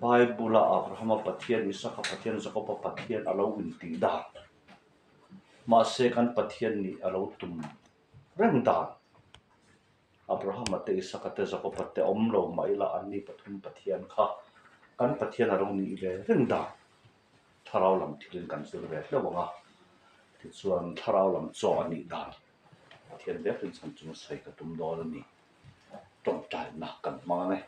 Bible-a Abrahama Pathian, Isaka Pathian, Jakoba Pathian a lo intih dan. Mahse kan Pathian nih a lo tum reng dan. Abrahama te, Isaka te, Jakoba te awm lo mah ila anni pathum Pathian kha kan Pathian a lo nih ve reng dan. Thlarau lam thilin kan zir ve hleuh ang a, tichuan thlarau lam chaw a nih dan Pathian vek rinchhan chung sawi ka tum dawn a ni. Tawngtaina kan hmang ang e.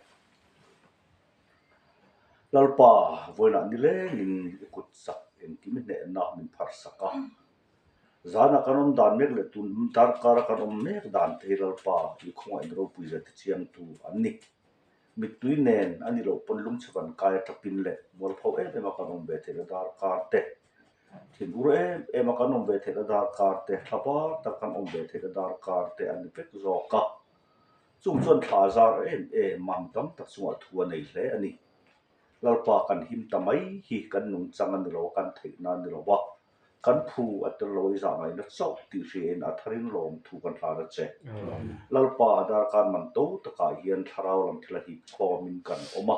Lalpa, vawiinah nilengin i kut chak engkim hnehna min phar sak a. Zanah kan awm dan mek leh tun darkara kan awm mek dan te hi Lalpa i khawngaih ropui zia tichiangtu an ni. Mittui nen a ni loh pawn lungchhe van kai a tapin leh mualpho em em a kan awm ve theihna darkar te, thinur em em a kan awm ve theihna darkar te, thla var tak kan awm ve theihna darkar te a ni vek zawk a. Chung chuan thla a zar em em a, mi tam tak chungah thu a nei hle a ni. Lalpa kan him ta mai hi kan nungchang a ni lo a, kan theihna a ni lo va, kan phu a tel lo a, i zah ngaihna chauh tih hriain a tharin lawm thu kan hlan a che. Lalpa a darkar man to takah hian thlarau lam thil a hip khawmin kan awm a.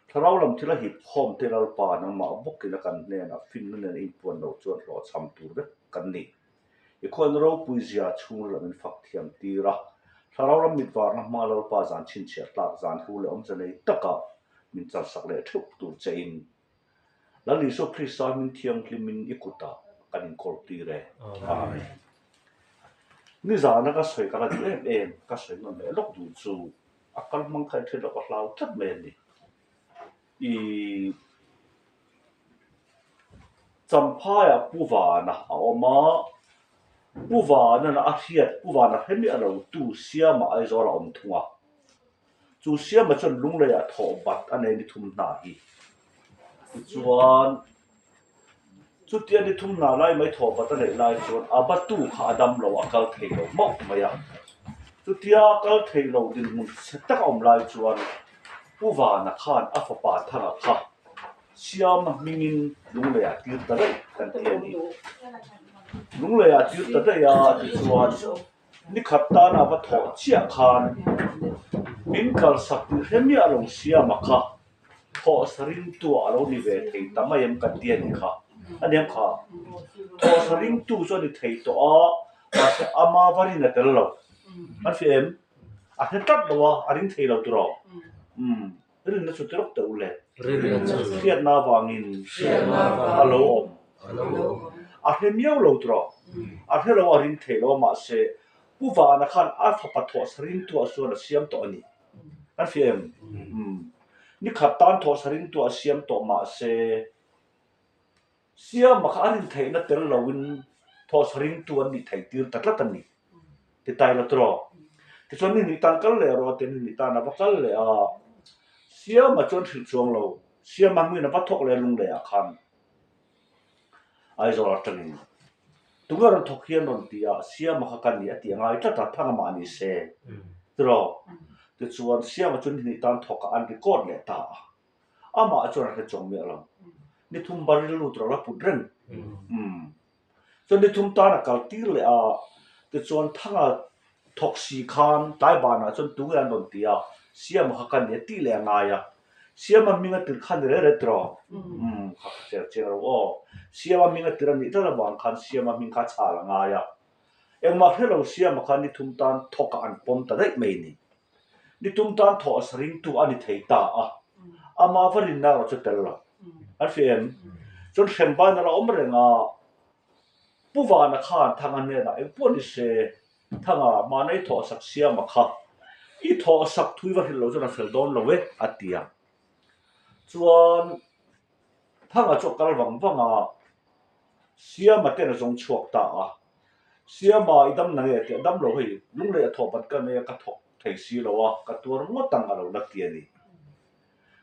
Thlarau lam thil a hip khawm te Lalpa nangmah bawkin a kan hnenah finna nen a inpuan loh chuan hlawhchham tur vek kan ni. I khuan ropui zia chhungril ah min fak thiam tir a, Thlarau ram mit varna hma Lalpa zan chhinchhiah tlak zan hlu leh awmze nei takah min chalsak leh theuh tur che in Lal Isua Krista hming thianghlimin i kutah kan inkawl tir e. Amen. Nizana ka sawi ka la duh em em, ka sawi nawn leh lawk duh chu a kal hmang kha i hriat loh ka hlau tlat mai a ni. I Champhaiah Pu Vana a awm a, Pu Vana'n a hriat, Pu Vana hre miah lo tu Siama Aizawl a awm thung a. Chu Siama chuan Lungleiah thawh bat a nei ni thum hna hi. Tichuan, chutia ni thum hna lai mai thawh bat a neih lai chuan a batu kha a dam lo, a kal thei lo mauh mai a. Chutia a kal thei lo dinhmun chhe tak a awm lai chuan Pu Vana khan a fapa Thanga kha Siama hmingin Lunglei ah tir ta daih kan ti a ni. Lunglei ah tir ta daih a tichuan nikhat tana va thawh chiah khan min kalsak tih hre miah lo Siama kha thawhsa ringtu ah a lo ni ve thei ta mai em kan ti a ni kha. A nia kha thawhsa ringtu chu a ni thei tawh a mahse ama va rin a tel lo. An hria em? A hre tlat lo a, a ring thei lo tiraw? Umm. Rinna chu ti rawk teh u le. Rinna chu. Hriatna avangin. Hriatna avangin. A lo awm. A lo awm. A hre miau lo tiraw? A hre lo a ring thei lo a mahse Pu Vana khan a fapa thawhsa ringtuah chuan a siam tawh a ni. Kan hria em? Umm. Nikhat tan thawhsa ringtuah a siam tawh mahse Siama kha a rin theihna tel loin thawhsa ringtu an nih theih tir ta tlat a ni. Ti tai la tiraw? Tichuan ni hnih tan kal leh rawh tia ni hnih tan a va kal leh a, Siama chuan hrilh chuang lo. Siama hmuin a va thawk leh a lung lehah khan Aizawl atangin tunge rawn thawk hian rawn ti a, Siama kha ka ni a tih a ngai tlat a, Thanga mah ni se tiraw? Tichuan Siama chu ni hnih tan thawk ah an record leh ta a. Amah chuan a hre chawng miah lo. Ni thum bar rilru tur a la put reng. Umm. Chuan ni thum tan a kal tir leh a, tichuan Thanga thawk si khan tlai banah chuan tunge an rawn ti a, Siama kha ka ni a tih leh a ngai a. Siama hming a tir kha ni reh reh tiraw? Umm, kha kha cher chiang lo aw. Siama hming a tir a nih tlat avang khan Siama hming kha a chhal a ngai a. Engmah hre lo Siama kha ni thum tan thawkah an pawm ta daih mai ni. Ni tum tan thawh a saringtu a ni thei ta a, ama va rinna erawh chu tel lo. An hria em? Chuan hrem ban a la awm reng a, Pu Vana khan Thanga hnenah eng pawh ni se, Thanga, mahna i thawh sak siama kha, i thawh sak thui va hrilh loh chuan a fel dawn lo e, a ti a. Chuan Thanga chu a kal vang vang a, Siama ten a zawng chhuak ta a. Siama i dam na nge tih a dam lo hei, lunglei a thawh bat ka nei a, ka thawk thei si lo a, ka tuar ngawt ang a lo la ti a ni.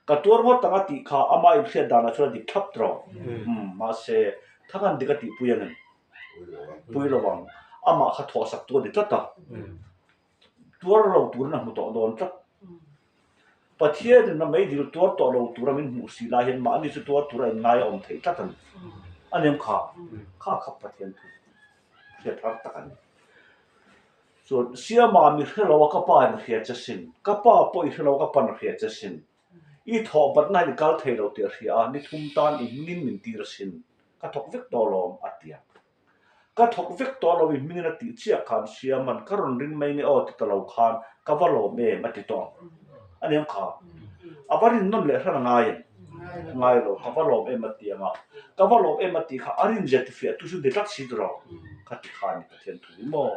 Ka tuar ngawt ang a tih kha ama inhriat danah chuan a dik thlap tawh. Umm, mahse, Thangan dik a tihpui ang em? Pui lo ang. Amah kha thawh sak tu a ni tlat a. Tuar lo turin a hmu tawh dawn tlat. Pathianin a meidil tuar tawh lo tura min hmuh si lai hian mahni chu tuar tura inngai a awm theih tlat a ni. A nem kha, kha kha Pathian thu hriat har tak a ni. Chuan, Siama mi hre lo a ka pa in a hria che sin, ka pa pawh i hre lo a ka pa'n a hria che sin. I thawh batna hian i kal thei lo tih a hria a, ni thum tan i hmingin min tir asin, ka thawk vek tawh lawm, a ti a. Ka thawk vek tawh lo i hmingin a tih chiah khan Siaman ka rawn ring mai nge aw ti ta lo khan ka va lawm em a ti tawh ang. A ni ang kha. A va rin nawn leh hran a ngai em? Ngai lo, ka va lawm em a ti ang a. Ka va lawm em a tih kha a rin zia ti fiah tu chu ni tlat si tawh lo. Kha ti kha a ni Pathian thu hi maw?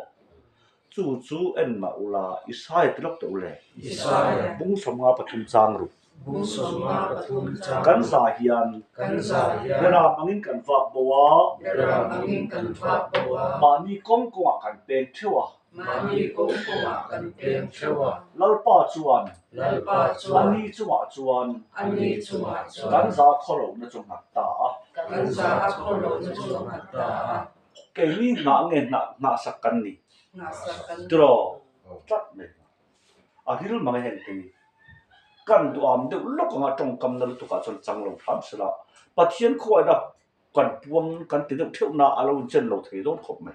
Chu chu en mah ula, Isaia ti lawk tawh u le. Isaia. Bung 53 chang ru. Bung 53 chang ru. Kan za hian. Kan za hian. Beram angin kan vak bo a. Beram angin kan vak bo a. Mahni kawng kawngah kan peng theuh a. Mahni kawng kawngah kan peng theuh a. Lalpa chuan. Lalpa chuan. Ani chungah chuan. Ani chungah chuan. Kan za khawlohna chu nghat ta a. Kan za khawlohna chu nghat ta a. Keini hnah nge hnah hnahsak kan ni? Tiraw tlat mai kha. A ril mang e heng te hi. Kan duham deuh lawk anga tawngkamna lutukah chuan chang lo hram sela, Pathian khuaina kan puang kan ti deuh theuh na a lo inchen lo thei dawn khawp mai.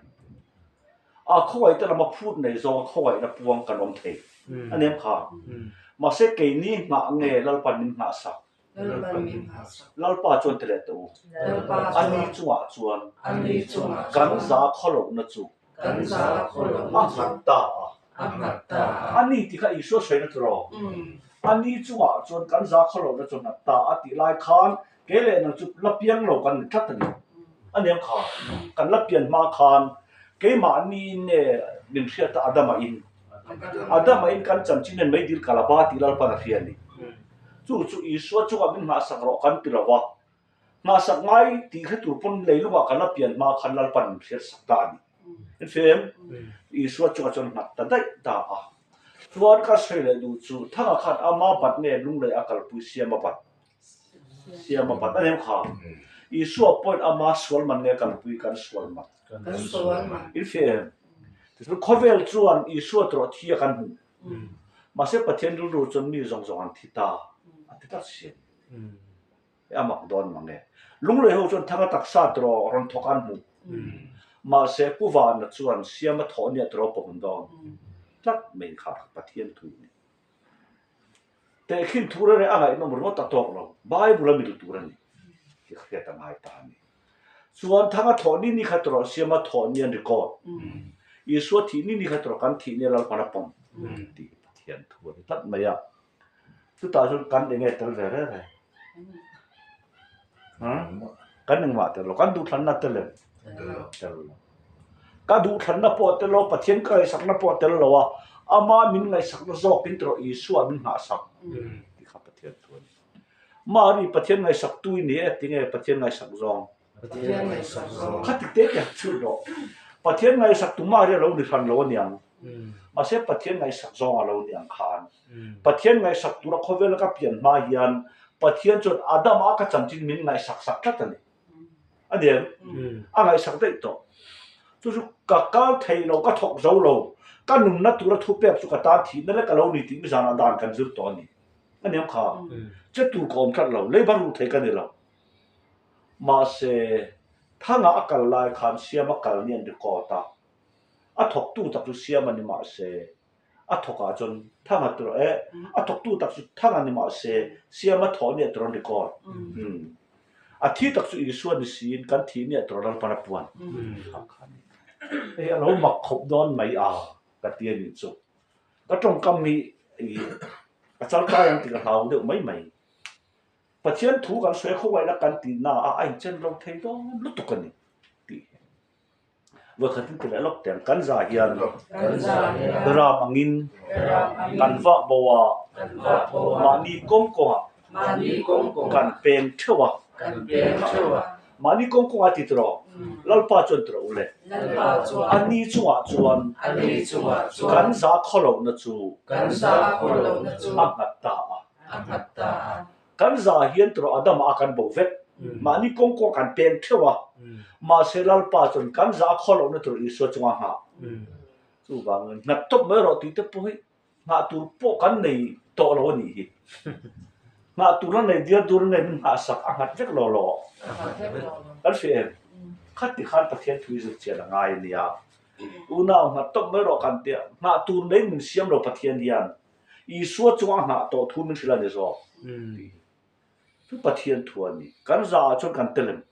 A khawngaihte lama phut nei zawnga khawngaihna puang kan awm thei a ni ang kha. Mahse keini hnah nge Lalpan min hnahsak? Lalpa chuan ti leh teh u. Ani chungah chuan kan za khawlohna chu a nghat ta a. Ani tih kha Isua sawi na tiraw? Ani chungah chuan kan za khawlohna chu a nghat ta a tih lai khan kei leh nang chu la piang lo kan ni tlat a ni. A ni ang kha. Kan la pian hma khan keimahniin nge min hriat a Adama in. Adama in kan chanchin hian meidil kal a ba tih Lalpan a hria a ni. Chu chu Isua chungah min nghahsak rawh kan ti lo va, nghahsak ngai tih hre tur pawn leilungah kan la pian hma khan Lalpan min hriatsak ta a ni. In hria em? Isua chungah chuan nghat ta daih ta a. Chuan ka sawi leh duh chu Thanga khan ama bat nge lunglei a kalpui siam a bat? Siam a bat a ni em kha? Isua pawhin ama sual man nge kalpui kan sual man? In hria em? Tichuan khawvel chuan Isua tawrh thi a kan hmuh. Mahse Pathian rilru chuan mi zawng zawng an thi ta a ti tlat si a ni. Hei a mak dawn mang e. Lunglei ho chuan thanga taksa tawrh rawn thawk an hmu. Mahse Pu Vana chuan siama thawh nia tawrh pawm dawn tlat mai kha Pathian thu a ni. Tehkhin thu reng reng a ngaihnawm ringawt a tawk lo. Bible a mil tur a ni tih hriat a ngai ta a ni. Chuan thanga thawh ni ni kha tawrh siama thawh ni an record. Isua thih ni ni kha tawrh kan thih ni a Lalpan a pawm tih hi Pathian thu a ni tlat mai a. Chutah chuan kan eng nge tel ve reng reng? Kan engmah tel lo. Kan duhthlanna tel em? Tel lo. Ka duhthlanna pawh a tel lo, Pathian ka ngaihsakna pawh a tel lo a, ama min ngaihsakna zawkin tawrh Isua min nghahsak tih kha Pathian thu a ni. Mari Pathian ngaihsak tu i ni e tinge Pathian ngaihsak zawng? Pathian ngaihsak zawng. Kha tik te te han chhut rawh. Pathian ngaihsak tu Mari a lo ni hran lo aniang. Mahse Pathian ngaihsak zawng a lo ni ang khan. Pathian ngaihsak tura khawvela ka pian hma hian Pathian chuan Adama ka chanchin min ngaihsak sak tlat a ni. A ni em? A ngaihsak daih tawh. Chu chu ka kal thei lo, ka thawk zo lo, ka nunna tura thupek chu ka tan thihna lek a lo ni tih mizanah dan kan zir tawh a ni. A ni ang kha. Che tur ka awm tlat lo, leiba ru thei ka ni lo. Mahse, Thanga a kal lai khan Siama kal ni an record a. A thawktu tak chu Siama ni mahse, a thawkah chuan Thanga tur eh, a thawktu tak chu Thanga ni mahse, Siama thawh ni a tur an record. A thi tak chu Isua ni siin kan thih ni a tur Lalpan a puan. Hei a lo mak khawp dawn mai a, ka ti a nih chu. Ka tawngkam hi a chalkai ang tih ka hlau deuh mai mai. Pathian thu kan sawi khawngaihna kan tih na a a inchen lo thei dawn lutuk a ni tih hi. Vawikhat in ti leh lawk teh ang, kan za hian ram angin kan vah bo a, mahni kawng kawngah kan peng theuh a. Mahni kawng kawngah ti tawh Lalpa chuan ti rawh u le. Ani chungah chuan kan za khawlohna chu a nghat ta a. Kan za hian ti rawh Adama a kan bo vek. Mahni kawng kawngah kan peng theuh a. Mahse Lalpa chuan kan za khawlohna tur Isua chunga nghah. Chuvangin nghat tawp mai rawh tih te pawh hi Nghah tur pawh kan nei tawh lo a nih hi. Nghah tur a nei diar dur nge min nghah sak a nghat vek lo lo. Kan hria em? Khati khan Pathian thu i zir chian a ngai a nia. Unau nghat tawp mai rawh kan tia. Nghah tur nei min siam lo Pathian hian. Isua chunga a nghah tawh thu min hrilh a ni zawk. Tih hi chu Pathian thu a ni. Kan za ah chuan kan tel em?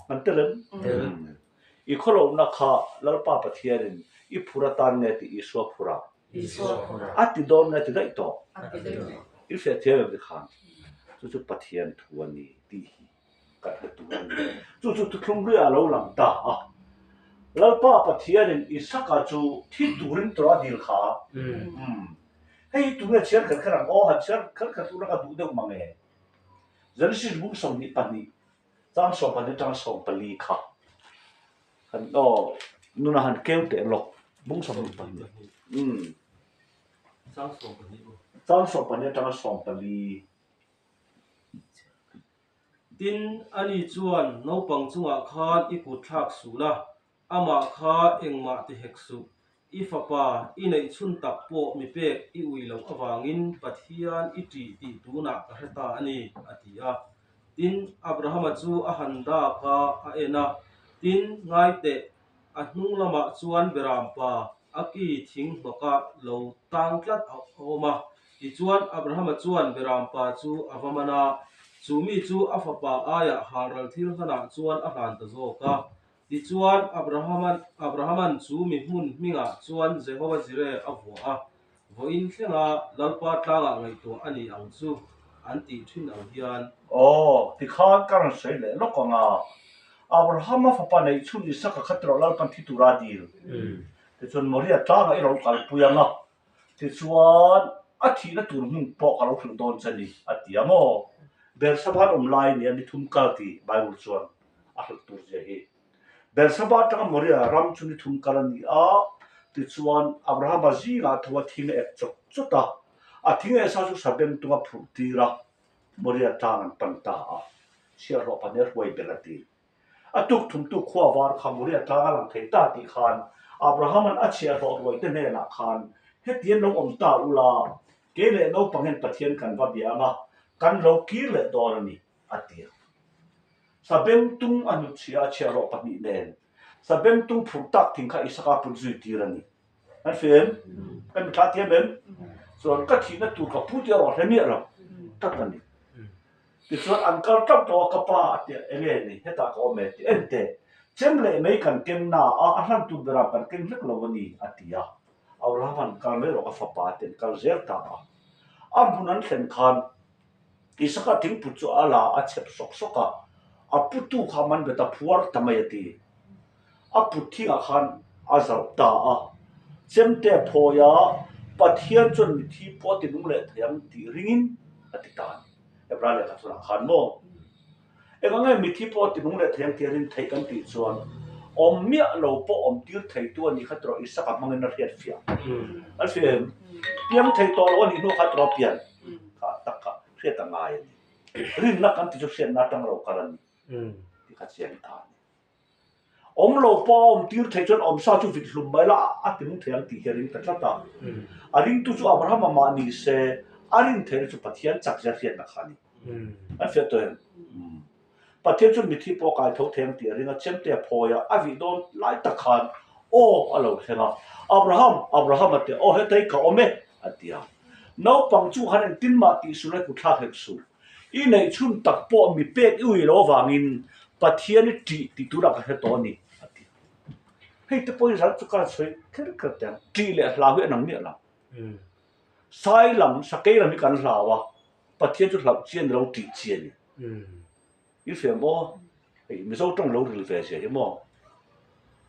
Kan tel em? I khawlohna kha Lalpa Pathianin i phur atan nge tih Isua phur a? A ti dawn nge ti daih tawh? I hriat thiam em tikhan? Chu chu Pathian thu a ni tih hi kan hre tur a ni. Chu chu thuthlung hluiah a lo lang ta a. Lalpa Pathianin Isaka chu thi turin tawrh a dil kha. Hei hi tunge chhiar kher kher ang aw, han chhiar kher kher tura ka duh deuh mang e. Genesis bung 22, chang 12 atanga 14 kha han aw nuna han keu teh lawk bung 22. Umm. Chang 12 aw. Chang 12 atanga 14. Tin, ani chuan naupang chungah khan i kut thlak suh la, amah kha engmah ti hek suh. I fapa i neih chhun tak pawh mi pek i ui loh avangin Pathian i ṭih tih tunah ka hre ta a ni, a ti a. Tin, Abrahama chu a han dak a, a en a. Tin, ngai teh, A hnung lamah chuan Berampa a ki thing hnawka lo tang tlat a awm a. Tichuan, Abrahama chuan Berampa chu a va man a, chu mi chu a fapa aiah halral thil hlanah chuan a hlan ta zawk a. Tichuan, Abrahama'n chu mi hmun hmingah chuan Jehova Jireh a vuah a, Vawiin thlenga Lalpa tlangah ngaihtuah a ni ang chu an tih thin ang hian. Aw, tikhan ka rawn sawi leh lawk ang a, Abrahama fapa neih chhun Isaka kha tirah Lalpan thi tura a dil. Tichuan Moria tlangah i rawn kalpui ang a, tichuan a thihna tur hmun pawh ka lo hrilh dawn che ni, a ti a maw? Bersabhan awm lai nia ni thum kal ti Bible chuan a hrilh tur zia hi. Bersaba atanga Moria ram chu ni thum kal a ni a, tichuan Abrahama zingah tho a thing a ek chawt chawt a, a thing eh sa chu sabeng tung a phurh tir a, Moria tlang an pan ta a, chhiahhlawh pahnih a hruai belh a ti. A tuk thumtu khua var kha Moria tlang a lang thei ta tih khan Abrahama'n a chhiahhlawh ruaite hnenah khan, Heti an lo awm ta ula, kei leh naupang hian Pathian kan va bia ang a, kan lo kir leh dawn a ni, a ti a. Sabengtung a hnutchhia a chhiahhlawh pahnih nen Sabengtung phurh tak thing kha Isaka put zui tir a ni. Kan hria em? Kan mithla thiam em? Chuan ka thihna tur ka pu tih erawh a hre miah lo tlat a ni. Tichuan an kal tauh tauh a, ka pa a tia enge ni hetah ka awm e ti en teh. Chem leh mei kan keng na a, a hlan tur berah kan keng hlek lo a ni a ti a. Abraham-a'n kal mai rawh ka fapa a ti an kal zel ta a. A hmun an thlen khan Isaka thingput chu a la a chep sawk sawk a, a putu kha man bet a phuar ta mai a ti. A put thingah khan a zalh ta a, chemte a phawi a, Pathian chuan mithi pawh a ti nung leh thei ang tih ringin a ti ta a ni. Hebrai lehkha chhunah khan maw? Eng ang nge mithi pawh a ti nung leh thei ang tih a rin theih kan tih chuan awm miah lo pawh awm tir theitu a nih kha tawh Isaka hmangin a hriat fiah. An hria em? Piang thei tawh lo a nih hnu kha tawh a pian. Kha tak kha hriat a ngai a ni. Rinna kan ti chu hriatna atang lo kal a ni tih kha chiang ta a ni. Awm lo pawh a awm tir theih chuan awmsa chu vit hlum mai la a ti nung thei ang tih hi a ring ta tlat a. A ringtu chu Abrahama mah ni se a rin theihna chu Pathian chak zia hriatna kha a ni. An hriat tawh em? Pathian chuan mithi pawh a kai tho thei ang tih a ring a, chemte a phawi a, a vih dawn lai tak khan aw a lo thleng a, Abraham, Abraham a ti a, aw heta hi ka awm e a ti a. Naupang chu khan engtin mah tih suh lai kutthlak hek suh. I neih chhun tak pawh mi pek i ui lo avangin Pathian i ṭih tih tunah ka hre tawh a ni a ti a. Hei te pawhin zan chu ka la sawi kher kher teh ang, ṭih leh hlau hi a nang miah lo. Sai lam, sakei lam hi kan hlau a, Pathian chu hlauh chi a ni lo, ṭih chi a ni. I hria maw? Hei Mizo tawng lo ril ve zia hi maw?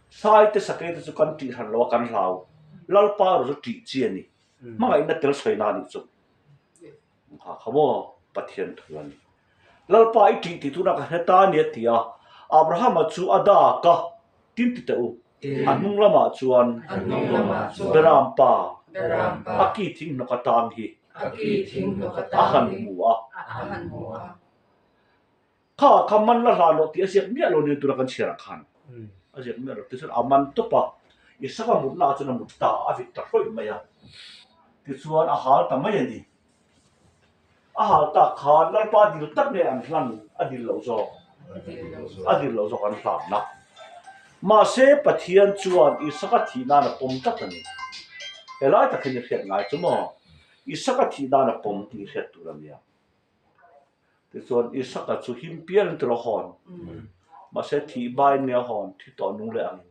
Sai te sakei te chu kan ṭih hran lo a, kan hlau. Lalpa erawh chu ṭih chi a ni. Hmangaihna tel sawi na anih chu. Kha kha maw Pathian thu a ni. Lalpa i ṭih tih tuna ka hre ta a ni a ti a. Abrahama chu a dak a, tin ti teh u. A hnung lamah chuan Berampa a ki thing hnawk atang hi a han hmu a. Kha kha man la hlan loh tih a ziak miah lo nen tura kan chhiarah khan a ziak miah lo tichuan a man tawp a, Isaka mutna ah chuan a mut ta a, a vit ta hrawih mai a, tichuan a hal ta mai a ni. A hal tak khan Lalpa dil tak nge an hlan a dil loh zawk? A dil loh zawk an hlanna. Mahse Pathian chuan Isaka thih nan a pawm tlat a ni. Helai tak hian i hriat ngai chu maw? Isaka thih nan a pawm tih i hriat tur a nia. Tichuan Isaka chu him pial in tiraw hawn. Mahse thih bain nge a hawn thi tawh nung leh angin.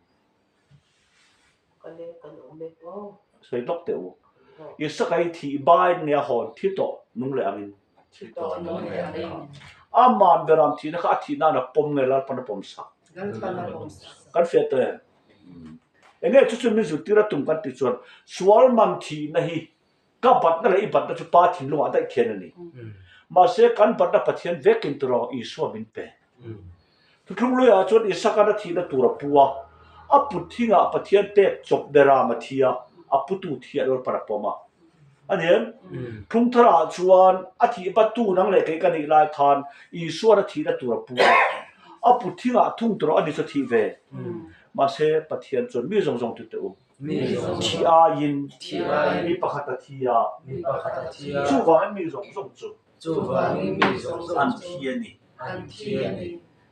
Sawi lawk teh u. Isaka hi thih bain nge a hawn thi tawh nung leh angin. Aman beram thihna kha a thih nan a pawm nge Lalpan a pawm sak. Kan fiah tawh em? Enge chu chu min zirtir a tum kan tih chuan sual man thihna hi Ka batna leh i batna chu Pa thinlungah daih khian a ni. Mahse, kan batna Pathian vekin turaw Isua min pe. Thuthlung luiah chuan Isaka'n a thihna tur a pu a, a put thingah Pathian pek chawp beram a thi a, a putu thi a Lalpan a pawm a. A ni em? Thlung tharah chuan a thih battu nang leh kei ka nih lai khan Isua'n a thihna tur a pu a, a put thingah thung turaw a ni chu a thih ve. Mahse, Pathian chuan mi zawng zawng tute u. Thi aiin mi pakhat a thi a, chuvangin mi zawng zawng chu an thi a ni.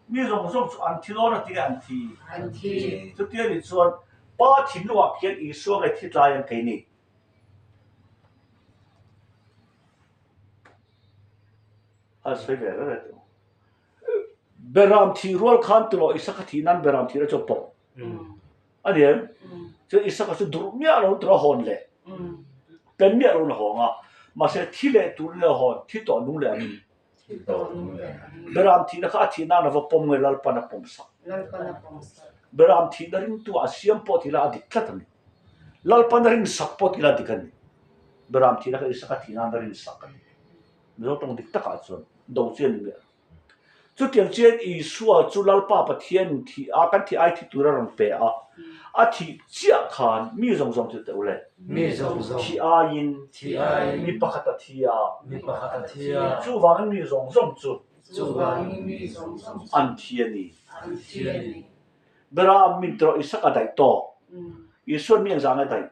Mi zawng zawng chu an thi dawn a ti nge an thi? Chutia nih chuan Pa thinlungah khian Isua nge thi tlai ang keini? A sawi ve reng reng tawh. Beram thih rual khan tiraw Isaka thih nan beram thihna chu a pawm. A ni em? Chuan Isaka chu durh miah lo tura hawn leh pen miah lo na hawng a, mahse thi leh tur nge hawn, thi tawh nung leh angin. Beram thihna kha a thih nan a va pawm nge Lalpan a pawm sak. Beram thihna ringtu ah a siam pawh tih lah a dik tlat a ni. Lalpan a rinsak pawh tih lah a dik a ni. Beram thihna kha Isaka thih nan a rinsak a ni. Mizo tawng dik takah chuan do chi a ni miah lo. Chutiang chian Isua chu Lalpa Pathian thih a, kan thih ai thi tur a rawn pe a. A thih chiah khan mi zawng zawng chu teh u le. Mi zawng zawng. Thih aiin. Thih aiin. Mi pakhat a thi a. Mi pakhat a thi a. Chuvangin mi zawng zawng chu. Chuvangin mi zawng zawng chu. An thi a ni. An thi a ni. Bera min tawh Isaka daih tawh. Isuan mi engzah nge daih?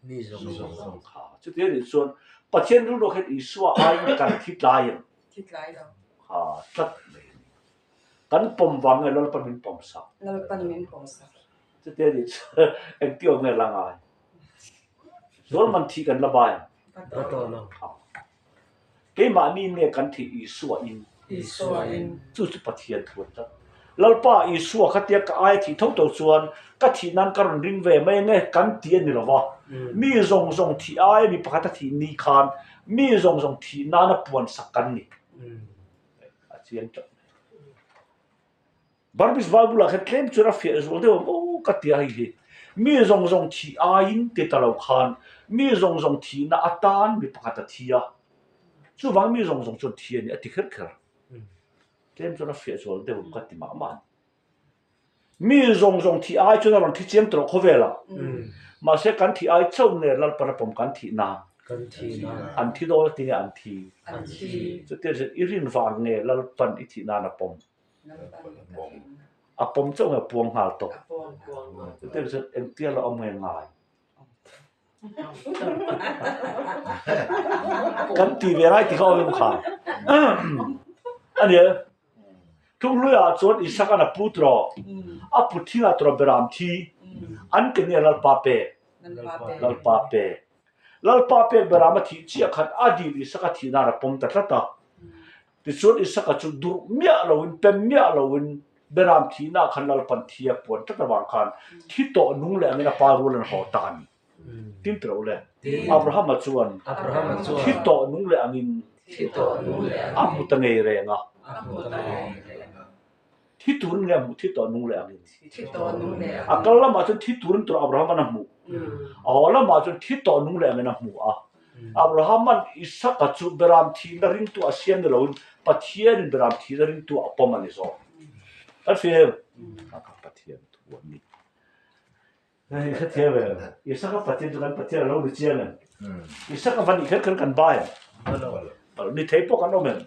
Mi zawng zawng. Kha chuti a nih chuan Pathian rilru hian Isua aiin kan thi tlai em? Thi tlai lo. Kha tlat mai a ni. Kan pawm vang nge Lalpan min pawm sak? Lalpan min pawm sak. Chuti a nih chuan engti awm nge la ngai? Zual man thih kan la bai em? Ba tawh lo. Kha. Keimahni nge kan thih Isua in? Isua in. Chu chu Pathian thu a tlat. Lalpa Isua khatia ka aia thih tho tho chuan ka thih nan ka rawn ring ve mai ange kan ti a ni lo va. Mi zawng zawng thih aia mi pakhat a thih ni khan mi zawng zawng thih nana puan sak kan ni. A chiang tlat mai. Burmese Bible ah khan tlem chuan a fiah zual deuh ang aw ka ti a hei hi. Mi zawng zawng thih aiin ti ta lo khan mi zawng zawng thihna atan mi pakhat a thi a, chuvang mi zawng zawng chuan thi a ni a ti kher kher. Tlem chuan a fiah zual deuh ang ka ti mah mah a ni. Mi zawng zawng thih ai chuan a rawn thi chiang tawh khawvelah. Mahse kan thih ai chauh nge Lalpan a pawm kan thih nan. Kan thih nan. An thi dawn a ti nge an thi. An thi. Chutia i rin vang nge Lalpan i thih nan a pawm. A pawm chauh nge a puang nghal tawh. Chutiang chuan engtia la awm nge ngai. Kan ti ve lai ti kha awm em kha. A nia. Tlunghluiah chuan Isaka'n a pu tawh. A pu thingah tawh Beram thi. An ke nge Lalpa pek. Lalpa pek. Lalpa pek Beram a thih chiah khan a dil Isaka thih nan a pawm ta tlat a. Tichuan Isaka chu durh miah loin, pem miah loin Beram thihna ah khan Lalpan thi a puan tlat avang khan thi tawh nung leh angin a pa rual an haw ta a ni. Tin ti lo le. Abrahama chuan thi tawh nung leh angin a hmu ta ngei reng a. Thi turin nge a hmuh? Thi tawh nung leh angin. A kal lamah chuan thi turin tur Abrahama'n a hmuh. A haw lamah chuan thi tawh nung leh angin a hmu a. Abrahama'n Isaka chu Beram thihna ringtu a siam ni loin Pathianin Beram thihna ringtu a pawm a ni zawk. Kan hria em? Kha kha Pathian thu a ni. Hei hrethiam em? Isaka Pathian chu kan Pathian a lo ni chiang em? Isaka va nih kher kher kan ba em? Ni thei pawh kan awm em?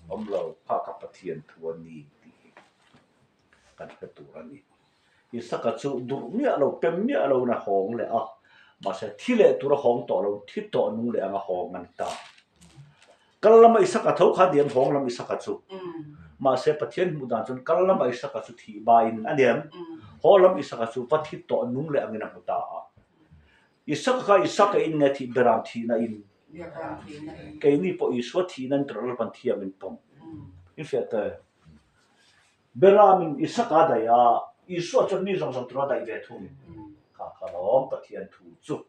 Awm lo. Kha kha Pathian thu a ni tih hi kan hre tur a ni. Isaka chu durh miah lo, pem miah lo in a hawng leh a, mahse thi leh tur a hawng tawh lo, thi tawh nung leh anga hawng a ni ta. Kal lama Isaka tho kha diam hawng lam Isaka chu. Mahse Pathian hmuh dan chuan kal lama Isaka chu thih baiin a niam. Haw lam Isaka chu va thi tawh nung leh angin a hmu ta a. Isaka kha Isaka in nge thih Beram thihna in. Keini pawh Isua thihna in Lalpan thiam in pawm. I hriat te. Beramin Isaka a daih a, Isua chuan mi zawng zawng tura a daih ve thung. Kha kha lawm Pathian thu chu.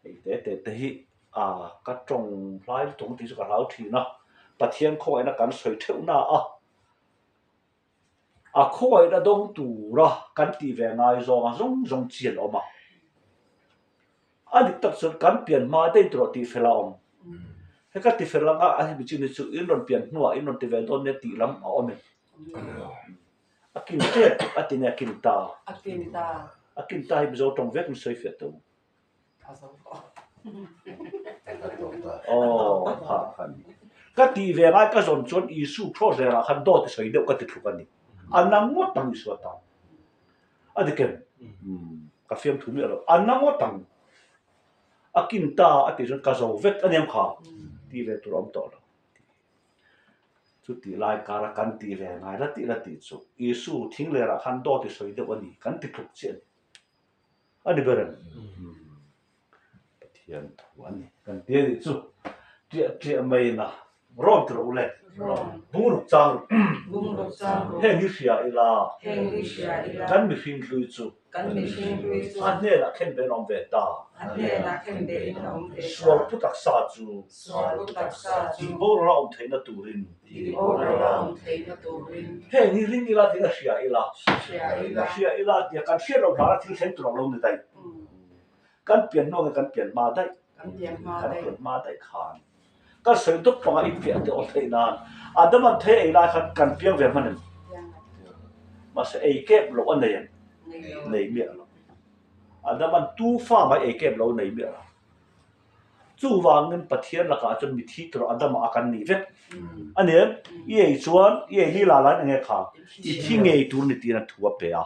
Hei te te te hi a ka tawng hlai lutuk ang tih chu ka hlau thin a, Pathian khawngaihna kan sawi theuh na a, a khawngaihna dawng tura kan tih ve ngai zawnga zawng zawng chi an awm a. A dik tak chuan kan pian hma daih tur ah tih fel a awm. He ka ti fel anga a hemi chin hi chu in rawn pian hnuah in rawn ti ve dawn nia tih lam a awm em? A kin tep a ti nge a kin ta? A kin ta. A kin ta hi Mizo tawng vek in sawi fiah tawh. Aw kha kha ni. Ka tih ve ngai ka zawn chuan Isu thaw zerah khan dawt i sawi deuh ka ti thluk a ni. A na ngawt ang Isua tan. A dik em? Ka fiamthu miah lo. A na ngawt ang. A kin ta a tih chuan ka zo vek a niam kha tih ve tur a awm tawh lo. Chutih lai kara kan tih ve ngai la tih la tih chu Isu thinglerah khan dawt i sawi deuh a ni kan ti tluk chiah a ni. A ni ber em? Pathian thu a ni. Kan ti a nih chu ṭiah ṭiah mai na rawn ti rawh u le. Bungruk chang ruk. Bungruk chang ruk. Heng hi hria ila. Heng hi hria ila. Kan mihring hlui chu. Kan mihring hlui chu. A hnenah khen ve in awm ve ta. A hnenah khen ve in awm ve ta. Sual pu taksa chu. Sual pu taksa chu. Tihboral a awm theihna turin. Tihboral a awm theihna turin. Heng hi ring ila tiin a hria ila. Hria ila. Hria ila tia kan hriat loh hlana thil thleng tur ang lo ni daih. Kan pian hnuah nge kan pian hma daih? Kan pian hma Kan daih. pian hma daih khan kan sawi dup panga infiah te aw theih nan Adam-a'n thei ei lai khan kan piang ve hman em? Piang lo. Mahse ei kep loh a nei em? Nei lo. Nei miah lo. Adam-a'n tu fa mai ei kep lo a nei miah lo. Chuvangin Pathian lakah chuan mithi tur Adama a kan nih vek a ni em? I ei chuan i ei ni la lain enge kha i thi ngei tur ni tiin a thu a pe a.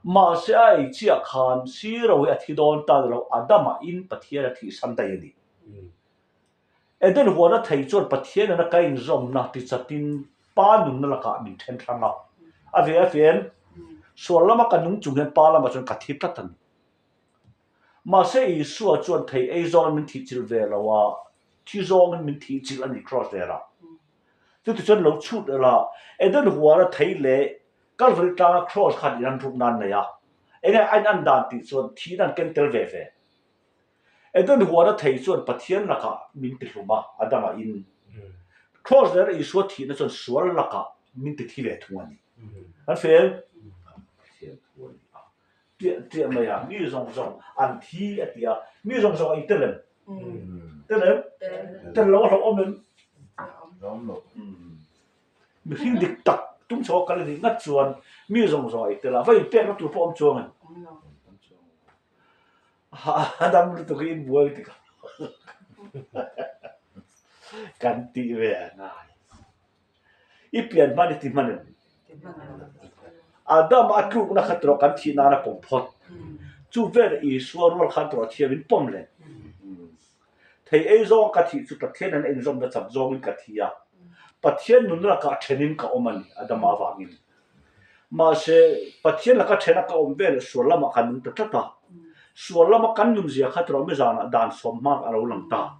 Mahse a ei chiah khan siro hi a thi dawn ta ni lo Adama in Pathian a thihsan daih a ni. Eden huana thei chuan Pathian nena ka inzawmna tichatin Pa nunna lakah min then hrang a. A ve a fen sual lama ka nung chung hian Pa lamah chuan ka thi tlat a ni. Mahse Isua chuan thei ei zawngin min thih chilh ve lo a, thi zawngin min thih chilh a ni Kraws derah. Chutichuan lo chhut ila, Eden huana thei leh Kalvari tlanga Kraws khan in an ruk nan nei a, enge a in an dan tih chuan thihna an ken tel ve ve. Eden huana thei chuan Pathian lakah min ti hlum a, Adama in. Kraws dera Isua thihna chuan sual lakah min ti thi ve thung a ni. An fel? Pathian thu a ni a. Tiah tiah mai a, mi zawng zawng an thi a ti a, mi zawng zawng a i tel em? Tel em? Tel lo a hlauh awm em? Awm lo. Mihring dik tak tum chho a kal a nih ngat chuan mi zawng zawng a i tel a, va inpekna tur pawh awm chuang em? Awm chuang lo. A dam lutuk hi inbuai tik a kan tih ve a ngai. I pian hman i ti hman em? Adam a tlukna kha tawh kan thih nana pawm phawt. Chu vel Isua rual khan tawh a thiam in pawm le. Thei ei zawng ka thih chu Pathian an inzawmna chak zawngin ka thi a. Pathian nun lakah thenin ka awm a ni Adama avangin. Mahse, Pathian laka thena ka awm veleh sual lamah ka nung ta tlat a. Sual lama kan nun zia kha tawh mizanah dan sawm hmang a lo lang ta.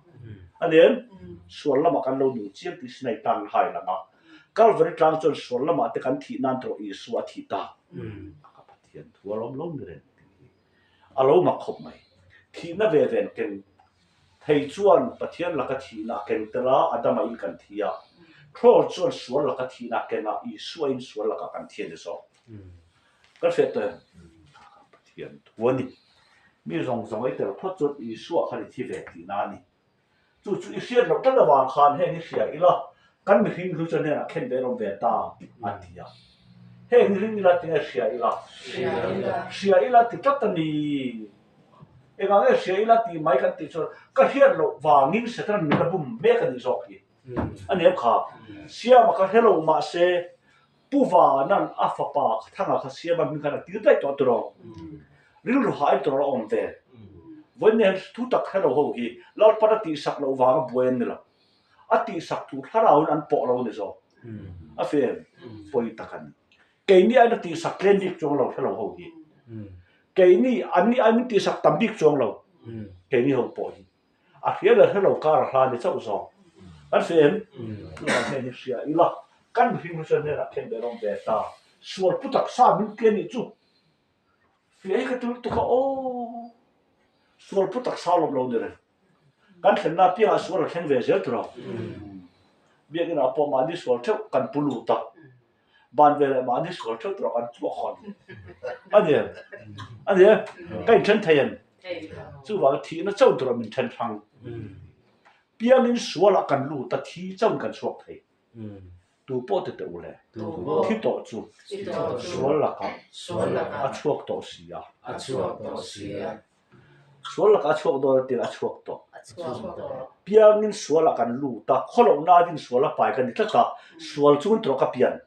A ni em? Sual lamah kan lo nung chiang tih Sinai tlang hai lang a. Kalvari tlang chuan sual lamah te kan thih nan tawh Isua a thih ta. Ka Pathian thu a lawm lo ni reng tih hi a lo mak khawp mai. Thihna ve ven keng thei chuan Pathian laka thihna a keng tel a, Adama in kan thi a. Kraws chuan sual laka thihna a keng a, Isua in sual lakah kan thi a ni zawk. Kan hriat tawh em? Pathian thu a ni. Mi zawng zawng ei tel phawt chuan Isua khan i thi ve tihna a ni. Chu chu i hriat loh tlat avang khan heng hi hria ila, kan mihring hlu chuan hnenah khen ve an awm ve ta a ti a. Heng hi ring ila tinge hria ila? Hria ila ti tlat a ni. Engah nge hria ila tih mai kan tih chuan ka hriat loh vangin Satan min la bum mek a nih zawk hi. A ni em kha? Siama ka hre lo mahse Pu Vanan a fapa Thanga kha siam a hming khan a tir daih tawh tiraw? Rilru hah in tawrh a awm ve. Vawiin hian thu tak hre lo ho hi Lalpan a tihsak loh vanga buai an ni lo. A tihsak tur thlarauin an pawh lo a ni zawk. A fem pawi tak a ni. Keini aiin a tihsak tlem bik chuang lo hre lo ho hi. Keini anni aiin min tihsak tam bik chuang lo keini ho pawh hi. A hria leh hre lo kar a hla ni chauh zawk. Kan hria em? Chuvang hian hi hria ila, kan mihring hmasa hnenah khen ber awm ve ta. Sual pu taksa min ti a nih chu. Fiah hi ka ti lutuk a aw. Sual pu taksa lawm lo ni reng. Kan thlenna apiangah sual a thleng ve zel tur a. Biakinah pawh mahni sual theuh kan pu lut a. Ban ve leh mahni sual theuh tur a kan chhuak hawn. A ni em? A ni em? Ka inthen thei em? Chuvang thihna chauh tur a min then hrang. Piangin sualah kan lut a, thi chauhin kan chhuak thei. Tu pawh ti teh u le, thi tawh chu sual lakah a chhuak tawh si a. Sual lakah a chhuak dawn a tia a chhuak tawh. Piangin sualah kan lut a, khawlohna din sual a pai ka ni tlat a, sual chungin tawh ka pian.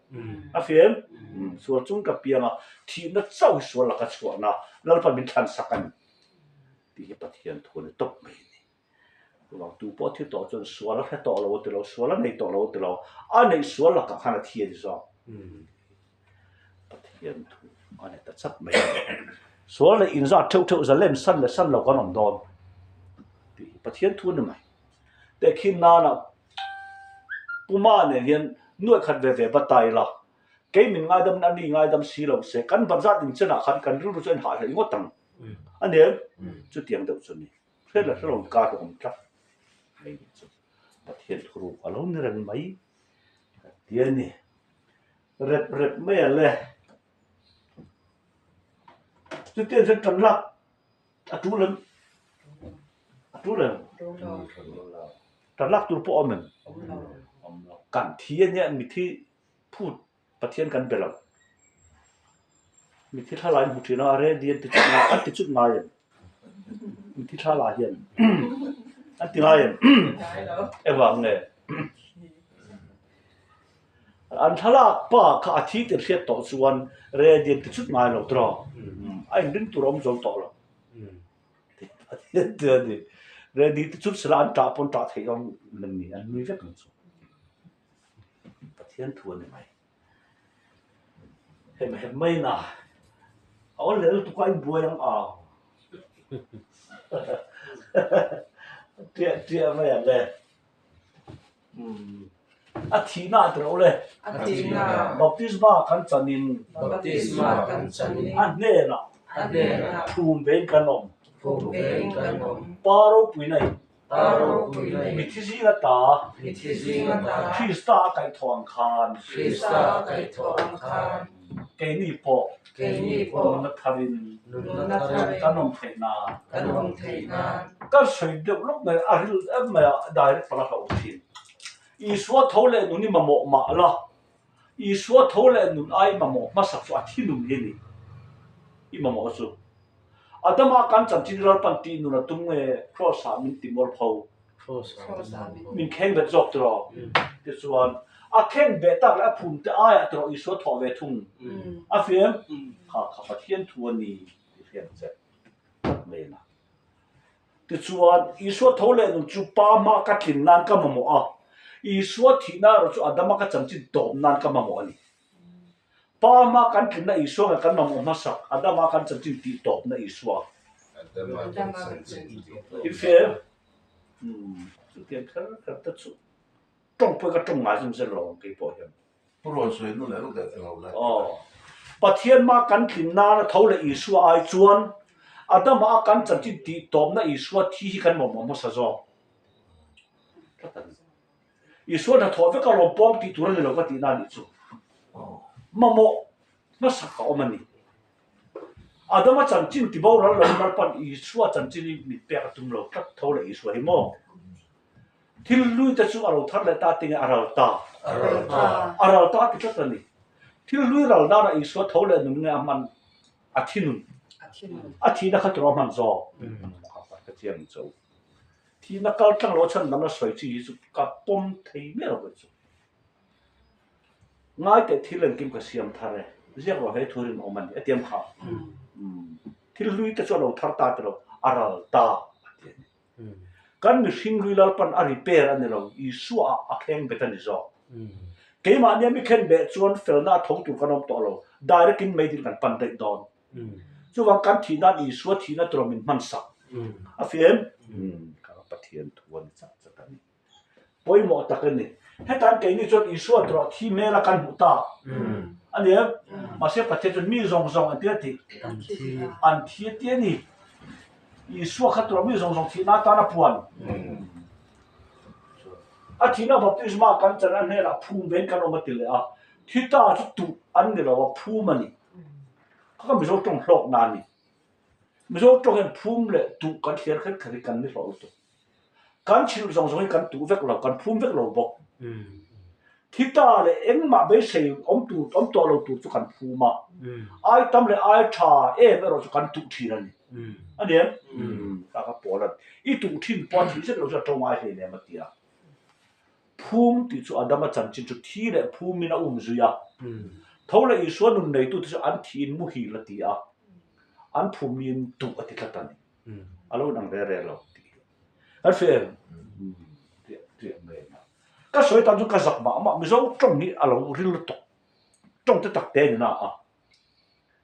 A fim? Sual chung ka piang a, thihna chauh hi sual laka chhuahna Lalpa min thlansak a ni tih hi Pathian thu a ni tawp mai a ni. Chuvang tu pawh thi tawh chuan sual a hre tawh lo a ti lo, sual a nei tawh lo a ti lo, a neih sual lakah khan a thi a ni zawk. Pathian thu a ni ta chak mai a ni. Sual leh inzat theuh theuh zalem san leh san lo kan awm dawn tih hi Pathian thu a ni mai. Tehkhin nana Puma nen hian nuaih khat ve ve va ta ila, kei min ngaidam in a ni ngaidam si lo se, kan bat zat inchenah khan kan rilru chu a inhahhlelh ngawt ang a ni em? Chutiang deuh chu a ni. Hriat leh hrelo kar hi awm tlat mai ni chu Pathian thuruk a lo ni reng mai ka ti a ni. Rep rep mai a le. Chutiang chuan tan lak a tul em? A tul em? Tan lak tur pawh awm em? Awm lo. Kan thi a nia mithi phut Pathian kan be lo. Mithi thla lai hmu thin a, a ready an ti chut ngai, an ti chut ngai em? Mithi thla lai hian an ti ngai em? Engvang nge? An thlalak pa kha a thi tir hriat tawh chuan ready an ti chut ngai lo tiraw? A inring tur a awm zo tawh lo. Pathian te a ni. Ready ti chut sela an ṭah pawn ṭah theih ang ni, an nui vek ang chu. Pathian thu a ni mai. Hem hem mai na a awl leh lutuk a inbuai ang a. Ṭiah ṭiah mai ang le. A thihna a ti lo le. A thihna. Baptisma kan chanin. Baptisma kan chanin. A hnenah. A hnenah. Phum vein kan awm. Phum vein kan awm. Pa ropuina in. Pa ropui leh. Mithi zing ata. Mithi zing ata. Krista a kaihthawh ang khan. Krista a kaihthawh ang khan. Keini pawh. Keini pawh. Nunna tharin. Nunna tharin. Kan awm theih nan. Kan awm theih nan. Ka sawi deuh lawk mai a ril em mai a direct pala hlauh thin. Isua tho leh nun i mamawh mah la. Isua tho leh nun ai mamawh hmasak chu a thi nun hi a ni. I mamawh chu. Adama kan chanchin Lalpan tih nun a tum nge Kraws ah min ti mual pho? Min kheng bet zawk tiraw? Tichuan, a kheng beh tak leh a phum te aiah tiraw Isua thawh ve thung a fiam? Kha kha Pathian thu a ni tih hriat che tlat mai a na. Tichuan, Isua tho leh nun chu Pa hma ka tlin nan ka mamawh a, Isua thihna erawh chu Adama ka chanchin tawp nan ka mamawh a ni. Pa hma kan tlinna Isua nge kan mamawh hmasak, Adama kan chanchin tih tawpna Isua. In fel? Umm, chutiang kher kher te chu tawng pawh ka tawng ngai zawm zel lo ang kei pawh hian. Pu Rawn sawi nu leh lu deuh eng lo lai. Aw. Pathian hma kan tlin nana tho leh Isua ai chuan Adama a kan chanchin tih tawpna Isua thi hi kan mamawh hmasa zawk. Tlat a ni. Isua hnathawh vek a lawm pawm tih tur a ni lo ka tihna a nih chu. Mamawh hmasak a awm a ni. Adama chanchin ti boral lo Lalpan Isua chanchin hi mit pek a tum lo tlat tho leh Isua hi maw? Thil hlui te chu a lo thar leh ta tinge a ral ta. A ral ta. A ral ta ti tlat a ni. Thil hlui ral danah Isua tho leh nun nge a hman a thi nun. A thihna kha tur a hman zawk. Ka chiang cho. Thihna kal tlang lo chhan lam la sawi chi hi chu ka pawm thei miah lo kei chu. Ngai teh thil engkim ka siam thar e, ziak rawh he thu rinawm a ni a tiam kha. Thil hlui te chu a lo thar ta ti lo, a ral ta a ti a ni. Kan mihring hlui Lalpan a repair a ni lo, Isua ah a kheng bet a ni zawk. Keimahnia mi khen beh chuan felna a tho tur kan awm tawh lo, direct in meidil kan pan daih dawn. Chuvang kan thih nan Isua thihna tura min hmansak a fi em? Kha Pathian thu a ni chak chak a ni. Pawimawh tak a ni. Hetan keini chuan Isua tawrh thi hmela kan hmuh ta a ni em? Mahse Pathian chuan mi zawng zawng an ti a tih? An thi a ti a ni. Isua kha tawrh mi zawng zawng thihna atan a puan. A thihna baptisma kan chan a hnenah phum vein kan awm a ti leh a. Thi ta chu tuh an ni lo a, phum a ni. Kha kha Mizo tawng hlawkna a ni. Mizo tawng hian phum leh tuh kan thliar kher kher hi kan ni hlawh lutuk. Kan chhilh zawng zawng hi kan tuh vek lo, kan phum vek lo bawk. Thi ta leh engmah beisei awm tur, awm tawh lo tur chu kan phum a. Ai tam leh ai tha em erawh chu kan tuh thin a ni. A ni em? Ka ka pawl a ni. I tuh thin pawh a thih zet lo chu a to ngai hlei nem a ti a. Phum tih chu Adama chanchin chu thi leh phumin a um zui a. Tho leh Isua nun neitute chu an thiin muhil a ti a. An phumin tuh a ti tlat a ni. A lo inang ve reh lo tih hi kan hria em? Tiah tiah mai a. Ka sawi tan chu ka zak mah mah Mizo tawng hi a lo ril lutuk tawng te tak te a ni na a.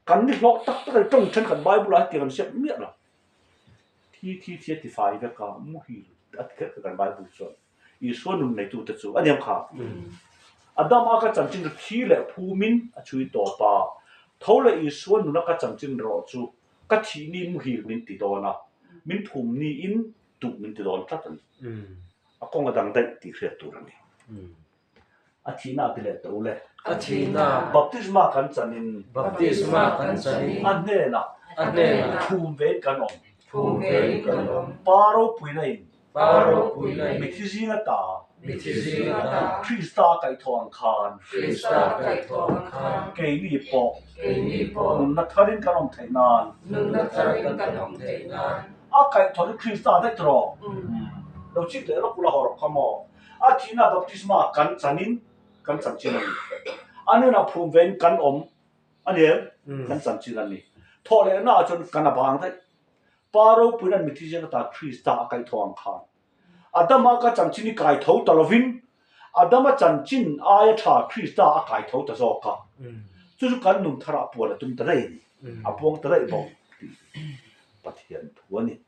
Kan ni hlawh tak tak a ni tawng thenkhat Bible ah hetiang an ziak miah lo. Thi thi thi a ti fai vek a muhil a ti kher kher kan Bible chuan Isua nun neitute chu a niam kha. Adama ka chanchin chu thi leh phumin a chhui tawp a, tho leh Isua nuna ka chanchin rawh chu Ka thih ni muhil min ti dawn a, min phum niin tuh min ti dawn tlat a ni. A kawng a dang daih tih hriat tur a ni. A thihna a ti leh ta ule. A thihna. Baptisma kan chanin. Baptisma kan chanin. A hnenah. A hnenah. Phum vein kan awm. Phum vein kan awm. Pa ropuina in. Pa ropuina in. Mithi zing ata. Mithi zing ata. Krista kaihthawh ang khan. Krista kaihthawh ang khan. Keini pawh. Keini pawh. Nunna tharin kan awm theih nan. Nunna tharin kan awm theih nan. A kaihthawh hi Krista daih tawh. Lo chik leh rawk ula haw rawk kha maw. A thihna baptisma kan chanin kan chanchin a ni. A hnenah phum vein kan awm a ni em? Kan chanchin a ni. Thawh lehna ah chuan kan a bang daih. Pa ropuiin an mithi ziak ata Krista a kaihthawh ang khan Adama ka chanchin hi kai tho ta lovin Adama chanchin aia tha Krista a kai tho ta zawk a. Chu chu kan nun tharah puan a tum ta daih a ni. A puang ta daih bawk tih Pathian thu a ni.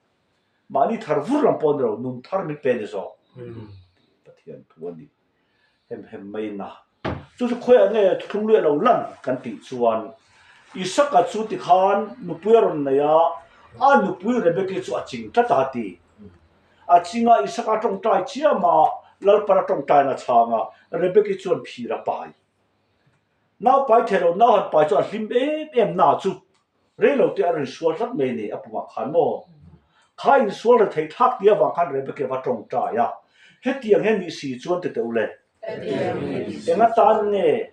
Mahni thar vur lam pawh a ni lo, nun thar min pe a ni zawk tih Pathian thu a ni. Hem hem mai na. Chu chu khawiah nge thuthlung luih a lo lan kan tih chuan Isaka chu tikhan nupui a rawn nei a, a nupui Rebeki chu a ching tlat a ti. A ching a, Isaka a tawngtai chiam a, Lalpan a tawngtaina chhang a, Rebeki chuan phir a pai. Nau pai thei lo, nau han pai chu a hlim em em na chu rei lo te a rawn insual tlat mai a ni a pumah khan maw? Kha insual re theih thlak tih avang khan Rebecca va tawngtai a, hetiang hian nih si chuan ti teh u le, eng atan nge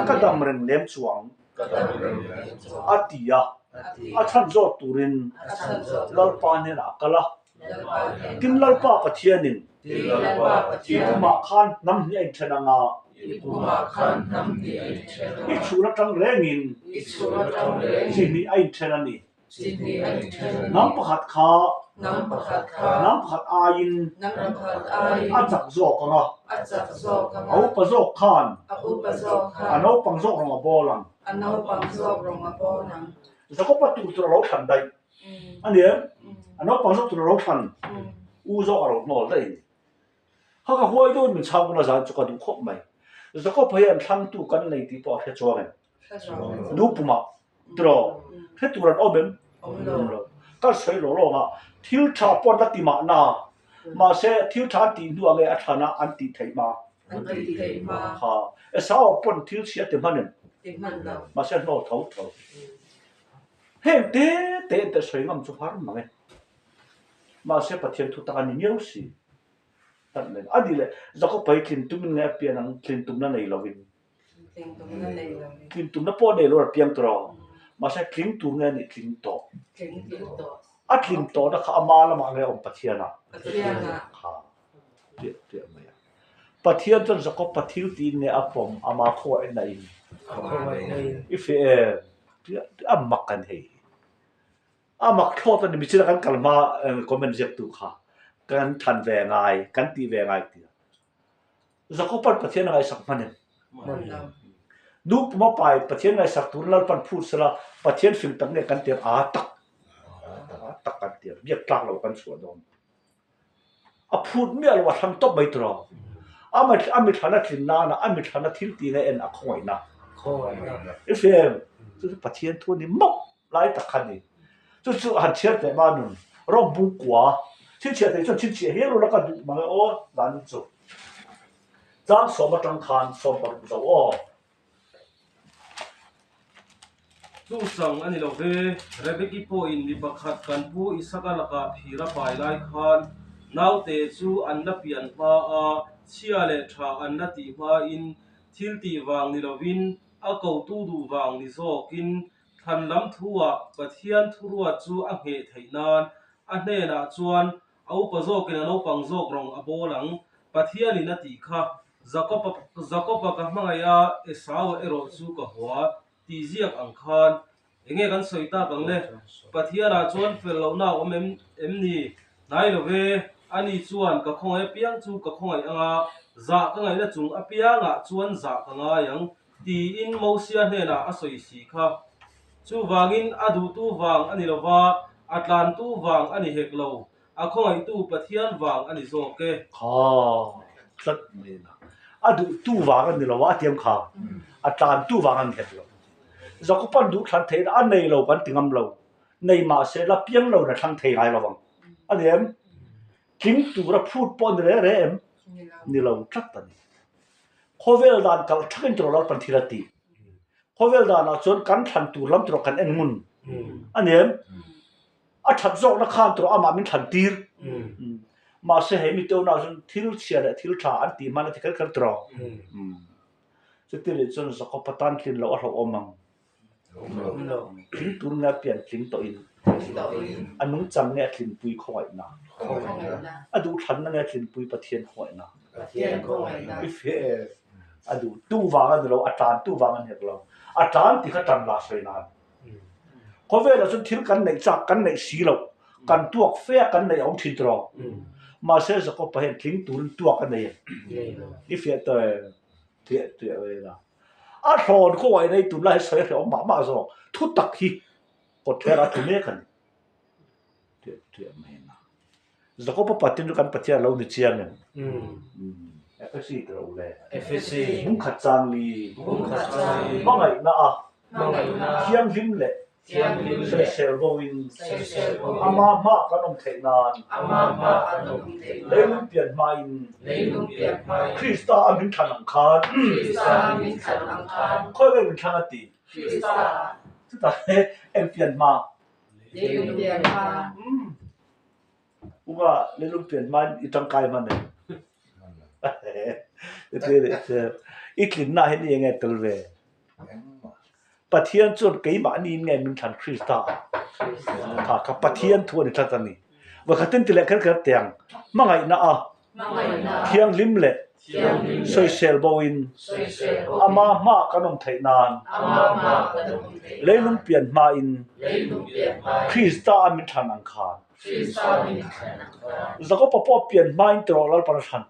ka dam reng lem chuang a ti a, a chhan zawt turin Lalpa hnenah a kal a, Tin Lalpa Pathianin i pumah khan hnam hnih a inthen ang a, i chhun atang rengin chi hnih a inthen a ni. Hnam pakhat kha hnam pakhat aiin a chak zawk ang a, a upa zawk khan a naupang zawk rawng a bawl ang. Jakoba tur tur a lo thlan daih. A ni em? A naupang zawk tur a lo thlan u zawk a lo hnawl daih a ni. Kha ka huai deuhin min chhang bula zan chu ka duh khawp mai. Jakob hian thlangtu kan nei tih pawh a hre chuang em? Nu pumah tiraw hre tur an awm em? Awm lo. Ka sawi lo lawng a, thil tha pawh an la ti mahna, mahse thil tha an tih hnuah nge a thana an tih theih hma? Kha Esau pawn thil chhia ti hman em? Mahse a hnawl tho tho. Heng te te en te sawi ngam chu har mang e. Mahse Pathian thu tak a ni miau si. Tan nen a ni le Jakob hi tlin tumin nge a pian ang tlin tumna nei lovin. Tlin tumna pawh nei lo a piang tur aw. Mahse tling tur nge a nih tling tawh. A tlin tawhna kha ama lamah nge a awm Pathian ah. Kha tiah tiah mai a. Pathian chuan Jakob pa thil tiin nge a pawm ama khawngaihna in. I feh em? Tiah tiah a mak an hei hi. A mak thlawt a ni michina kan kal hma comment ziaktu kha kan than ve ngai kan tih ve ngai tia. Jakob-a'n Pathian a ngaihsak hman em? Nu puma pai Pathian ngaihsak turin Lalpan phut sela Pathian fing tak nge kan tir a tak a tak kan tir biak tlak lo kan chhuah dawn. A phut miah lo a thlang tawp mai tur a. A a mithlana tlin nana a mithlana thil tih nge en a khawngaihna. I hria em? Chu chu Pathian thu a ni mawp lai tak kha a ni. Chu chu han chhiar teh ma nun rawng bung kua chhinchhiah thei chuan chhinchhiah hial ula ka duh mang e aw zan chu. Chang sawm atang khan 16 zo aw. Chu chang a ni lo ve, Rebeki pawhin mi pakhat kan pu Isaka lakah phir a pai lai khan naute chu an la pian hma a, chhia leh tha an la tih hmain thil tih vang ni lovin a kotu duh vang ni zawkin thlan lam thuah Pathian thuruat chu a ngheh theih nan a hnenah chuan A upa zawkin a naupang zawk rawng a bawl ang, Pathianin a tih kha. Jakob-a, Jakob-a ka hmangaih a, Esau-a erawh chu ka hua, tih ziak ang khan. Enge kan sawi tak ang le? Pathianah chuan fel lohna a awm em em ni? Hnai lo ve, ani chuan ka khawngaih apiang chu ka khawngaih ang a, zah ka ngaihna chung apiangah chuan zah ka ngai ang, tiin Mosia hnenah a sawi si kha. Chuvangin a duhtu vang a ni lo va, a tlantu vang a ni hek lo, a khawngaihtu Pathian vang a ni zawk e. Kha tlat mai a, a duhtu vang a ni lo va, a tiam kha a tlantu vang a ni hek lo. Jakoban duh thlan theihna a nei lo kan ti ngam lo, nei mah se la piang lo in a thlang thei ngai lo vang a ni em? Tling tura phut pawh a ni reng reng em? Ni lo tlat a ni. Khawvel dan kalh thakin tawrh Lalpan thil a ti. Khawvel danah chuan kan thlan tur lam tawrh kan en ngun a ni em? A that zawkna khan tawrh amah min thlan tir. Mahse hei mi teuhna ah chuan thil chhia leh thil tha an tih hman a ti kher kher tawrh. Chuti leh chuan Jakob-a tan tlin loh a hlauhawm ang. Tling tur nge a pian tling tawhin a nungchang nge a tlinpui khawngaihna? A duhthlanna nge a tlinpui Pathian khawngaihna? I hria A duh tu vang a ni lo, a tan tu vang a ni hek lo. A tan tih kha tan lah sawi nan. Khawvelah chuan thil kan neih chak, kan neih si loh, kan tuak fe a kan neih a awm thin tawh. Mahse Jakob-a hian tling turin tuak a nei a. I fiah tawh em? Fiah tawh em a? A hlawn khawngaih nei tunlai hi sawi hrehawm mah mah zawk. Thu tak hi kawtthler a tlu mek a ni. Tiah tiah mai a. Jakob-a Pathian chu kan Pathian a lo ni chiang em? Efesi ti rawh u le. Efesi. Bungkhat chang li. Bungkhat chang li. Hmangaihna a. Hmangaihna. Thianghlim leh. Thianghlim leh. Sawisel bo in. Sawisel bo in. Ama hmaah kan awm theih nan. Ama hmaah kan awm theih nan. Leilung pian hma in. Leilung pian hma in. Krista a min thlan ang khan. Krista a min thlan ang khan. Khawi nge min thlang a ti? Krista. Chutah he eng pian hma? Leilung pian hma. Upa leilung pian hma in i tangkai hman em? I tlinna hi ni enge tel ve? Pathian chuan keimahni in nge min thlan Krista a? Kha kha Pathian thu a ni tlat a ni. Vawikhatin ti leh kher kher teh ang. Hmangaihna a thianghlim leh sawisel bo in ama hmaah kan awm theih nan leilung pian hma in Krista a min thlan ang khan Jakob-a pawh pian hma in ti rawh Lalpan a thlan.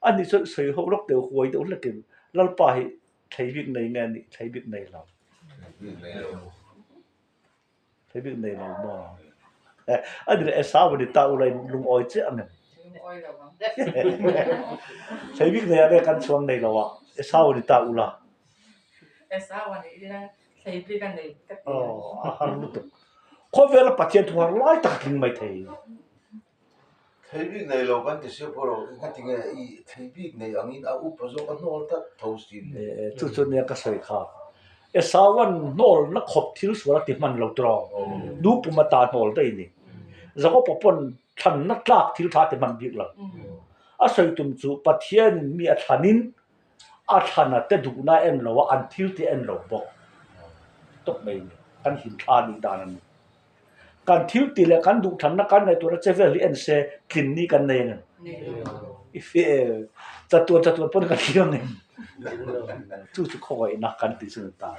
A nih chuan sawi ho lawk deuh huai deuh hlekin Lalpa hi Thlei bik nei nge nih thlei bik nei lo? Thlei bik nei lo maw? A ni le Esau a ni ta ula in lungawi chiah ang em? Thlei bik nei ah nge kan chhuang nei lo a, Esau a ni ta ula. Esau a nih ila thlei bik a nei ka ti. Aw a har lutuk. Khawvela Pathian thu har lai tak a tling mai thei. Thei bik nei lo kan ti sia pawh lo, engati nge i thei bik nei angin a upa zawk a hnawl tlat tho si le. Chu chu nia ka sawi kha. Esauan hnawl na khawp thil sual a ti hman lo tawh, nu pum ata hnawl daih a ni. Jakob-a pawn thlanna tlak thil tha a ti hman bik lo. A sawi tum chu Pathianin mi a thlanin a thlana te duhna a en lo a, an thil te a en lo bawk tawp mai a ni. Kan himthla a nih dan a ni. Kan thil tih leh kan duhthanna kan ngaihtuahna che vel hi en se tlin ni kan nei ang em? I fe chatuan chatuan pawn kan tling ang em? Chu chu khawngaihna kan tih chu ni ta.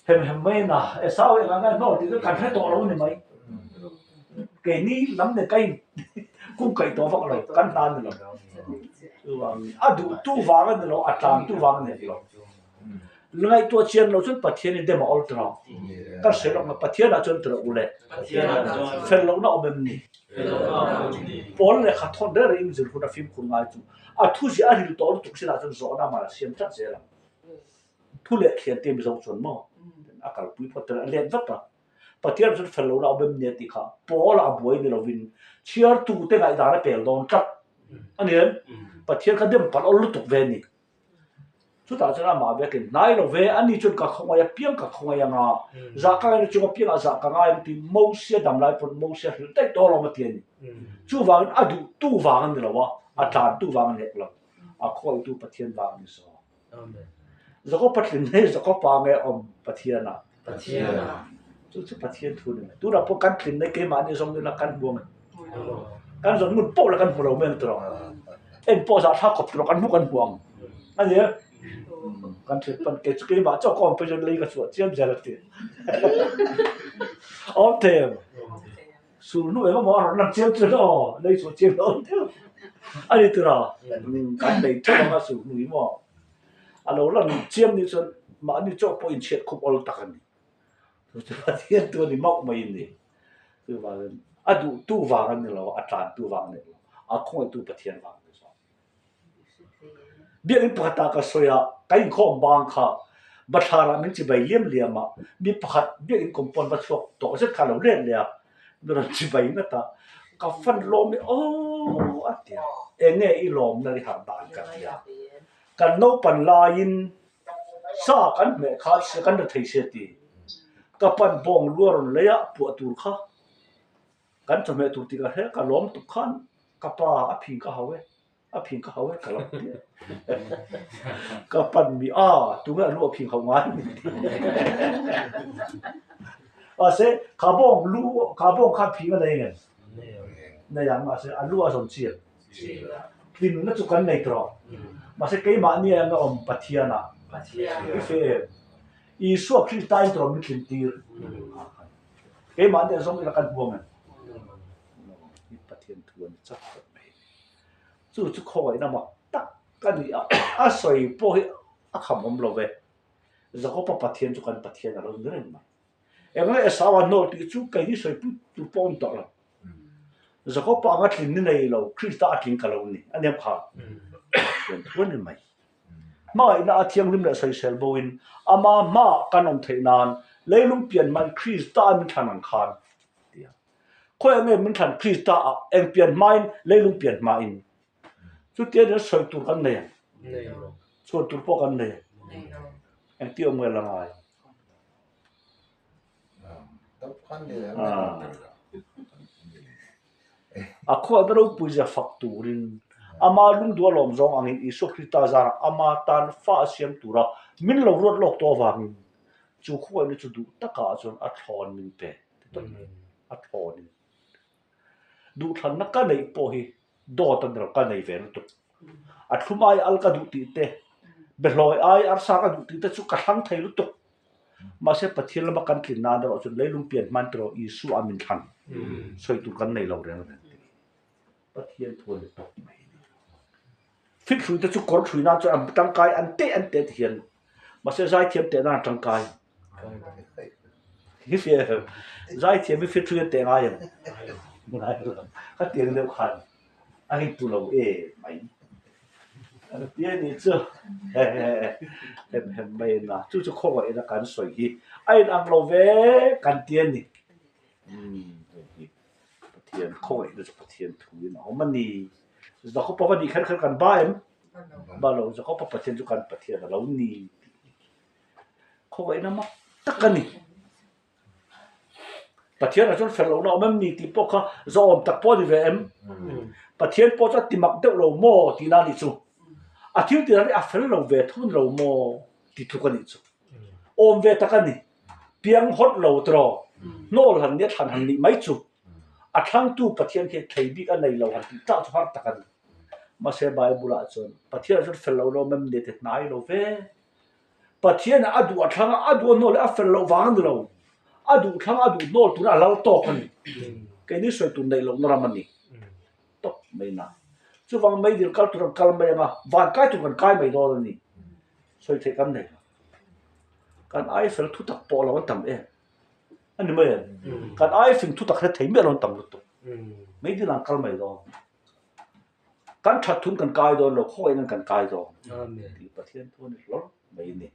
Hem hem mai na Esau engah nge hnawh tih chu kan hre tawh lo ni mai. Keini lam nen ka in kungkaih tawh vak lo, kan hna a ni lo. Chuvangin a duhtu vang a ni lo, a tlantu vang a ni lo. Ngaihtuah chian lo chuan Pathian i dem a awl tawh. Kan hre lawk na Pathian ah chuan tawh u le. Fel lohna awm em ni? Pawl lehkha thawn reng reng in zir hun a fimkhur ngai chu a thu ziah a ril tawh lutuk sinah chuan zawhna man a siam tlat zel ang. Thu leh thian te Mizo chuan maw a kalpui phawt tel a let vat a. Pathian chuan fel lohna awm em ni a tih kha Paul a buai ni lovin chhiartute ngaihdan a pel dawn tlat a ni em? Pathian kha dem palh awl lutuk ve a ni. Chutah chuan amah vekin hnai lo ve, ani chuan ka khawngaih apiang ka khawngaih anga, zah ka ngaihna chung apiangah zah ka ngai ang tiin Mosia dam lai pawn Mosia hrilh daih tawh alawm a ti a ni. Chuvangin a duhtu vang a ni lo a, a tlantu vang a ni hek lo, a khawngaihtu Pathian vang a ni zawk. Jakob-a tlin hi Jakob-a nge awm Pathian-ah? Pathian-ah. Chu chu Pathian thu a ni mai. Tunah pawh kan tlinna keimahni zawng ila kan hmu ang em? Kan zawn ngun poh la kan hmu lo mai ang tawh. En pawh zah thlak khawp tawh kan hmu kan hmu ang. A ni e. Kan tlin pan kei chu keimah chauh ka awm phei chuan lei ka chhuah chiam zel a ti. Awm thei em? Sul hnu engemaw a rawn lang chiam chu aw lei chhuah chiam lo awm deuh. A ni tura kan nei theuh ang a sul hnu hi maw. A lo lan chiam ni chuan mahni chauh pawh inchhiat khup awl tak a ni. Chu chu Pathian tu a ni mauh mai a ni. Chuvangin a duhtu vang a ni lo, a tlantu vang a ni lo, a khawngaihtu Pathian vang a ni zawk. Biakinn pakhatah ka sawi a, ka inkhawm bang kha bathlarah min chibai liam liam a, mi pakhat biakinn compound va chhuak tawh zet kha a lo let leh a, mi rawn chibai ngat a, ka fan lawm e aw a ti a, eng nge i lawmna ri harh dan ka ti a, kan naupan laiin sa kan hmeh kha kan ri thei sia ti, ka pan bawng lua rawn lei a puah tur kha. Kan chawhmeh tur tih ka hre ka lawm tuk khan ka pa a phing ka hau e, a phing ka hau e ka lo ti a. Ka pan mi a tunge a lu a phing hau ngai min ti. Mahse kha bawng lu kha bawng khan phing a nei ngem? Nei ang mahse a lu a zawn chian. Tlinna chu kan nei tawh. Mahse keimahni a eng a awm Pathian ah. I fe em? Isua Krista in tawh min tlin tir. Keimah nih a zawng ila kan hmu ang em? Hi Pathian thu a ni chak tak mai. Chu chu khawngaihna mak tak a ni a, a sawi pawh hi a kham awm lo ve. Jakob-a Pathian chu kan Pathian a lo ni reng mai. Engnge Esau-a hnawl tih chu keini sawi pui tur pawh a awm tawh lo. Jakob-a anga tling ni nei lo, Krista a tling ka lo ni a nia kha. Pathian thu a ni mai. Hmangaihna a thianghlim leh sawisel bo in ama hmaah kan awm theih nan leilung pian hmain Krista a min thlan ang khan ti a. Khawiah nge min thlan Krista ah eng pian hmain leilung pian hmain? Chutia nia sawi tur kan nei ang. Chhuan tur pawh kan nei ang. Engti awm nge la ngai? A khualna ropui zia fak turin ama lungduh a lawm zawng angin Isua Krista zarah ama tan fa a siam tura min lo ruat lawk tawh avangin chu khuaina chu duh takah chuan a thlawn min pe ti tawp mai, a thlawnin. Duhthlanna ka neih pawh hi dawt a ni lo, ka nei ve lutuk. A thlum ai al ka duh tih te, behlawi ai arsa ka duh tih te chu ka thlang thei lutuk. Mahse Pathian lama kan tlin nan erawh chuan leilung pian hman tawh Isua min thlan sawi tur kan nei lo reng reng tih Pathian thu a ni tawp mai a ni. Fit hrui te chu kawr hrui nan chuan an tangkai an teh an teh ti hian mahse zaithiam teh nan a tangkai. Hi fiah zaithiam hi fit hrui an teh ngai em? Ngai lo. Khatiang deuh khan. A hei tu lo e mai. An ti a nih chu. Hem hem mai in a. Chu chu khawngaih in a kan sawi hi. A in ang lo ve kan ti a ni. Umm hei hi Pathian khawngaih na chu Pathian thu in a awm a ni. Jakob-a va nih kher kher kan ba em? Ba lo. Jakob-a Pathian chu kan Pathian a lo ni tih hi. Khawngaihna mak tak a ni. Pathian ah chuan fel lohna awm em ni tih pawh kha zawhawm tak pawh a ni ve em? Pathian pawh chu a ti mak deuh lo maw tihna a nih chu. A thil tih dan hi a fel lo ve thun lo maw ti tluk a nih chu. Awm ve tak a ni. Piang hawt lo tiraw hnawl han nia thlan han nih mai chu. A thlangtu Pathian khi thlei bik a nei lo han tih tlak chu har tak a ni. Mahse Bible ah chuan Pathian ah chuan fel lohna awm em ni ti hnai lo ve. Pathian a duh a thlang a, a duh a hnawl leh a fel loh vang a ni lo. A duh thlang a duh hnawl tura a lal tawk a ni. Keini sawi tur neih lohna ram a ni. Tawp mai na. Chuvang meidil kal tur an kal mai ang a, van kai tur kan kai mai dawn a ni. Sawi theih kan nei lo. Kan ai fel thutak pawh lo an tam em? A ni mai em? Kan ai fing thutak hre thei miah lo an tam lutuk. Meidil an kal mai dawn. Kan that thun kan kai dawn lo, khawngaih nan kan kai dawn. Tih Pathian thu a ni hlawr mai a ni.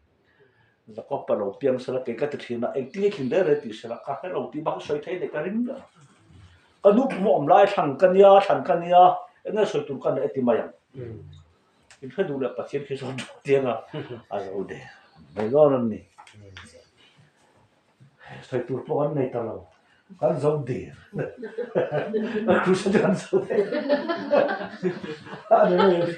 Jakob-a lo piang sela kei ka ti thin a, engtin nge thlin reng reng tih sela ka hre lo tih bak sawi thei leh ka ring miah lo. Ka nu pum a awm lai thlan ka nia, thlan ka nia, eng nge sawi tur ka neih a ti mai ang. In hre duh leh Pathian khi zawt duh tiang a, a zo der mai dawn a ni. Sawi tur pawh kan nei ta lo, kan zo der. A krus chu kan zo der. A ni mai a ni.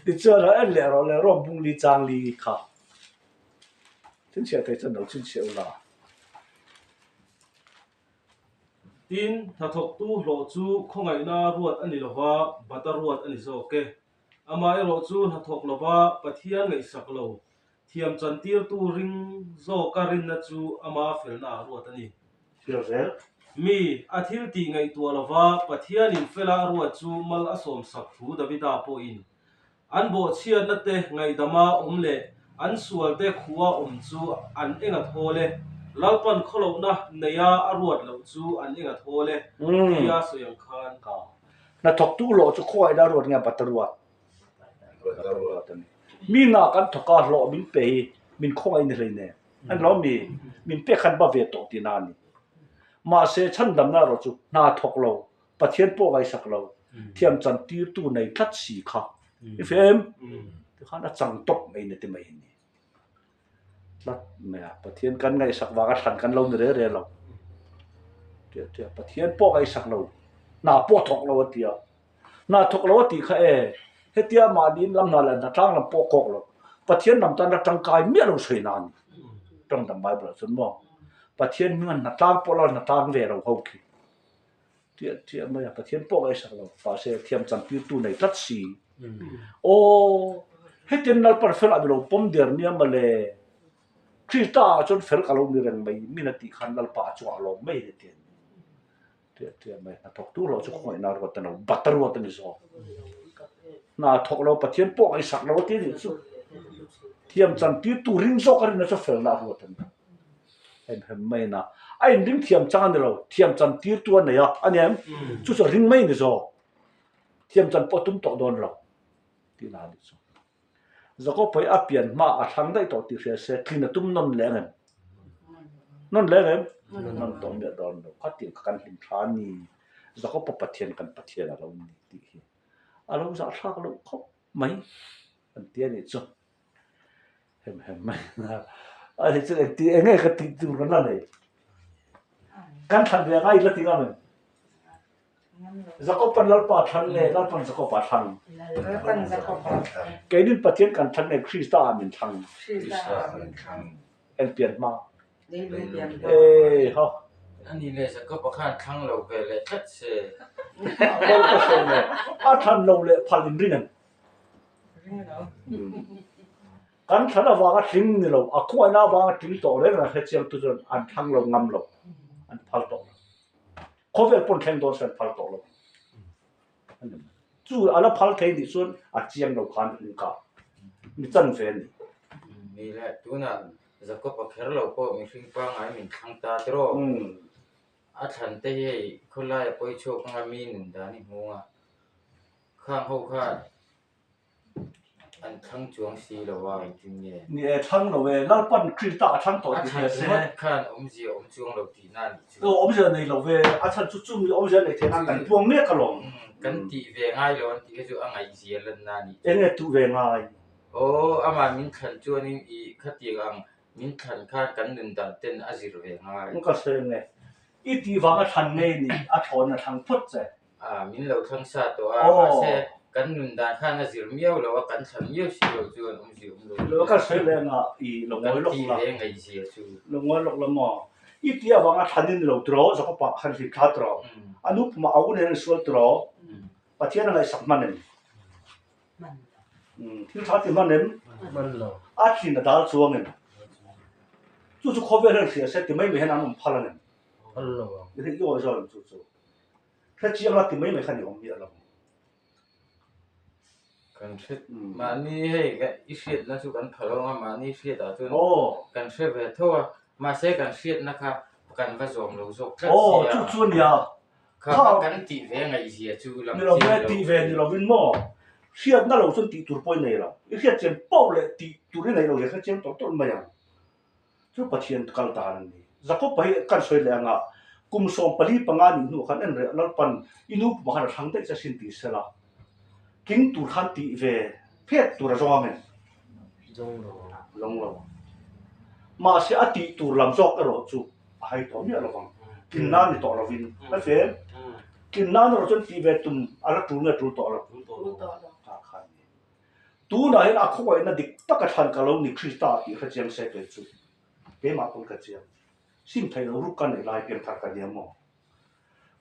Tichuan a en leh rawh le Rom bung li chang li kha. Chhinchhiah thei chuan lo chhinchhiah ula. Tin, hnathawktu hlawh chu khawngaihna ruat a ni lova, bata ruat a ni zawk e. Amaherawhchu hnathawk lova Pathian ngaihsak lo, thiam chantirtu ring zawka rinna chu ama felnaah ruat a ni. Chhiar zel. Mi, a thil tih ngaihtuah lova Pathianin fela a ruat chu mal a sawmsak thu Davida pawhin An bawhchhiatna te ngaihdama awm leh an sual te khua awm chu an eng a thawl e, Lalpan khawlohna neia a ruat loh chu an eng a thawl e, tia sawi ang khan. Ka hnathawktu hlawh chu khawngaihna a ruat nge a bat a ruat? Bat a ruat a ni. Mi hna kan thawk a hlawh min pe hi min khawngaih ni hleinem. A ni lo mi? Min pek khan ba ve tawh tihna a ni. Mahse chhandamna erawh chu hna thawk lo Pathian pawh ngaihsak lo, thiam chan tirtu nei tlat si kha i fem tikhan a chang tawp mai ni ti mai ni. Tlat mai a, Pathian kan ngaihsak vanga thlan kan lo ni re re lo. Tia tia Pathian pawh ngaihsak lo, hna pawh thawk lo a ti a. Hna thawk lo a tih kha e, hetia mahni in lam hna leh hna tlang lam pawh kawk lo. Pathian lam tan a tangkai miah lo sawi na a ni. Tawngdang Bible ah chuan maw Pathian hminga hna tlang pawh la hna tlang ve lo ho khi. Tiah tiah mai a, Pathian pawh ngaihsak lo, mahse thiam chantirtu nei tlat si. Aw, hetiang Lalpan fel ah milo pawm der nia mawle, Krista ah chuan fel ka lo ni reng mai, min a tih khan Lalpa a chungah a lawm mai hetiang. Tiah tiah mai, hna thawk tur lo chu khawngaihna ruat a ni lo, bat a ruat a ni zawk. Hna thawk lo Pathian pawh ngaihsak lo a ti a nih chu. Thiam chantirtu ring zawk a rinna chu felna a ruat a ni. Hem mai na. A inring thiam chang a ni lo, thiam chan tirtu a nei a, a ni em? Chu chu a ring mai a ni zawk. Thiam chan pawh a tum tawh dawn lo tih na a nih chu. Jakob pawh hi a pian hma a thlang daih tawh tih hria se tlin a tum nawn leh ang em? Nawn leh ang em? Nawn tawh miah dawn lo. Khatin kha kan hlim tha a ni. Jakob pawh Pathian kan Pathian a lo ni tih hi a lo zahthlak loh khawp mai an ti a nih chu. Hem hem mai na. A hi chu engti eng nge ka tih tur kan la nei. Kan thlan ve anga i la ti ngam em? Jakob-an Lalpa thlan nge Lalpan Jakob-a thlang? Lalpan Jakob-a thlang. Keinin Pathian kan thlan nge Krista ah min thlang? Krista ah min thlang. Eng pian hma? Leilung pian hma. Ee haw. Ani leh Jakob-a khan thlang lo ve leh tlat se. Phal ka sawi lo. A thlan lo leh phal in ring em? Kan thlan avanga tling ni lo, a khuaina avanga tling tawh reng reng hrechiang tu chuan an thlang lo ngam lo, an phal tawh lo. Khawvel pawn thleng dawn se an phal tawh lo. Chu a la phal thei nih chuan a chiang lo khan in kah mi chan ve a ni. Ni le, tunah Jakob a kher lo pawh mihring pangngai min thlang ta tiraw? A thlan te hi hei khawlaia pawi chhuak anga mi nun dan i hmu anga. Khang ho khan an thlang chuang si lo a engtin nge? Ni e, thlang lo e, Lalpan Krista a thlang tawh A tih thlan hria se. ringawt khan awmzia awm chuang lo tihna a nih chu. Aw, awmzia nei lo ve, a chhan chu chumi awmzia nei theih nan kan puang mek alawm. Kan tih ve ngai lo an tih kha chu a ngaihzia lanna a nih chu. Enge tuh ve ngai? Aw, amah min thlan chuanin i khatiang ang min thlan khan kan nun dan ten a zir ve ngai. Ka sawi ange, i tih vanga thlan ngei ni, a thlawn a thlang phawt che. A, min lo thlang sa tawh a, mahse kan nun dan khan a zir miau lo a, kan thlan miau si lo chuan awmzia awm lo Lo ka sawi leh anga i lo ngawi lawk la. Kan ti ve ngaihzia chu. Lo ngawi lawk la maw? I ti avanga thlan in lo tiraw, Jakob-ah khan hlim thla tiraw, a nu pumah a u nen an sual tiraw, Pathian a ngaihsak hman em? Thil tha ti hman em? A thin a dal chuang em? Chu chu khawvel hian hria se ti mai mai hian an awm phal a nem? I awi zawk em chu chu? Hre chiang la ti mai mai kha ni awm miah lo. Kan hre mahni hei i hriatna chu kan pha lo ang a, mahni hriatah chuan kan hre ve tho a, mahse kan hriatna kha kan va zawm lo zawk tlat sia. Aw chu chu a nia. Kha kha kan tih ve ngaihzia chu lam chiang lo. Tih ve ni lovin maw hriatna lo chuan tih tur pawh i nei lo. I hriat chian poh leh tih tur i nei lo zia kha chiang tawlh tawlh mai ang. Chu Pathian kal dan a ni. Jakob-a hi kan sawi leh anga kum 15 nih hnuah khan en reh Lalpan i nu pumah khan a thlang daih che sin ti sela tling tur khan tih ve phet tur a zawng ang em? Zawng lo. Zawng lo. Mahse a tih tur lam zawk erawh chu a hai tawh miah lovang. Tlin nan ni tawh lovin. A fem. Tlin nan erawh chuan tih ve tum a la tul nge tul tawh lo? Tul tawh lo. Kha kha a ni. Tunah hian a khawngaihna dik taka thlan ka lo ni Krista tih hre chiang se kei chu keimah pawn ka chiang. Sim thei lo ruk ka neih lai pian thar ka nia maw?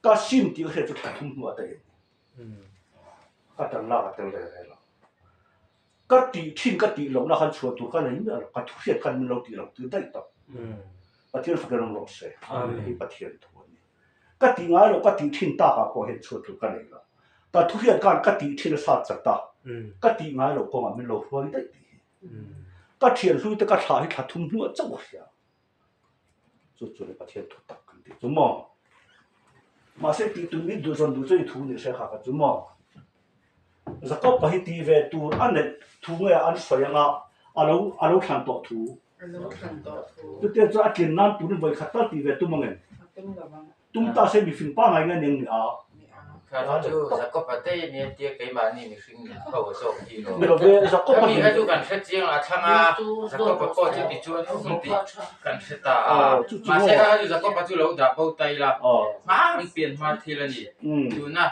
Ka sim tih ka hriat chu thla thum hnuah ta em ni? Ka tan lak a tel reng reng lo. Ka tih thin ka tih lohna khan chhuah tur ka nei miah lo, ka thu hriat khan min lo tih loh tir daih tawh. Pathian fakin awm rawh se. Hi Pathian thu a ni. Ka tih ngai loh ka tih thin takah pawh hian chhuat tur ka nei lo. Ka thu hriat khan ka tih thin a sat chat a, ka tih ngai loh kawngah min lo hruai daih tih hi. Ka thian hlui te ka thlah hi thla thum hnuah chauh a hria. Chu chu le Pathian thu tak kan tih chu maw. Mahse tih tum i duh zawn duh chu i thu ni hre kha ka chu maw. Jakob-a hi tih ve tur a neih thu nge an sawi anga a lo a lo thlan tawh thu. A lo thlan tawh thu. Chutiang chuan a tlin nan turin vawi khat tal tih ve tum ang em? A tum lo ang. Tum ta se mifing pangngai nge ning ni a? Ni a. Kha chu Jakob-a te nia tia keimahni mihring nih ho a zawk hi lo. Ni lo ve, Jakob-a Khami kha chu kan hre chiang a thlang a, Jakob-a pawh chu tichuan awm tih kan hre ta a. Mahse kha chu Jakob-a chu lo dah bo ta ila, hma an pian hma thil a ni. Tuna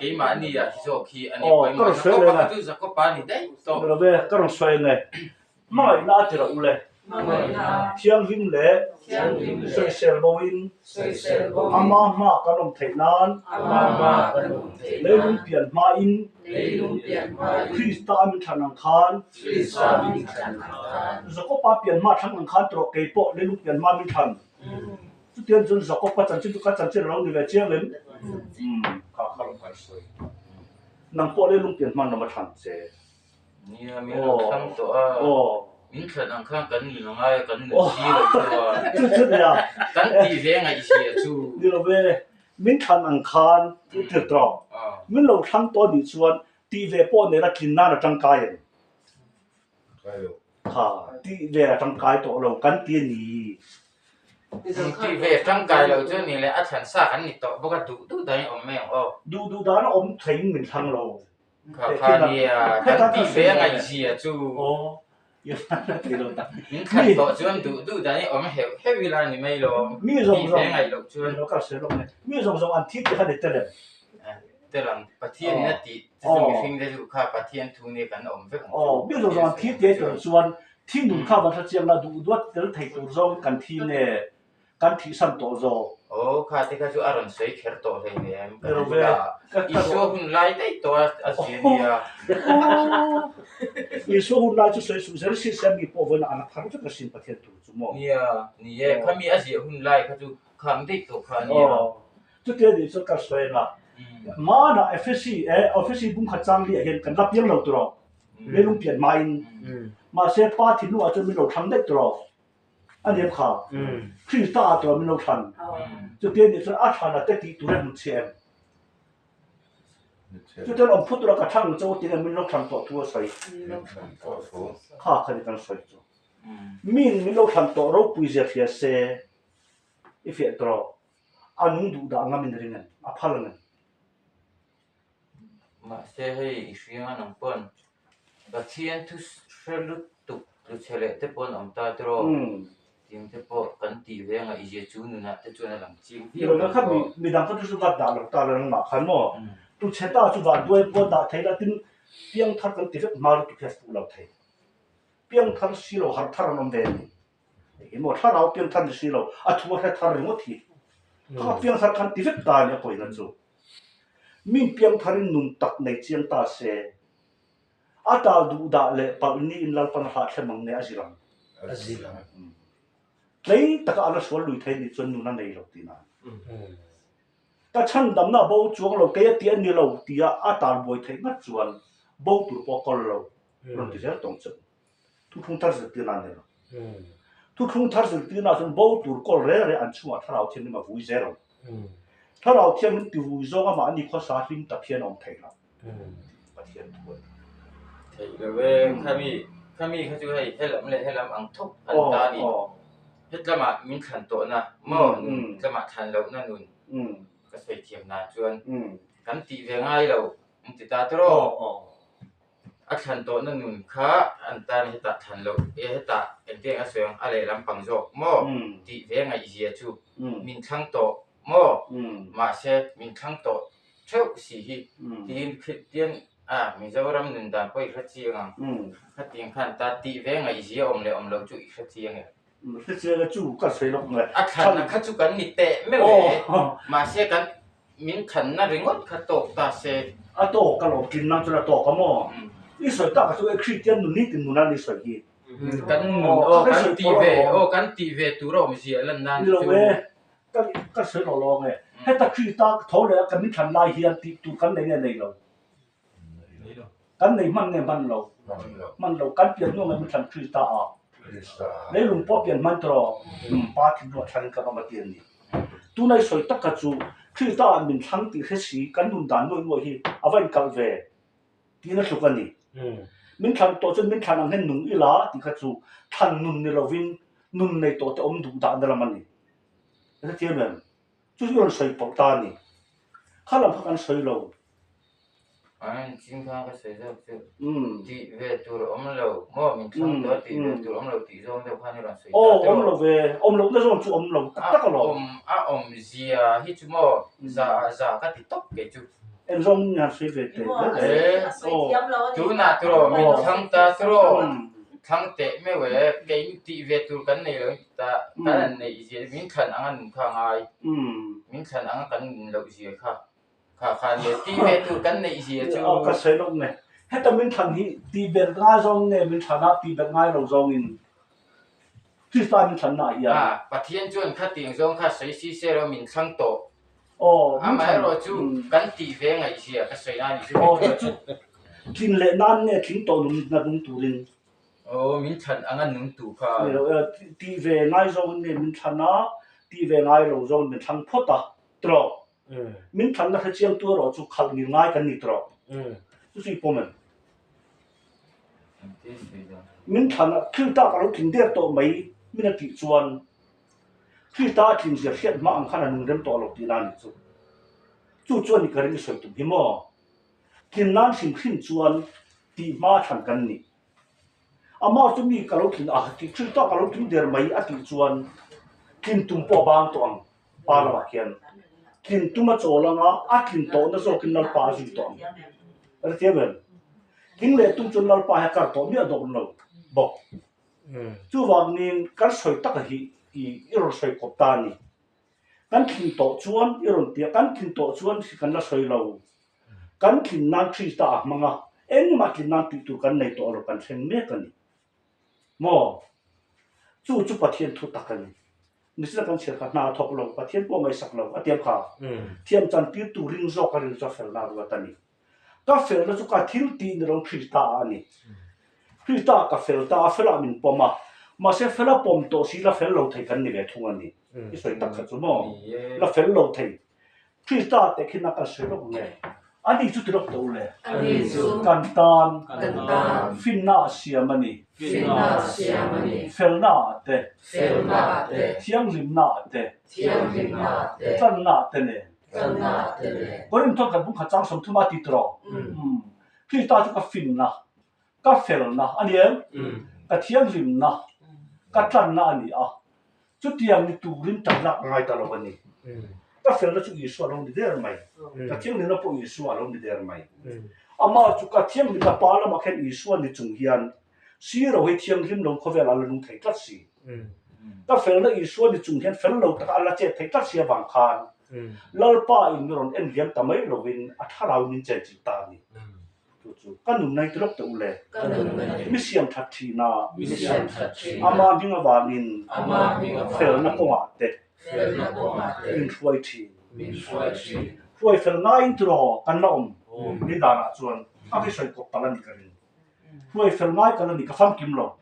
Keimahni ah hi zawk hi a ni pawimawh. Jakob-a kha chu Jakob-a ni daih tawh. Ni lo ve, ka rawn sawi ang e. Hmangaihna a ti rauh le. Thianghlim leh sawisel boin ama hma kan awm theih nan leilung pian hmain Krista a min thlan ang khan Jakob-a pian hma thlang ang khan tawh kei pawh leilung pian hma min thlan. Chutiang chuan Jakob-a chanchin chu ka chanchin a lo ni ve chiang em? Umm, kha kha lo kan sawi. Nang pawh leilung pian hman lam a thlan che. Nia, min lo thlang tawh a. Min thlan ang khan kan nun a ngai a, kan nun si lo chu a. Chu chu nia. Kan tih ve ngaihzia chu. Ni lo ve, min thlan ang khan i tir tawh. Min lo thlang tawh anih chuan tih ve pawh nena tlin nan a tangkai em? Kha, tih ve a tangkai tawh lo kan ti a ni. Tih ve tangkai lo chu ni leh a thlan sa kan ni tawh bawk a, duh duh danin awm mai ang aw. Duh duh dan a awm theiin min thlang lo. Kha kha nia, kan tih ve a ngaihzia chu. Min thlan tawh chuan duh duh danin awm heuh heuh ila ni mai lo. Tih ve ngaih loh chuan. Mi zawng zawng an thi tih kha ni tel em? Tel ang, Pathian in a tih chu chu mihring te chu kha Pathian thu nia kan awm vek ang chu. Mi zawng zawng an thi tih a tel chuan Thi nun kha van hre chiang la, duh duat tel thei tur zawng kan thi nge kan thihsan tawh zawk? Aw, kha te kha chu a rawn sawi kher tawh hlei nem, ka duh la. Isua hun lai daih tawh a a zia nia. Isua hun lai chu sawi suh zel si se mi pawh vawiin a la thar vek asin Pathian thu chu maw? Nia, ni e, khami a ziah hun lai kha chu khang daih tawh kha a nia. Chutia nih chuan ka sawi ang a, hmanah Efesi, Efesi bung khat chang liah hian kan la piang lo tur aw. Leilung pian hmain mahse pa thinlungah chuan min lo thlang daih tawh a ni em kha? Krista ah tawh min lo thlan. Chutia nih chuan a thlan a te tih tur em chhe em? Chutia awm phut tura ka thlang cho tih em min lo thlan tawh thu a sawi. Kha kha ni kan sawi chu. Min min lo thlan tawh ropui zia hria se i fiah tawh a nung duh dah ngam in ring em? A phal ang em? Mahse hei i hriang a nang pawn Pathian thu hre lutuk tlu chhe leh te pawh an awm ta tiraw? Tiang te pawh kan tih ve anga i zia chu nunah te chuan a lang chiang viau lo pawh. Midang kha chu chu vat dah lo ta la nangmah khan maw? Tlu chhe ta chu van duai pawh dah thei la tin piangthar kan ti vek hma lutuk hi a fuh lo thei. Piangthar si lo harh thar an awm ve a ni. Emaw thlarau piangthar ni si lo, a thu a hre thar ringawt hi. Kha piangthar khan ti vek ta a ni a pawina chu. Min piangtharin nun tak nei chiang ta se, a tal duh dah leh palh niin Lalpan a hlahthlem ang nge a zir ang? A zir ang. Tlei taka a la sual lui thei nih chuan nun a nei lo tihna a ni. Ka chhandamna a bo chuang lo, kei a ti a ni lo tia a tal buai theih ngat chuan. Bo tur pawh a kawl lo. Rawn ti zel tawng che u. Thuthlung thar zirtirna a ni lo. Thuthlung thar zirtirna chuan bo tur kawl reng reng an chhungah Thlarau Thianghlim a vui zel ang. Thlarau Thianghlim ti vui zawng amah ani khawsa hlim tak hian a awm thei lo. Pathian thu a ni. Theih lo e, khami khami kha chu hei helam leh helam ang thawk an ta a ni. Hetlamah min thlan tawhna maw nun, hetlamah thlan lohna nun ka sawi thiam nan chuan kan tih ve ngai lo an ti ta tawh. A thlan tawhna nun kha an tan hetah thlan loh e hetah engtiang a sawi ang a lehlam pang zawk maw tih ve ngaihzia chu min thlang tawh maw mahse min thlang tawh theuh si hi tiin Kristian a Mizoram nun dan pawh i hre chiang ang khatiang khan ta tih ve ngaihzia awm leh awm loh chu i hre chiang em? Hre chiang e chu ka sawi lawk nge. A thlanna kha chu kan ni teh meuh e mahse kan Min thanna ringawt kha tawk ta se. A tawk ka lawm tlin nang chuan a tawk a maw? I sawi tak ah chu e Kristian nun ni tin nun a ni sawi hi. Kan nun aw kan tih ve aw kan tih ve tur a awm zia lan nan chu. Ni lo e ka ka sawi lo lawng e. Heta Krista tho leh a kan ni thlan lai hian tih tur kan nei nge nei lo. Kan nei hman nge hman lo. Hman lo kan pian hnu nge min thlan Krista a. Leilung pawh pian hman tawh Pa thinlung a thlang ka ram a ti a ni. Tunai sawi tak kha chu Krista ah min thlang tih hre si kan nun dan nuai nuai hi a va inkalh ve tiin a tluk a ni. Min thlan tawh chuan min thlan ang hian nung ila tih kha chu thlan nun ni lovin nun nei tawh te awm duh dahna lam a ni. A hrethiam em? Chu chu i rawn sawi pawh ta a ni. Kha lam kha kan sawi lo. An ching kha ka sawi zawk chu tih ve tur awm lo maw min thlang tawh a tih ve tur awm lo tih zawng deuh khan i rawn sawi ta tawh. Aw awm lo ve, awm lohna zawn chu awm lo tak tak alawm. A awm a awm zia hi chu maw za za ka ti tawp kei chu. Eng zawng in han sawi ve teh hle. Tunah tawh min thlang ta tawh. Thlang teh meuh e, kei tih ve tur kan nei lo in ti ta, kan an neih zia min thlan anga nun kha a ngai, min thlan anga kan nun loh zia kha kha kha nia, tih ve tur kan neih zia chu. Aw ka sawi lawk nge, heta min thlan hi tih ber ngai zawng nge min thlan a, tih ber ngai lo zawngin Krista min thlanna ah hian. A, Pathian chuan khatiang zawng kha sawi si se ro min thlang tawh. Aw, min thlan. Amaherawhchu kan tih ve ngaih zia ka sawi na a nih chu. Aw, chu chu Tlin leh nan nge tling tawh nung na nung turin. Aw, min thlan anga nung tu kha. Ni lo e, tih ve ngai zawngin nge min thlan a, tih ve ngai lo zawngin min thlang phawt a, tawh. Min thlanna hre chiang tu erawh chu khalh ngil ngai kan ni tawh. Chu chu i pawm em? Min thlan a, thil tak a lo tling der tawh mai min a tih chuan Krista a tlin zia hriat hma ang khan a nung rem tawh lo tihna a nih chu. Chu chuan i ka ring i sawi tum hi maw? Tlin nan hrim hrim chuan tih hma thlan kan ni. Amah chu mi ka lo tlin a tih thil tak a lo tling der mai a tih chuan tlin tum pawh a bang tawh ang pa lamah khian. Tlin tum a chawl anga a tlin tawhna zawkin Lalpa a zui tawh ang. A ri thiam em? Tling leh tum chuan Lalpa hi a kar tawh miah dawn lo bawk. Chuvangin kan sawi taka hi i rawn sawi kawp ta a ni. Kan thlin tawh chuan i rawn ti a, kan thlin tawh chuan hri kan la sawi lo. Kan thlin nan Krista a hmang a, engmah tlin nan tih tur kan nei tawh lo, kan thleng mek a ni. Maw? Chu chu Pathian thu tak a ni. Misina kan chhiar kha hna a thawk lo, Pathian pawh a ngaihsak lo, a tiam kha. Thiam chantir tur ring zawk a ring chu a felna ruat a ni. Ka felna chu ka thil tih ni lo Krista ah a ni. Krista ah ka fel ta a, felah min pawm a. Mahse fela pawm tawh si la fel lo thei kan ni ve thung a ni. I sawi tak kha chu maw? La fel lo thei. Krista ah teh khin a kan sawi lawk nge? Ani chu ti lawk tawh u le. Kan tan finna ah siam a ni. Felna ah te, thianghlimna ah te, tlanna ah te nen. Korinth kan bungkhat chang 30 a ti tawh. Krista chu ka finna, ka felna a ni em? Ka thianghlimna, ka tlanna a ni a. Chutiang ni turin tan lak a ngai ta lo a ni. Ka felna chu Isua a lo ni der mai. Ka thianghlimna pawh Isua a lo ni der mai. Amah chu ka thianghlimna pa lamah khian Isua ni chung hian siro hi thianghlim lo khawvelah a la nung thei tlat si. Ka felna Isua ni chung hian fel lo taka a la chet thei tlat si avang khan Lalpa in mi rawn en liam ta mai lovin a thlarau min chen chilh ta a ni. Chu chu ka nunna hi ti lawk teh u le. Mi siam that thin a, Ama hming avangin felna kawngah te min hruai thin. Hruai fel ngaiin tiraw kan la awm ni danah chuan. Ka khi sawi kawp palh a nih ka ring. Hruai fel ngai ka la ni, ka famkim lo.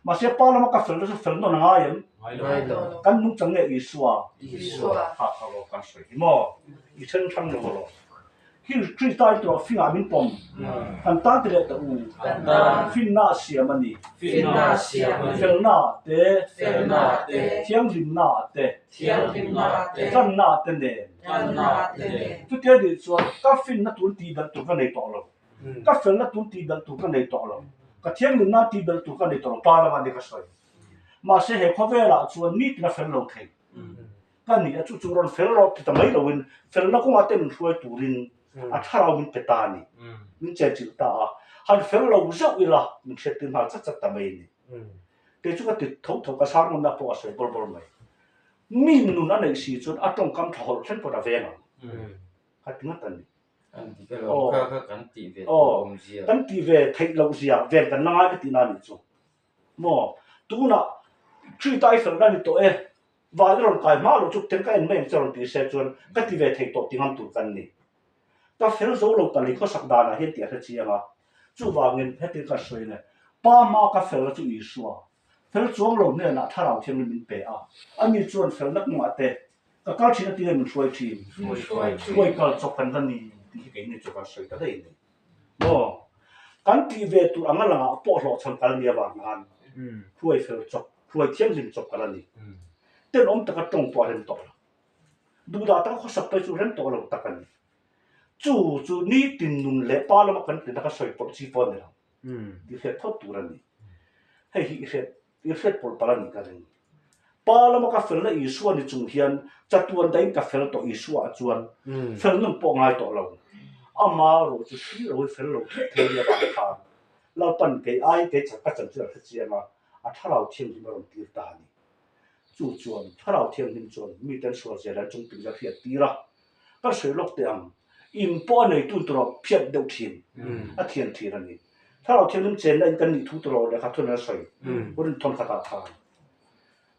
Mahse pa lama ka felna chu fel nawn a ngai em? Ngai lo. Kan nungchang nge Isua? Isua. Kha kha lo kan sawi hi maw? I then hrang lo alawm. Khi Krista in tawh fingah min pawm. Kan tan ti leh ta u. Kan tan. Finna a siam a ni. Finna a siam a ni. Felna te. Felna te. Thianghlimna te. Thianghlimna te. Tlanna te nen. Tlanna te nen. Chutia nih chuan ka finna tun tih belh tur ka nei tawh lo. Ka felna tun tih belh tur ka nei tawh lo. Ka thianghlimna tih belh tur ka nei tawh lo, pa lama ni ka sawi. Mahse he khawvelah chuan nitin a fel lo thei. Ka ni a, chu chu rawn fel rawh ti ta mai loin felna kawngah te min hruai turin a thlarau min pe ta a ni. Min chenchilh ta a, han fel lo zeuh ila min hriattir nghal chat chat ta mai a ni. Kei chu ka ti tho tho, ka sermon-na pawh a sawi bawr bawr mai. Mi nun a neih si chuan a tawngkam tha hawlh thleng pawh a veng ang. Ka ti ngat a ni. An ti ka lo, kha kha kan tih ve tur awm zia. Kan tih ve theih loh zia ven kan la ngai ka tih na nih chu. Maw? Tunah Krita i felna ni tawh e, van i rawn kai hma loh chu teng ka en mai ang che rawn ti se chuan ka ti ve thei tawh ti ngam tur kan ni. Ka fel zo lo ta lei khawsak danah hian tih a hre chiang a. Chuvangin heti ka sawi nge, Pa hma ka felna chu Isua, fel chuang lo hnenah Thlarau Thianghlim min pe a, ani chuan felna kawngah te Ka kal thin a tia min hruai thin. Hruai kal chawp kan la ni tih hi keini chu kan sawi ta daih a ni. Maw? Kan tih ve tur anga langah pawh hlawhchham kal nia vang khan hruai fel chawp, hruai thianghlim chawp ka la ni. Tenawm taka tawng pawh a rem tawh lo. Duhdah taka khawsak phei chu rem tawh lo tak a ni. Chu chu nitin nun leh pa lama kan tina ka sawi pawlh chi pawh a ni lo. Tih hriat phawt tur a ni. Hei hi i hriat I hriat pawlh palh a nih ka ring. Pa lama ka felna Isua ni chung hian chatuan dahin ka fel tawh Isua ah chuan fel nun pawh ngai tawh lo. Ama rawh chu hri lo hi fel lo thei thei nia vang khan Lalpan kei aiin kei ka chan chu a hre chiang a, a Thlarau Thianghlim a rawn tir ta a ni. Chu chuan Thlarau Thianghlim chuan miten sual zel an chung pin a hriat tir a, Ka sawi lawk teh ang, in pawh a neitu tawrh phiat deuh thin, a thian thin a ni. Thlarau Thianghlim chenna in kan nih thu tawrh lehkha thun an sawi, hun thawn khatah khan.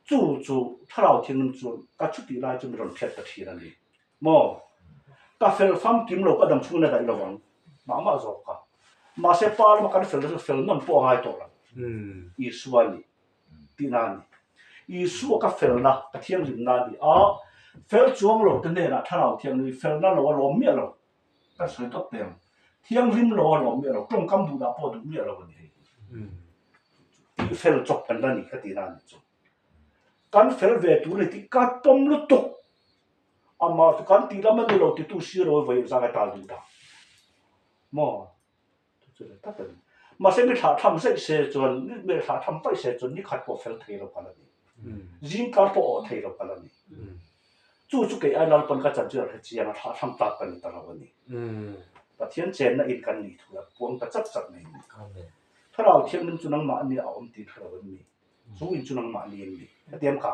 Chu chu Thlarau Thianghlim chuan ka chutih lai chu mi rawn phiat ta thin a ni. Maw? Ka fel famkim lo ka dam chhungin a daih lo vang, mah mah zawk ka. Mahse pa lama kan fel chu fel nawn pawh a ngai tawh lo. Isua a ni. Tihna a ni. Isua ka felna, ka thianghlimna a ni a, fel chuang lo te hnenah Thlarau Thianghlim felna lo a lawm miah lo. Kan sawi tawp teh ang. Thianghlim lo a lawm miah lo, tawngkam duh dah pawh duh miah lo a ni hei. Tih fel chawp kan la ni ka tihna a ni chu. Kan fel ve tur a ni tih ka pawm lutuk. Amah chu kan tih lam a ni lo titu sirawi vawi zang a tal duh dah. Maw? Chu chu tak a ni. Mahse mi thlah tham zeih se chuan, mi thlah tham vaih se chuan ni khat pawh fel thei lo kal a ni. Zingkar pawh awh thei lo kal a ni. Chu chu kei ai Lalpan ka chanchin a hre chiang a, thlah tham tlak ka ni ta lo a ni. Pathian chenna in kan nih thu a puang ta chat chat mai a ni. Thlarau Thianghlim chu nangmahni a awm tih hre lo an ni. Chu in chu nangmahni an ni. Hetiang kha.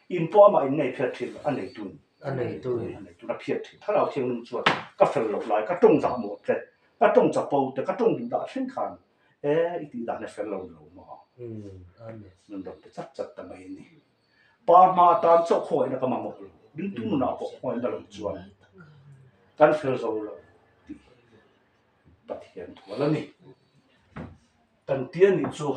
In pawh amah in ngei phiat thin a neitun. A neitun. A neitun a phiat thin. Thlarau Thianghlim chuan ka fel loh lai, ka tawng zah mawh te, ka tawng chapo te, ka tawng duh dah thleng khan e i tih dan hi fel lo lo maw? Nun rawn pe chat chat ta mai a ni. Pa hma atan chauh khawngaihna ka mamawh lo. Ringtu nunah pawh khawngaihna lo chuan kan fel zo lo tih Pathian thual a ni. Kan ti a nih chu.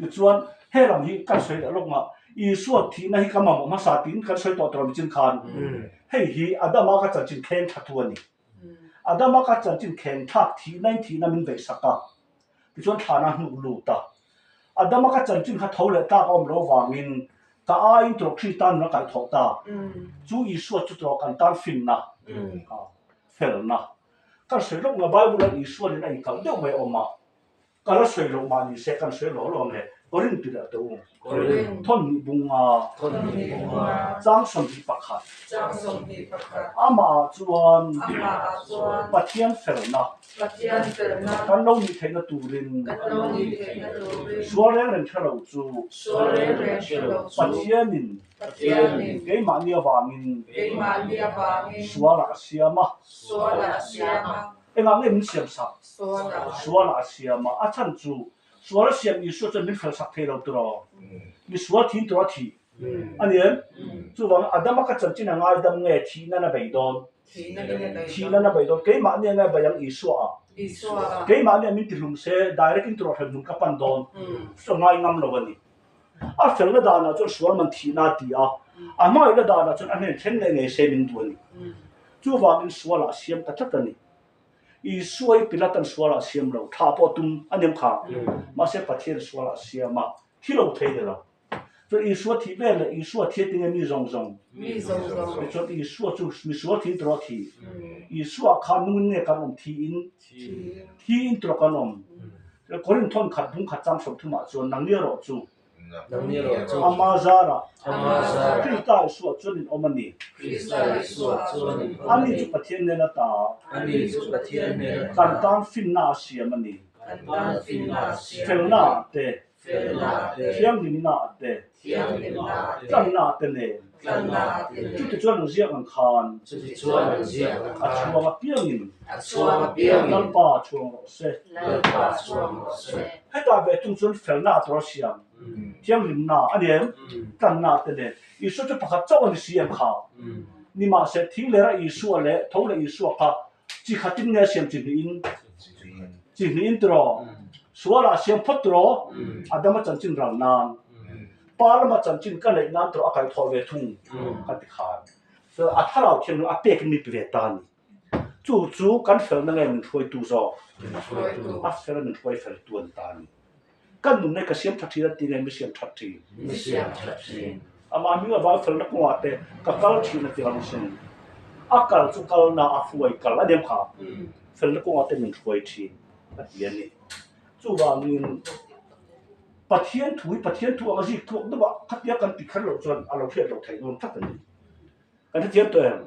Tichuan, he lam hi kan sawi leh lawk mah, Isua thihna hi ka mamawh hmasa tiin kan sawi tawh tur ang chin khan, hei hi Adama ka chanchin kheng tha thu a ni. Adama ka chanchin kheng thlak thihna in thihna min veihsak a, tichuan thlana hnuk lut a. Adama ka chanchin kha tho leh tlak a awm lo vangin ka aiin tawh Krista nun a kaihthawh ta. Chu Isua chu tawh kan tan finna, felna. Kan sawi lawk nga Bible a Isuanin a inkalh deuh mai a awm a. Ka la sawi loh mah ni se kan sawi lo alawm le. Korin ti leh teh u. Thawnhnih bunga. Chang 21. Amah ah chuan Pathian felna kan lo nih theihna turin sual reng reng hre lo chu Pathianin keimahni avangin sualah a siam a. Engah nge min siam sak? Sualah a siam a. A chhan chu sual a siam Isua chuan min felsak thei lo tiraw? Mi sual thin tur a thih a ni em? Chuvangin Adama ka chanchin a ngaidam nge thih nan a bei dawn? Thihna in a bei dawn. Keimahni anga bei ang Isua ah. Keimahni ah min ti hlum se direct in tiraw hrem hmun ka pan dawn. Chu ngai ngam lo a ni. A felna danah chuan sual man thihna a ti a, a hmangaihna danah chuan a hnen thleng leh ngei se min duh a ni. Chuvangin sualah a siam ta tlat a ni. Isua hi Pilatan sualah a siam lo, thlah pawh a tum a nem kha. Mahse Pathian sualah a siam a, thi lo thei ni lo. Chuan Isua thih vel leh Isua thi a ti nge mi zawng zawng? Tichuan Isua chu misual thiin tawrh a thi. Isua kha nungin nge kan awm thiin? Thiin tawrh kan awm. Korinth thawn khat bung khat chang 30 ah chuan nangni erawh chu Ama zarah Krista Isua chuan in awm a ni. Ani chu Pathian hnen ata kan tan finna a siam a ni. Felna ah te, thianghlimna ah te, tlanna ah te nen. Chutichuan an ziak ang khan a chhuang apiangin Lalpa chhuang rawh se. Hetah ve thung chuan felna a tawrh a siam, thianghlimna a ni em? Tlanna te nen. Isua chu pakhat chauh a ni si em kha? Nimahse, thing lera Isua leh tho leh Isua kha Chi khatin nge siam chi hnihin? Chi hnihin tiraw? Sualah siam phawt tiraw? Adama chanchin ral nan. Pa lama chanchin ka neih nan tiraw a kaihthawh ve thung ka ti khan. So a thlarau thianghlim a pek in mi pe ve ta a ni. Chu chu kan felna nge min hruaitu zawk? A fel min hruai feltu a ni ta a ni. Kan nunna hi ka siam tha thin a ti nge mi siam that thin? Mi siam that thin. Amah hming avang felna kawngah te ka kal thin a ti ang sin. A kal chu kalna a hruai kal a nem kha. Felna kawngah te min hruai thin a ti a ni. Chuvangin Pathian thu hi Pathian thu anga zik thuak deuh a khatia kan ti kher loh chuan a lo hriat loh theih dawn tlat a ni. Kan hrethiam tawh em?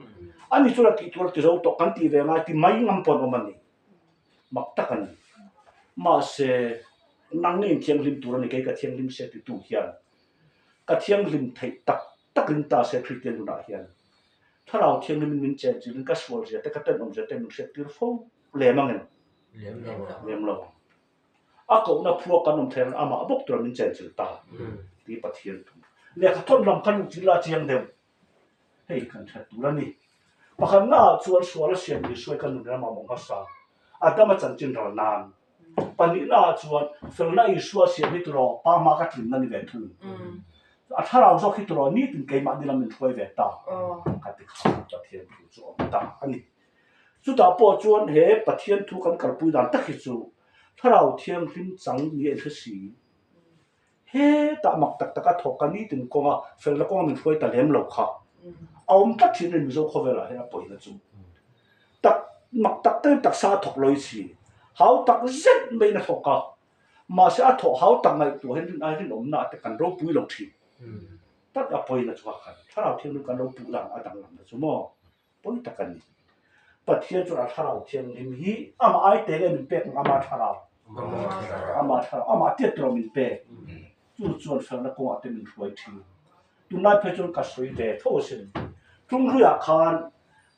Ani chuan a tih tur a ti zo tawh kan tih ve ngai ti mai ngam pawh an awm a ni. Mak tak a ni. Mahse, nang nen thianghlim tur a ni, kei ka thianghlim se titu hian ka thianghlim theih tak tak ring ta se Kristian nunah hian Thlarau Thianghlimin min chen chirin ka sual zia te, ka tenawm zia te min hriat tir fo lem ang em? Lem lo ang. A kohna phua kan awm thei ang amah bawk tura min chen chil ta tih Pathian thu. Lehkha thawn lam kha luh chil la chiang deuh. Hei kan hre tur a ni. Pakhatna ah chuan sual a siam Isua ka nun ram a mawh hmasa. Adama chanchin ral nan. Pahnihna ah chuan felna Isua siam hi turaw pa hma ka tlinna ni ve thung. A thlarau zawk hi turaw nitin keimah ni lam min hruai ve ta ka ti kha Pathian thu chu a awm ta a ni. Chutah pawh chuan he Pathian thu kan kalpui dan tak hi chu Thlarau Thianghlim chang ni a inhre si. Hetah mak tak taka thawk ka nitin kawnga felna kawnga min hruai ta lem lo kha a awm tlat thin a ni Mizo khawvelah hian a pawina chu tak mak tak takin taksa a thawk lo i si hau tak zet maiin a thawk a mahse a thawh hau tak ngaihtuah hian rin ai rinawmna te kan ropui lo thin tak a pawina chu a khan thlarau thianghlim kan lo puh dan a danglamna chu maw. Pawi tak a ni. Pathian chuan a thlarau thianghlim hi amah ai te nge min pek ang ama thlarau? Ama thlarau, amah tiat tur a min pek. Chu chuan felna kawngah te min hruai thin. Tunlai phei chuan ka sawi ve tho asin. Tlunghluiah khan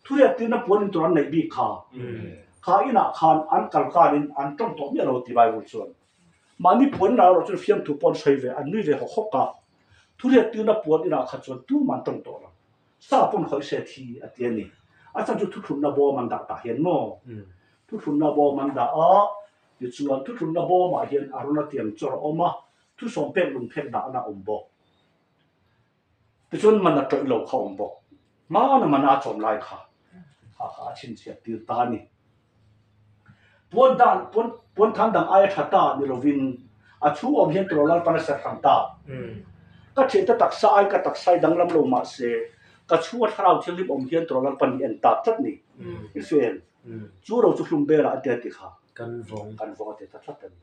thuriat tirna puan in tur an neih bik kha. Kha inah khan an kal kanin an tawng tawh miah lo ti Bible chuan. Mahni puan inah erawh chuan fiamthu pawh an sawi ve, an nui ve hawk hawk a. Thuriat tirna puan inah kha chuan tumah an tawng tawh lo. Sa pawn khawih se thi a ti a ni. A chhan chu thuthlunna bawm an dah tah hian maw? Thuthlunna bawm an dah a, tichuan thuthlunna bawmah hian Arona tiang chawr a awm a, thusawm pek lungphek dahna a awm bawk. Tichuan mana tawih lo kha a awm bawk. Hmana mana a chawm lai kha kha kha a chhinchhiat tir ta a ni. Puan dan puan puan than dang aia tha ta ni lovin a chhung awm hian turaw Lalpan a ser hrang ta. Ka thiante taksa ai ka taksa i danglam lo mahse ka chhunga thlarau thianghlim awm hian turaw Lalpan hi en ta tlat ni. I fel. Chu ro chu hlum belah a ti a ti kha. Kan vawng. Kan vawng a ti ta tlat a ni.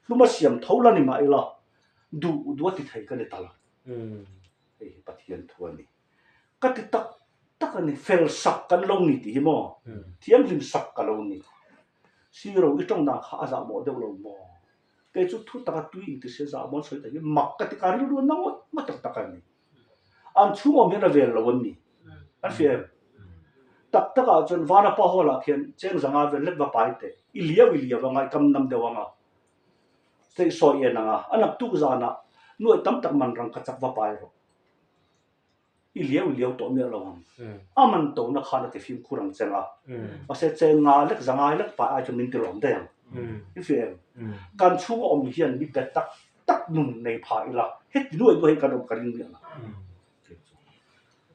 Hlum a siam tho la ni mah ila duh duh a ti thei ka ni ta lo. Hei hi Pathian thu a ni. Ka ti tak tak a ni, fel sak kan lo ni tih hi maw? Thianghlim sak ka lo ni. Siro i tawng dan kha a zah mawh deuh lo maw? Kei chu thu taka tui inti se zah mawn sawi ta hi mak ka ti ka rilru a na ngawt ngawt tak tak a ni. An chhung awm hian a vel lo an ni. An hria em? Tak takah chuan Vanapa Hall ah khian cheng zanga vel lek va pai teh. I liau i liau anga i kam nam deuh anga. Sawi sawi en anga a naktuk zanah nuaih tam tak man rang ka chak va pai rawh. I liau i liau tawh miah lo ang. A man tona khan a ti fimkhur ang cheng a. Mahse cheng nga lek za ngai lek pai ai chuan min ti lawm daih ang. I hria em? Kan chhunga awm hian mi bet tak tak nun nei pha ila heti nuai nuai hi kan awm ka ring miah lo.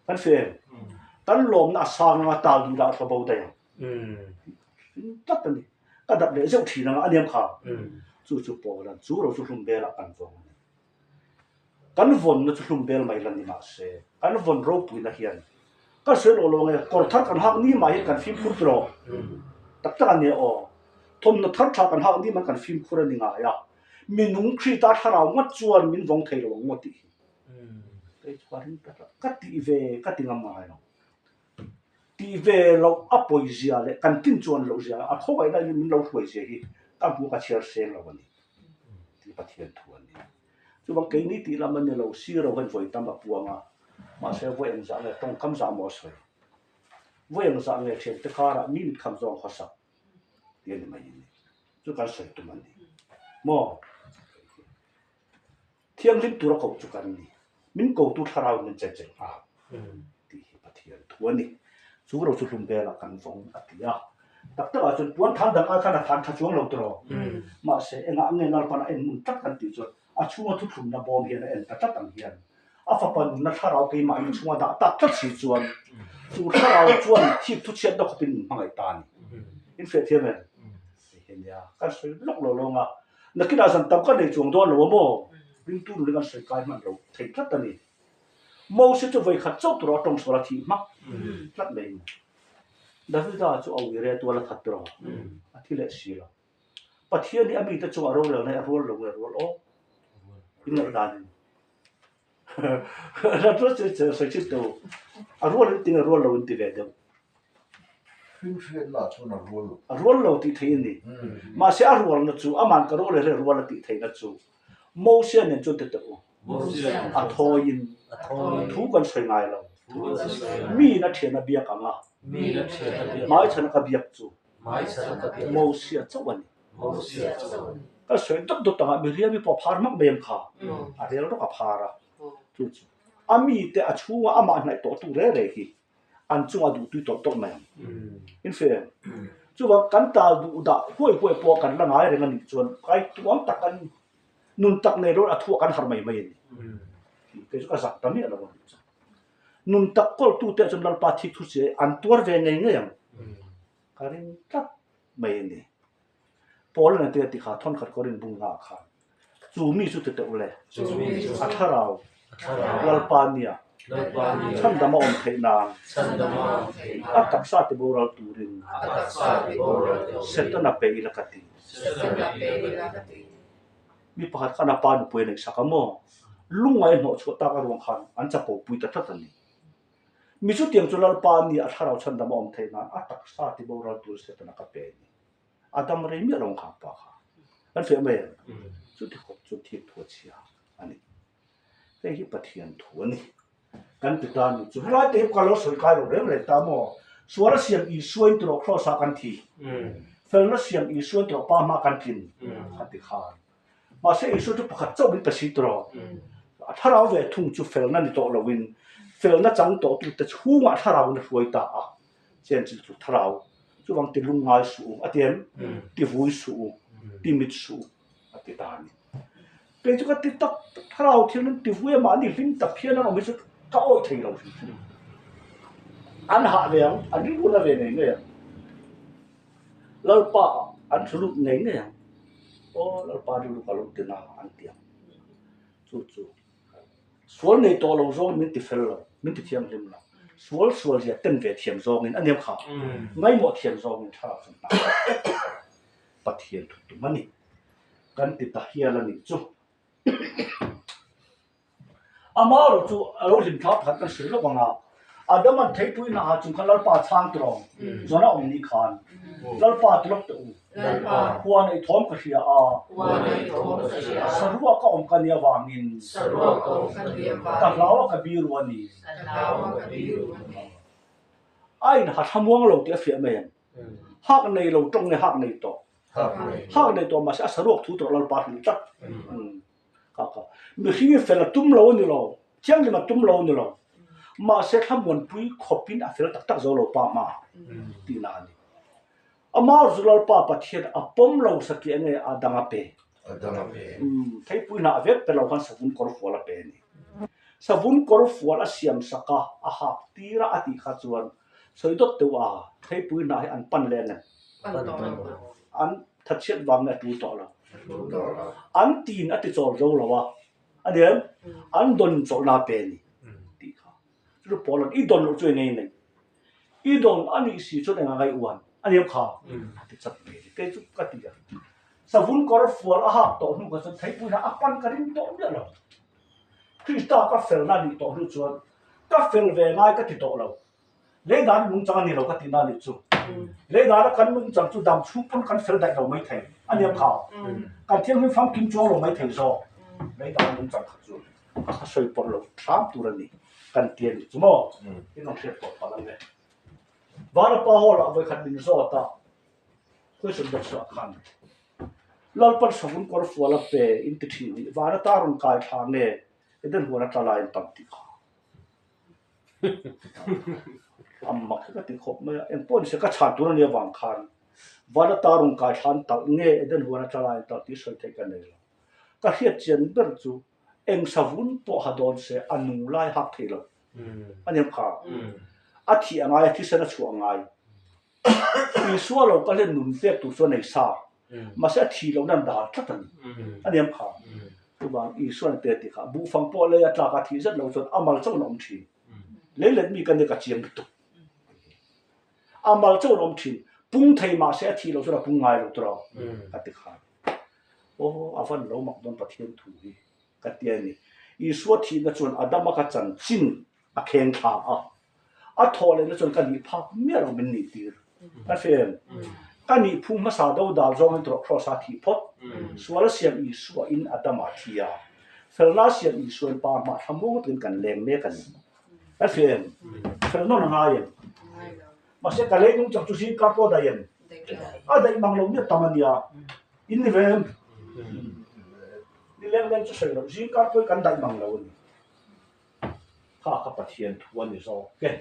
Kan hria em? Kan lawmna a sang anga tal duh dah ka bo daih ang. Hring tlat a ni. Ka dap leh zeuh thin anga a niam kha. Chu chu Paul-a'n chu ro chu hlum velah kan vawng a ni. Kan vawnna chu hlum bel mai la ni mah se, kan vawn ropuina hian ka sawi lo lo nge, kawr thar kan hak ni mah hian kan fimkhur tawh lo. Tak tak a nia aw. Thawmhnaw thar tha kan hak ni mah kan fimkhur a ni ngai a. Minung Krita thlarau ngawt chuan min vawng thei lo ang maw tih hi. Kei chu ka ring ta tlat. Ka tih ve ka ti ngam ngai lo. Tih ve loh a pawi zia leh kan tin chuan loh zia a khawngaihna in min lo hruai zia hi ka hmu ka chhiar seng lo a ni tih Pathian thu a ni. Chuvang keini tih lam a ni lo, sir ho hian vawi tam a puang a, mahse vawi eng zah nge tawngkam zah maw a sawi? Vawi eng zah nge thiante karah mi mitkham zawng khawsak tih a ni mai a ni. Chu kan sawi tum a ni maw? Thianghlim tura koh chu kan ni. Min kotu thlarau in min chencheng nghal tih hi Pathian thu a ni. Chu ro chu hlum velah kan vawng a ti a. Tak takah chuan puan than dang ai khan a than tha chuang lo tawh. Mahse engah nge Lalpan a en hmun tlat kan tih chuan a chhunga thuthlumna bawm hian a en ta tlat ang hian a fapa nunna thlarau keimah in chhunga dah tak tlat si chuan chu thlarau chuan thik thuchhiatna khawpin min hmangaih ta a ni. In hriatthiam em? Hei hi nia, kan sawi lawk lo lawng a, nakinah zan tam ka nei chuang dawn lo a maw? Ringtu nulin an sawi kai hman lo thei tlat a ni. Moses chu vawi khat chauh tura a tawng sual a thih hmak tlat mai maw? Davida chu a ui re tual a that tawh a thi leh si lo. Pathian hi a mite chungah rorelna hi a rual lo nge rual aw? In ngaihdan in. Sawi chhit tawh u. A rual in ti nge rual lo in ti ve deuh. Hringhriatna ah chuan a rual lo. A rual lo tih theih a ni. Mahse a rualna chu aman ka rual leh rual a tih theihna chu Mosia nen chuan ti teh u. A thawiin thu kan sawi ngai lo. Miin a thian a biak ang a, hmaichhan a ka biak chu Mosia chauh a ni. Ka sawi dawt dawt ang a, miriami pawh a phar hmak mai ang kha. A rel rawk a phar a. Chu chu a mite a chhunga amah hnaih tawhtu reng reng hi an chungah duhtui tawlh tawlh mai ang. In hria em? Chuvang kan tal duh dah huai huai pawh kan la ngai reng a nih chuan kai tuang tak an nun tak nei lo a thuah kan harh mai mai a ni. Kei chu ka zak ta miah lo a nih chuan. Nun tak kawltute chuan Lalpa thik thu che an tuar ve ngei ngei ang. Ka ring tlat mai a ni. Paul an tia tikha thawnkhat Korin bung nghah khan chu mi chu ti teuh le a thlarau Lalpa nia chhandam a awm theih nan a taksa ti boral turin Setana pe ila ka ti. Mi pakhat khan a pa nupui a neih sak a maw? Lungngai hnawh chhuah tak a ruang khan an chapo pui ta tlat a ni. Mi chutiang chu Lalpa nia a thlarau chhandam a awm theih nan a taksa ti boral tur Setana ka pe a ni. A dam rei miah lo ang kha pa kha. Kan hriat mai em? Chuti khawp chu thik thu a chhia a ni. Hei hi Pathian thu a ni. Kan ti ta ni chu. Helai te hi ka lo sawi kai lo reng reng ta maw? Suala siam Isua in tawh Kraws ah kan thi. Felna siam Isua in tawh Pa hma kan tlin a ti khan. Mahse Isua chu pakhat chauh min pe si tawh. A thlarau ve thung chu felna ni tawh loin felna chang tawh tute chhungah thlarau in a hruai ta a. Chen chu chu thlarau chuvang ti lungngai suh u a ti em? Ti vui suh u, ti mit suh u a ti ta a ni. Kei chu ka ti tak tak thlarau thil an ti vui a mahni hlim tak hian an awm hi chu ka awih thei lo hrim hrim. An hah ve ang, an rilru na ve ngei ngei ang. Lalpa an thu lut ngei ngei ang. Aw Lalpa rilru ka lo ti na an ti ang. Chu chu. Sual nei tawh lo zawngin min ti fel lo, min ti thianghlim lo. Sual sual zia ten ve thiam zawngin a niam kha. Ngaimawh thiam zawngin thlarau chu hna Pathian thu tum a ni. Kan ti ta hial a nih chu. Amah erawh chu a lo hlim thla pakhat kan sawi lawk ang a, Adam-a'n theipui hna ah chung khan Lalpa a chhang tawh ang, Jonah awm ni khan, Lalpa ti lawk teh u, huan ei thawm ka hria a, saruak ka awm ka nia vangin, ka hlau a ka biru a ni. A in ha thlamuang lo tih a fiah mai ang. Hak nei lo tawng nge hak nei tawh? Hak nei tawh mahse a saruak thu tawh Lalpa hrilh tlat. Kha kha. Mihring i fel a tum lo a ni lo, thianghlim a tum lo a ni lo. Mahse thlamuanpui khawpin a fel tak tak zo lo pa hma tihna a ni. Amah zu Lalpa Pathian a pawm lo satliah nge a dang a pe? A dang a pe. Theipui hnah vek pe lo khan savun kawr fual a pe a ni. Savun kawr fual a siam sak a, a hak tir a a tih kha chuan sawi dawt deuh a, theipui hnah hi an pan leh ang em? Pan tawh lo. An thatchhiat vang nge a tul tawh lo? A tul tawh lo. An tin a ti chawl zo lo a, a ni em? An dawn chawlhna a pe a ni tih kha. Chu pawl an i dawn loh chu eng nge i neih? I dawn a nih si chuan eng a ngaih uan a ni kha a ti chat mai a ni. Kei chu ka ti a, savun kawr fual a hak tawh hnu kha chuan theipui hna a pan ka ring tawh miah lo. Krista ka felna a nih tawh hnu chuan ka fel ve ngai ka ti tawh lo. Lei dan nungchang a ni lo ka tihna a nih chu. Lei dana kan nungchang chu dam chhung pawn kan fel daih lo mai thei a ni ang kha. Kan thianghlim famkim chuang lo mai thei zawk. Lei dana nungchang kha chu a sawi pawrh lo hram tur a ni kan ti a nih chu maw? In rawn hriat tawh palh ang e. Vanapa Hall ah vawikhat min zawt a, question box ah khan Lalpan savun kawr fual a pe in ti thin hi Vanata rawn kai thla nge Eden huan a tla lai an tam tih kha. A mak hi ka ti khawp mai a, engpawh ni se ka chhan tur a nia vang khan Vanata rawn kai thla an talh nge Eden huan a tla lai an talh tih sawi theih ka nei lo. Ka hriat chian ber chu eng savun pawh ha dawn se a nung lai hak thei lo a ni ang kha. A thih a ngai a, thisen a chhuah a ngai. Isua lo kal hian nun pek tur chu a nei sa, mahse a thih lohna an dal tlat a ni. A ni ang kha. Chuvang Isua'n a pe tih kha buhfang pawh lei a tlak a thih zet lo chuan a mal chauhin a awm thin. Lei let mi ka nia ka chiang lutuk. A mal chauhin a awm thin. Pung thei mahse a thih loh chuan a pung ngai lo tur a ka ti khan. Aw a van lo mak dawn Pathian thu hi ka ti a ni. Isua thihna chuan Adama ka chanchin a kheng thla a. A thawh lehna chuan ka nih phak miah lo min nih tir. Ka hre em? Ka nih phung hmasa do dal zawngin tawrh Kraws a thih phawt. Sual a siam Isua in Adama a thi a. Felna a siam Isua in Pa hmah thlamuang takin kan leng mek a ni. Ka hre em? Fel nawn a ngai em? Mahse ka lei nung chak chu zingkar pawh a daih em? A daih mang lo nia tam a nia. In ni ve em? Ni leng leng chu sawi loh zingkar pawhin kan daih mang lo a ni. Kha ka Pathian thu a ni zawk e.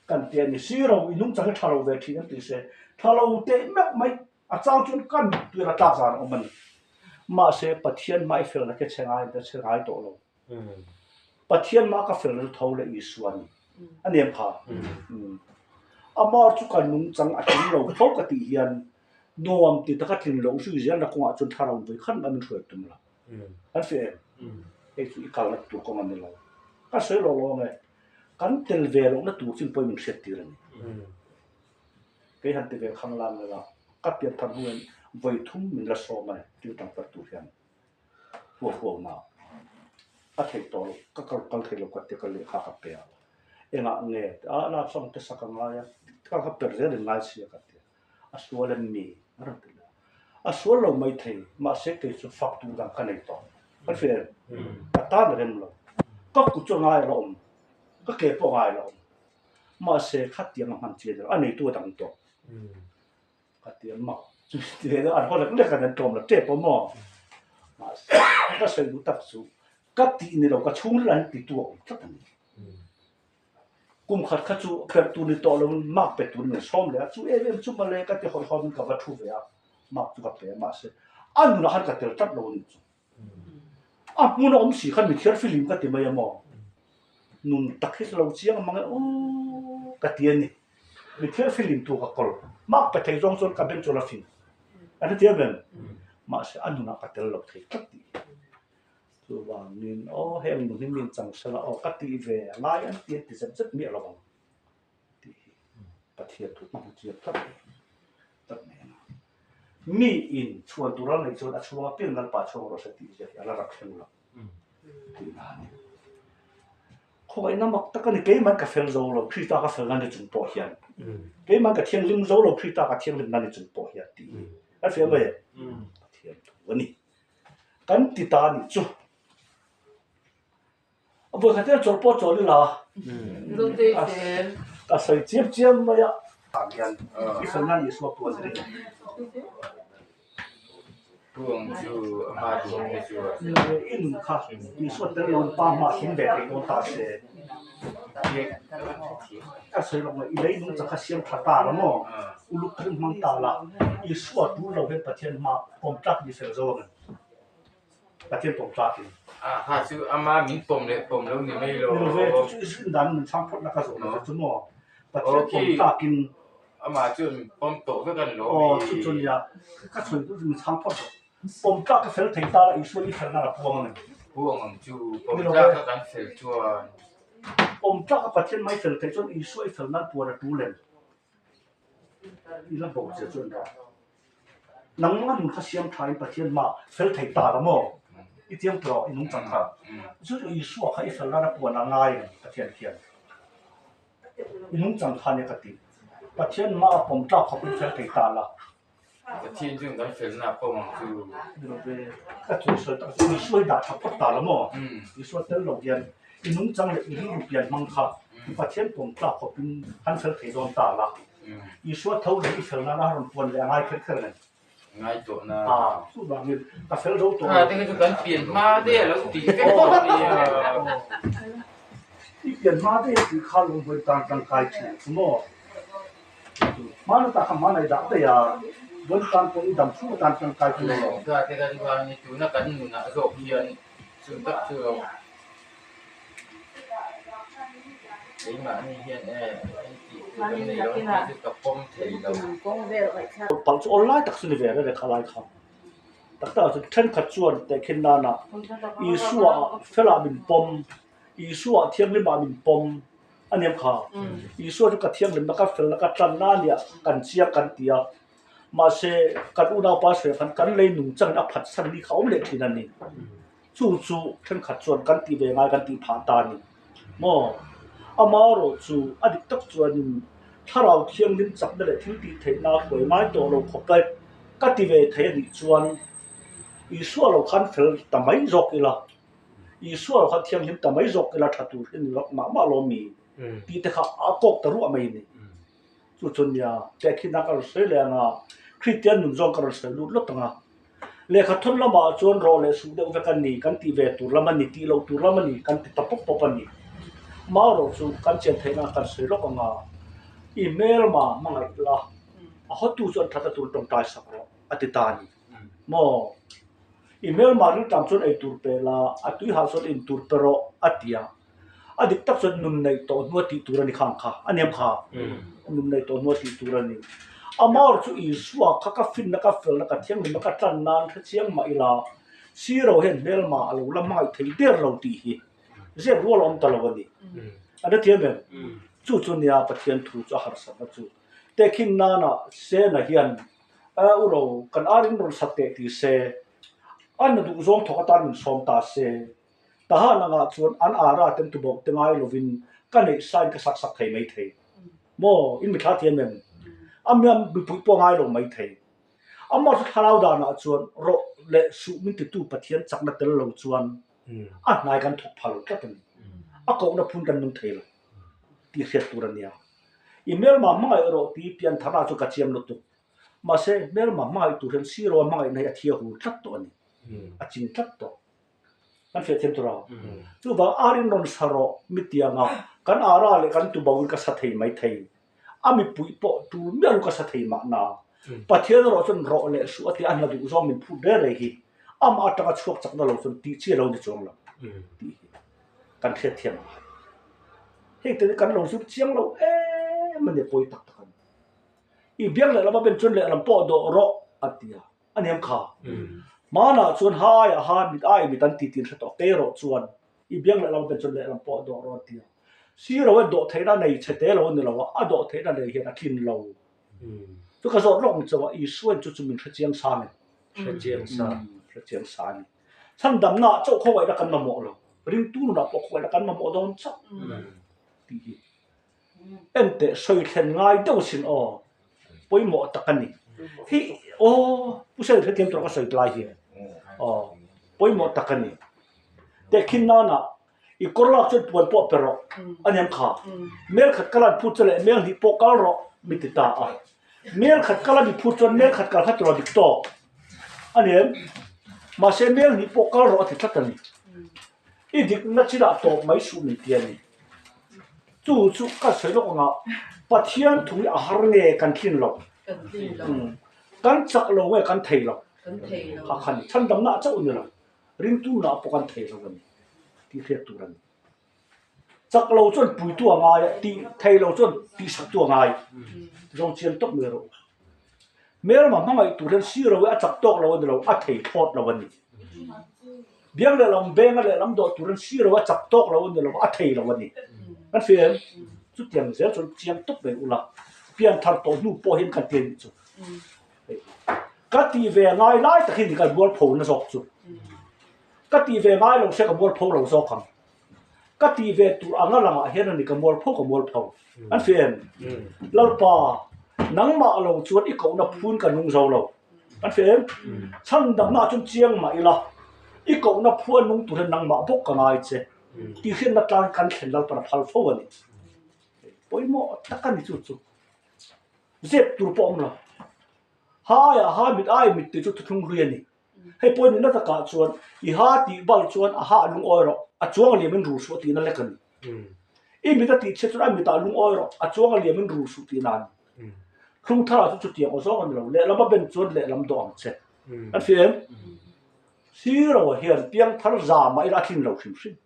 Kan ti a ni si ro, i nungchang hi tha lo ve thin an ti se, tha lo teh meuh mai, a chang chuan kan tuira tlak zan a awm a ni. Mahse Pathian hmai felna khi chhe ngai ta chhe ngai tawh lo. Pathian hma ka felna chu tho leh Isua a ni. A ni em kha? Amah chu ka nungchang a tling lo fo ka tih hian nuam ti taka tlin loh zui zelna kawngah chuan thlarau vawi khat mah min hruai tum lo. Kan hria em? Hei chu i kalna tur kawng a ni lo. Ka sawi lo lo ang e. Kan tel ve lohna tur chin pawhin min hriat tir a ni. Kei han ti ve khang lan ila, ka pian thar hnuin vawi thum min la sawm a ni, thil tangkar tur hian huau huau na a theih tawh lo, ka kal kal thei lo ka ti a, ka lehkha ka pe a. Engah nge? A love song te sak a ngai a, ka kha per zel in ngai sia ka ti a. A sual em mi? A rawn ti leh a. A sual lo mai thei, mahse kei chu fak tur dang ka nei tawh. Ka hria em? Ka tan a rem lo. Ka kut chu a ngai a la awm, ka ke pawh a ngai a la awm. Mahse khatiang a hman chi a ni lo, a neitu a dang tawh. Ka ti a, mak chu ti ve deuh, an haw lek lek a, an tlawm la tep awm aw. Mahse ka sawi duh tak chu ka tih ni lo, ka chhungril ah hian titu a awm tlat a ni. Kum khat kha chu perh tur ni tawh loin mark pe turin min sawm leh a, chu em em chu mawle ka ti hawih hawmin ka va thu ve a, mark chu ka pe a, mahse a nunah khan ka tel tlat lo a nih chu. A hmun a awm si khan mi thiar filim ka ti mai a maw? Nun tak hi lo chiang mang e aw ka ti a ni. Mi thiar filim tur ka kawl, mark pe thei zawng chuan ka beng chu a la fing. Ka hrethiam em? Mahse a nunah ka tel lo thei tlat tih hi. Chuvangin aw heng nu hi min chang sela aw ka tih ve a ngai an ti an ti zet zet miah lo ang tih hi Pathian thu hmang chiang tlat mai tlat mai a ni. Mi in chhuan tur a neih chuan a chhuang apiang Lalpa chhuang rawh se tih zia hi a la rak thleng lo tih na a ni. Khawngaihna mak tak a ni, keimah ka fel zo lo, Krista ka felna ni chung pawh hian, keimah ka thianghlim zo lo, Krista ka thianghlimna ni chung pawh hian tih hi a hria mai em? Pathian thu a ni. Kan ti ta nih chu. A vawi khat hian chawlh pawh chawl ila. Ka sawi chiam chiam mai a. Tah hian i sawi nan Isua puan ring. I nun kha Isua tel lo pa hma thleng ve thei dawn ta se. Ka sawi lawk mai, i lei nung chak kha siam tha ta la maw? Uluk takin hmang ta la, Isua tul lo hian Pathian hma pawm tlak ni fel zo ang em? Pathian pawm tlakin. Kha chu ama min pawm leh pawm lo ni mai lo. Ni lo ve, chu chu i zin dan min chhang phawt na ka zawh lo che chu maw? Pathian pawm tlakin. Amah chuan min pawm tawh vek an lo mi. Aw, chu chu nia, ka chhui chu min chhang phawt rawh. Pawm tlak ka fel thei ta la, Isua i felna la puang ang em? Puang ang chu, pawm tlak kha kan fel chuan. Pawm tlak a Pathian mai fel theih chuan Isua i fel nan puan a tul em? I la bo che chuan dah. Nangmah nun kha siam thain Pathian hmah fel thei ta la maw? I chiang tawh i nungchang kha. Chu chu Isua kha i fel nan a puan a ngai em Pathian khian? I nungchang kha nia ka ti. Pathian hmah a pawm tlak khawpin fel thei ta la. Pathian chu kan felna a pawm ang chu. Ni lo ve, ka thu sawi tak chu Isua hi dah tha phawt ta la maw? Isua tel lo hian i nungchang leh i rilru pian hmang kha Pathian pawm tlak khawpin han fel thei dawn ta la. Isua tho leh i fel nana a rawn puan leh a ngai kher kher nen. Ngai tawh na. Chuvangin ka fel zo tawh lo. Kha te kha chu kan pian hma te a lo tih vek tawh a nia. I pian hma te a tih kha lawmhawi tan tangkai thin chu maw? Hmana tak kha hmanai dah daih a, vawn tan pawh i dam chhung atan tangkai thung lo. Kha te kha chu khan tuna kan nunah zawk hian chu tak chu lo keimahni hian e hei tih tur kan nei lo ang tih chu ka pawm thei lo. Pang chu awl lai tak chu ni ve reng kha lai kha. Tak tak ah chuan thenkhat chuan tehkhin nana Isua ah felah min pawm, Isua ah thianghlimah min pawm a niam kha. Isua chu ka thianghlimna ka felna ka tlanna a nia kan chiang kan ti a. Mahse kan unaupa sawi khan kan lei nungchangin a phatsan ni kha a awm leh thin a ni. Chu chu thenkhat chuan kan tih ve ngai kan tih phah ta a ni maw? Amaherawh chu a dik tak chuanin thlarau thianghlim chakna leh thil tih theihna a hruai ngai tawh lo khawp e ka ti ve thei a nih chuan Isua lo khan fel ta mai zawk ila, Isua lo khan thianghlim ta mai zawk ila tha tur hi ni lawk mah mah lo mi tih te kha a kawk ta ruah mai a ni. Chu chu nia tehkhinna ka rawn sawi leh ang a, Kristian nun zawng ka rawn sawi lut lawt ang a. Lehkha thawn lamah chuan rawh leh suh deuh vek a ni, kan tih ve tur lam a ni, tih loh tur lam a ni, kan ti ta pawp pawp a ni. Mau rawh chu kan chian theihna kan sawi lawk ang a, i hmelma hmangaih la, a hawtu chuan thatna tur tawngtai sak rawh a ti ta a ni. Maw? I hmelma riltam chuan ei tur pe la, a tui hah chuan in tur pe rawh a ti a. A dik tak chuan nun neih tawh hnua tih tur a ni khang kha, a niam kha. Nun neih tawh hnua tih tur a ni. Amah chu Isua kha ka finna, ka felna, ka thianghlimna, ka tlan nan hre chiang mah ila, siro hian hmelma a lo la hmangaih thei der lo tih hi zep rual a awm ta lo a ni. A hre thiam em? Chu chu nia Pathian thu chu a harsatna chu. Tehkhin nana Sena hian A u ro, kan ar in rawn sat teh ti se, a na duh zawng thawk atan min sawm ta se. Tahan angah chuan an ara ten tubawk te ngai lovin ka neih sain ka sak sak thei mai thei. Maw, in mithla thiam em? A miam mipui pawh ngai lo mai thei. Amah chu thlarau danah chuan rawh leh suh min titu Pathian chakna tel lo chuan a hnai kan thawk pha lo tlat a ni. A kohna phun kan nung thei lo tih hriat tur a nia. I hmelma hmangaih rawh tih piantharna chu ka chiang lutuk. Mahse, hmelma hmangaih tur hian siro a hmangaihna hi a thia hur tlat tawh a ni. A ching tlat tawh. Kan hriat thiam tur a. Chuvang ar in rawn sa rawh mi tianga kan ara leh kan tubo in ka sa thei mai thei. A mipui pawh tul miah lo ka sa thei mahna. Pathian erawh chuan rawh leh suh a tia a hna duh zawng min phut reng reng hi amah atanga chhuak chakna lo chuan tih chi a lo ni chuang lo tih hi kan hriat thiam a ngai. Hei te hi kan lo zir chiang lo em a ni pawi tak tak a ni. I biak leh lama ben chuan lehlam pawh dawh rawh a ti a. A niam kha. Hmanah chuan hai a ha mit ai mit an ti tin hre tawh kei erawh chuan i biang lehlam ben chuan lehlam pawh a dawh rawh a ti a. Siro hian dawh theihna nei chhe te lo a ni lo a, a dawh theihna nei hian a tlin lo. Chu ka zawt lawk ang chauh a, Isuain chu chu min hre chiang sa a ni. Hre chiang sa. Hre chiang sa a ni. Chhandamna ah chauh khawngaihna kan mamawh lo. Ringtu nunah pawh khawngaihna kan mamawh dawn chauh tih hi. Enteh sawi thlen ngai deuh sin aw, pawimawh tak a ni. Hi aw Pu Sel hrethiam tur ka sawi tlai hi aw pawimawh tak a ni. Tehkhin nana i kawr lak chuan puan pawh pe rawh a niam kha. Mel khat kal an phut chu leh mel hnih pawh kal rawh mi ti ta a. Mel khat kal a mi phut chuan mel khat kal kha tur a dik tawk a niam. Mahse mel hnih pawh kal rawh a ti tlat a ni. I dikna chinah tawp mai suh min ti a ni. Chu chu ka sawi lawk anga Pathian thu hi a har nge kan tlin lo? Kan chak lo nge kan thei lo? Kha kha ni. Chhandamna chauh ni lo, ringtu nah pawh kan thei lo a ni tih hriat tur a ni. Chak lo chuan puitu a ngai a, tih thei lo chuan tihsak tu a ngai. Zawng chiang tawp mai rawh. Hmelma hmangaih tur hian siro hi a chak tawk lo a ni lo, a thei thlawt lo a ni. Biang lehlam benga lehlam dawh tur hian siro a chak tawk lo a ni lo, a thei lo a ni. Kan hria em? Chutiang zel chuan chiang tawp mai ula, pian thar tawh hnu pawh hian kan ti a nih chu. Ka tih ve ngai lai tak hi ni ka mualpho na zawk chu. Ka tih ve ngai lo se ka mualpho lo zawk ang. Ka tih ve tur anga langah hian a ni ka mualpho ka mualpho. An hria em? Lalpa, nangmah lo chuan i kohna phun ka nung zo lo. An hria em? Chhandamna chuan chiang mah ila, i kohna phu a nung tur hian nangmah bawk ka ngai che. Tih hriatna tlang kan thlen Lalpan a phal fo a ni. Pawimawh tak a ni chu chu. Zep tur pawh a awm lo. Ha aiah ha, mit aiah mit tih chu thuthlung hlui a ni. Hei pawh nihna takah chuan i ha tih bal chuan a ha a lungawi rawh, a chuang a liamin rul suh a tihna lek a ni. I mit a tih chhiat chuan a mitah lungawi rawh, a chuang a liamin rul suh tihna a ni. Thlung tharah chu chutiang aw zawng a ni lo, lehlam a ben chuan lehlam dawh ang che. Kan hria em? Siro hian piangthar za mah ila a tlin lo hrim hrim.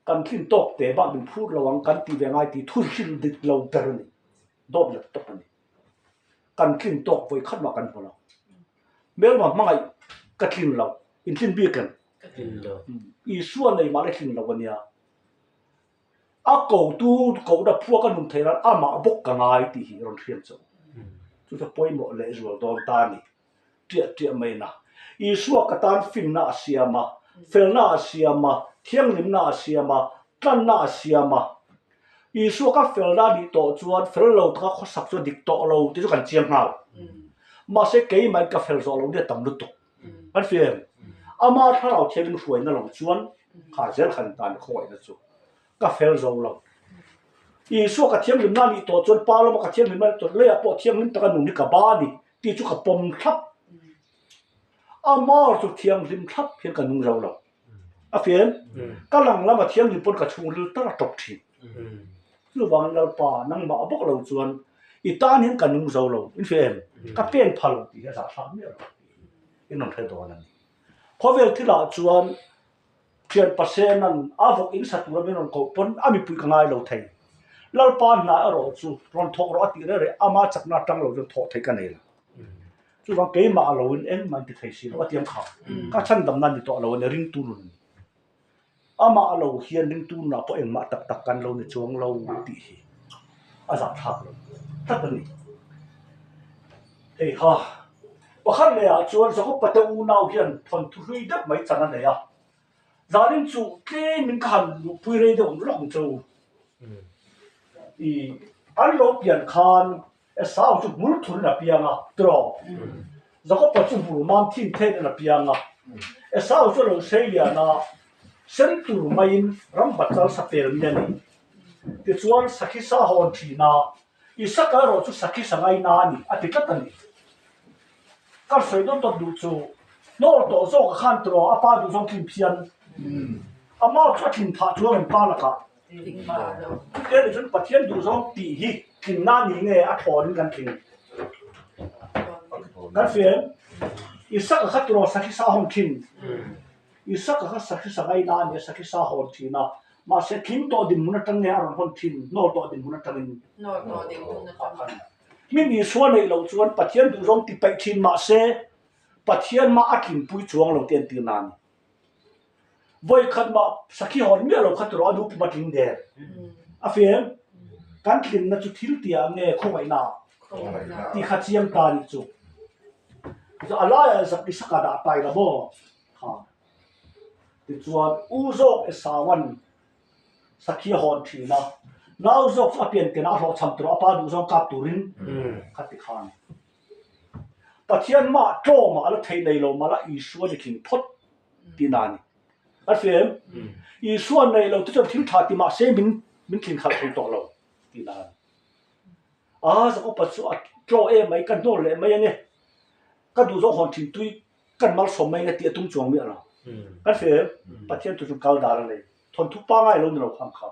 Kan tlin tawk te bak min phur lo ang kan ti ve ngai tih thun hrim dik lo ber a ni. Dawt leh tawp a ni. Kan tlin tawk vawi khat mah kan hmu lo. Hmelma hmangaih ka tlin lo, in tlin bik em? Ka tlin lo. Isua nei mah le tlin lo a nia. A kotu kohna phua ka nun theih nan amah bawk ka ngai tih hi rawn hriat chauh. Chu chu pawimawh lehzual dawn ta a ni. Ṭiah ṭiah mai na. Isua ka tan finna a siam a, felna a siam a, thianghlimna a siam a, tlanna a siam a. Isua ka felna a nih tawh chuan fel lo taka khawsak chu a dik tawh lo tih chu kan chiang nghal. Mahse keimahin ka fel zawh lo nia tam lutuk. Kan hria em? Ama thlarau thianghlim hruaina lo chuan kha zel khan tan khawngaihna chu ka fel zo lo. Isua ka thianghlimna a nih tawh chuan Pa lama ka thianghlimna a nih tawh leiah pawh thianghlim taka nun hi ka ba a ni tih chu ka pawm thlap. Amar chu thianghlim thlap hian ka nung zo lo. A fia em? Ka lang lama thianghlim pawn ka chhungril tar a tawp thin. Chuvangin Lalpa nangmah bawk lo chuan i tan hian ka nung zo lo. In hria em? Ka pen pha lo tih hi a zahthlak miah lo tih in rawn hre dawn a ni. Khawvel thilah chuan Thian Pasena'n a vawk in sa tura min rawn koh pawn a mipui ka ngai lo thei. Lalpa hna erawh chu rawn thawk rawh a tih reng reng ama chakna atang lo chuan thawh theih ka nei lo. Chuvang keimah a loin engmah in ti thei si lo a tiang kha ka chhandamna ni tawh lo a ni ringtu nun a ni. Amah a lo hian ringtu nunah pawh engmah tak tak kan lo ni chuang lo tih hi a zahthlak lo tlat a ni. Hei ha, pakhat lehah chuan Jakob-a te unau hian thawnthu hlui deuh mai chan a nei a. Zanin chu tlemin ka han luhpui rei deuh ang lawk ang che u. I an lo pian khan Esau chu hmul thurin a piang a, tiraw? Jakob-a chu hmul mam thin thenin a piang a. Esau chu a lo sei lian a, sen tur maiin ram bachal sa pel mi a ni. Tichuan sakhi sa hawn thin a, Isaka erawh chu sakhi sa ngaina a ni, a ti tlat a ni. Ka sawi dawt dawt duh chu, Hnawl tawh zawk a khan tiraw a pa duh zawng tlin phian. A mau chu a tlin phah chuang em pa lakah. Chutiang nih chuan Pathian duh zawng tih hi tlinna ni nge a thlawnin kan tling. Kan hria em? Isaka kha tiraw sakhi sa hawn thin. Isaka kha sakhi sa ngaina a ni a, sakhi sa hawn thin a. Mahse tling tawh dinhmun atang nge a rawn hawn thin, hnawl tawh dinhmun atangin. Hnawl tawh dinhmun atangin. Mi Isua neih loh chuan Pathian duhzawng ti paih thin mahse Pathian mah a tlinpui chuang lo tih an tir na a ni. Vawi khat mah sakhi hawn miah lo kha tiraw a nu pum a tling der. A fem, kan tlinna chu thil tia nge khawngaihna tih kha chiang ta nih chu. A laiah zak Isaka dah tai la maw? Kha. Tichuan U zawk Esauan Sakhi a hawn thin a, nau zawk chu a pian kenah a hlawhchham tur a pa duh zawng kap turin kha ti khan Pathian mah tlawmah a la theih nei lo mah la Isua ni tling phawt tihna a ni. A hria em? Isua nei lo te chuan thil tha ti mah se min min tling khalh thei tawh lo tihna a ni. A Jakoba chu a tlaw em mai ka hnawl leh mai ange ka duh zawng hawn thin tui Kan malsawm mai na tih a tum chuang miah lo. Kan hria em? Pathian thu chu kal dan a nei. Thawnthu pangai lo ni lo khang kha.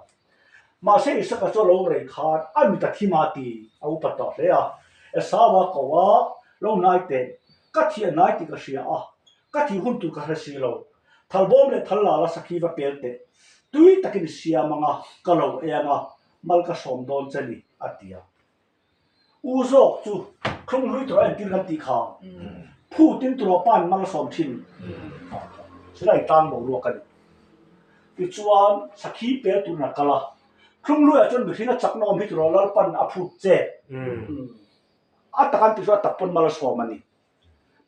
Mahse Isaka chu a lo rei khan a mit a thim a ti a upat tawh hle a. Esaua ko a lo hnai teh, Ka thih a hnai tih ka hria a, ka thih hun tur ka hre si lo. Thalbawm leh thal lala sakhi va pel teh, tui takin i siam ang a, ka lo ei ang a, mal ka sawm dawn che ni, a ti a. U zawk chu thlung hlui tur a entir kan tih kha phutin tur pa'n mal a sawm thin silai tlang boruak a ni. Tichuan sakhi pel turin a kal a, thlung hluiah chuan mihring a chakna awm hi tur a Lalpan a phut che. A tak an tih chu a tak pawn mal a sawm a ni.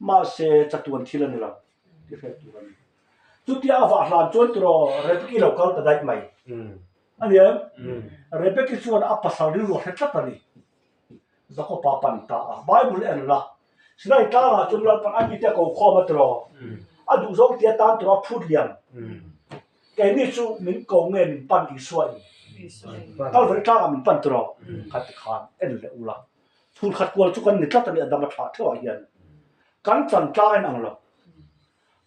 Mahse chatuan thil a ni lo tih hriat tur a ni. Chutia a vah hlan chuan tiraw Rebeki lo kal ta daih mai. A ni em? Rebeki chuan a pasal rilru a hre tlat a ni. Jakopa pan ta a, Bible en la, Sinai tlangah chuan Lalpan a mite a ko khawm a tiraw? A duhzawng tia tan tiraw a phut liam. Keini chu min ko nge min pan Isua in? Kalvari tlangah min pan tiraw? Kha ti khan en leh ula. Chhun khat kual chu kan ni tlat a ni a dam a tha theuhah hian. Kan chan tlang a inang lo.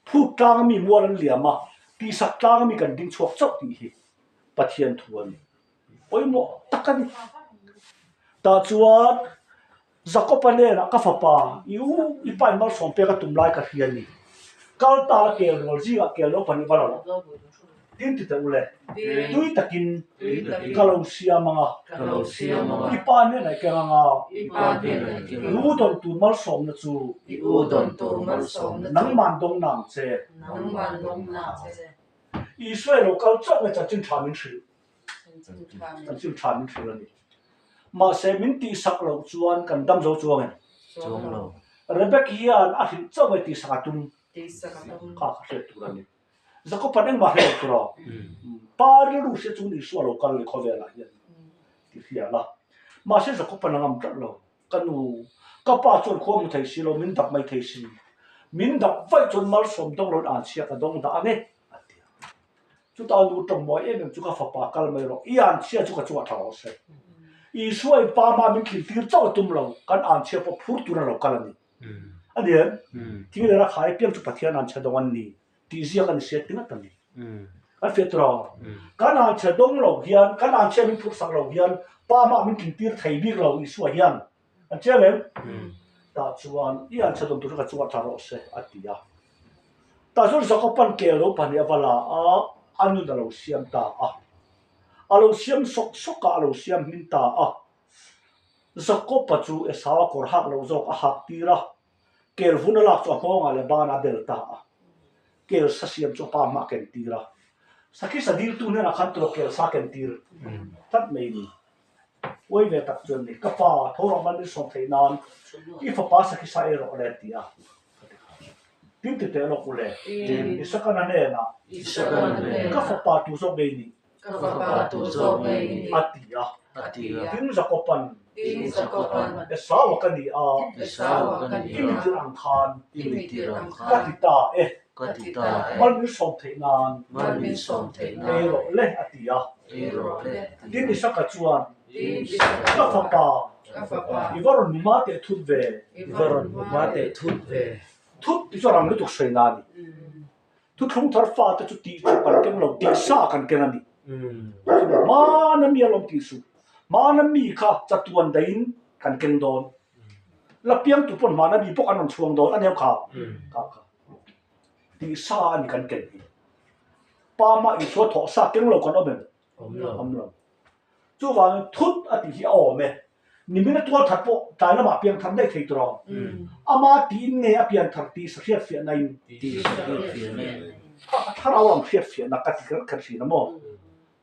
Phut tlang a mi mual an liam a, tihsak tlang a mi kan ding chhuak chauh tih hi Pathian thu a ni. Pawimawh tak a ni. Tah chuan Jakob-a hnenah ka fapa, i u, i pa in malsawm pek a tum lai ka hria a ni. Kal ta la kel rual zingah kel lo pahnih va lo. Tin ti teh u le, tui takin ka lo siam ang a, i pa hnenah i keng ang a, i u dawn tur malsawmna chu nangman dawng nang che. Isua lo kal chauh nge chanchin tha min hrilh? Chanchin tha min hrilh a ni. Mahse min tihsak loh chuan kan dam zo chuang em? Rebecca hian a hrilh chauh nge tihsak a tum? Kha ka hriat tur a ni. Jakob-a'n engmah hre lo tur a, Pa rilru hria chungin Isua lo kal leh khawvelah hian ti hria la. Mahse Jakob-a'n a ngam tlat lo, Ka nu, ka pa chuan khua hmu thei si lo, min dap mai thei si. Min dap vaih chuan malsawm dawng loin an chhia ka dawng dah ang e, a ti a. Chutah a nu tawngmawi em em chu ka fapa kal mai rawh, i an chhia chu ka chungah tha rawh se. Isua in pa mah min thlir tir chauh a tum lo, kan an chhia pawh phur tur a lo kal a ni. A ni em? Thing leh rakhai apiang chu Pathian an chhe dawng an ni tih ziak a ni sia ti ngat a ni. Kan fiah tur a, kan an chhe dawng lo hian, kan an chhia min phurh sak lo hian Pa mah min tlintir thei bik lo Isua hian. An chiang em? Tah chuan i an chhe dawn tur chu ka chungah tha rawh se a ti a. Tah chuan Jakoban kel lo pahnih a va la a, a nun a lo siam ta a. A lo siam sawk sawk a, a lo siam hmin ta a. Jakob-a chu Esau-a kawr hak loh zawk a hak tir a, kel vun a lak chu a nghawngah leh banah a bel ta a. Kel sa siam chu a pa hmah a ken tir a. Sakhi sa diltu hnenah khan tawh kel sa ken tir tlat mai ni. Uai ve tak chuan ni, Ka pa, tho rawh mal min sawm theih nan i fapa sakhi sa ei rawh le ti a. Ka ti kha. Tin ti teh lawk u le. Isakana hnenah, Ka fapa tu zawk ngei ni? Ka fapa tu zawk ngei i ni. A ti a. A ti a. Tin Jakoban. Tin Jakoban. Esau-a ka ni a. Esau-a ka ni a. I mi tir ang khan. I mi tir ang khan. Ka ti ta e. Ka ti ta e. Mal min sawm theih nan. Mal min sawm theih nan. Ei rawh le a ti a. Ei rawh le a ti a. Tin Isaka chuan. Tin Isaka chuan. Ka fapa. Ka fapa. I va rawn hma teh thut ve. I va rawn hma teh thut ve. Thut ti chu a rang lutuk sawi na a ni. Thuthlung thar fate chu tih chu kan keng lo, tih sa kan keng a ni. Hmana mi a lawm tih suh. Hmana mi kha chatuan daihin kan keng dawn. La piang tu pawn hmana mi bawk an rawn chhuang dawn a nia kha. Kha kha. Tih sa a ni kan ken hi. Pa mah Isua thawh sa keng lo kan awm em? Awm lo. Chuvangin thut a tih hi a awm e. Nimin a tual that pawh tlai lamah piang thar daih thei tur a. Ama tiin nge a pian thar tih sa hriat fiahna in. Tih sa hriat fiahna in. Kha ka thlarau lam hriat fiahna ka ti kher kher thin a maw.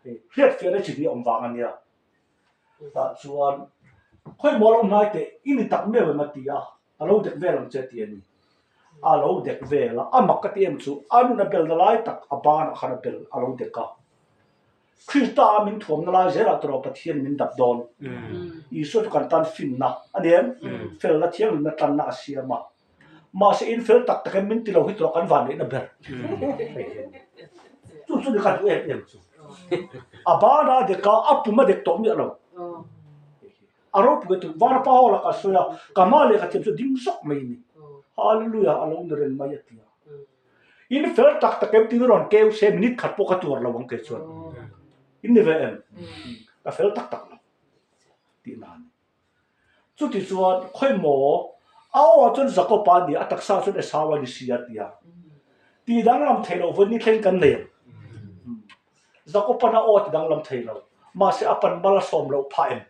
Hei hriat fiahna chi hnih a awm vang a nia. Tah chuan khawi maw lo hnai teh i ni tak meuh em a ti a. A lo dek vel ang che ti a ni. A lo dek vel a, a mak ka ti em chu a nun a belna lai tak a banah khan a bel a lo dek a. Krista a min thuamna lai zelah tawh Pathian min dap dawn. Isua chu kan tan finna a ni em? Felna thianghlimna tanna a siam a. Mahse in fel tak tak em min ti lo hi tawh kan van neihna ber. Chu chu ni ka duh em em chu. A bana a dek a, a pum a dek tawh miah lo. A ropui a tu. Vana pa ho lakah a sawi a, ka hma lehkha thiam chu ding zawk mai a ni. Hallelujah a lo ni reng mai a ti a. In fel tak tak em tiin rawn keu se minute khat pawh ka tuar lo ang kei chuan. In ni ve em? Ka fel tak tak lo tihna a ni. Chuti chuan khawimaw a aw ah chuan Jakob-a a ni a, a taksa ah chuan Esau a ni si a ti a. Ti danglam thei lo vawi ni thleng kan nei ang. Jakob-a'n a aw a ti danglam thei lo, mahse a pan mal a sawm loh phah em?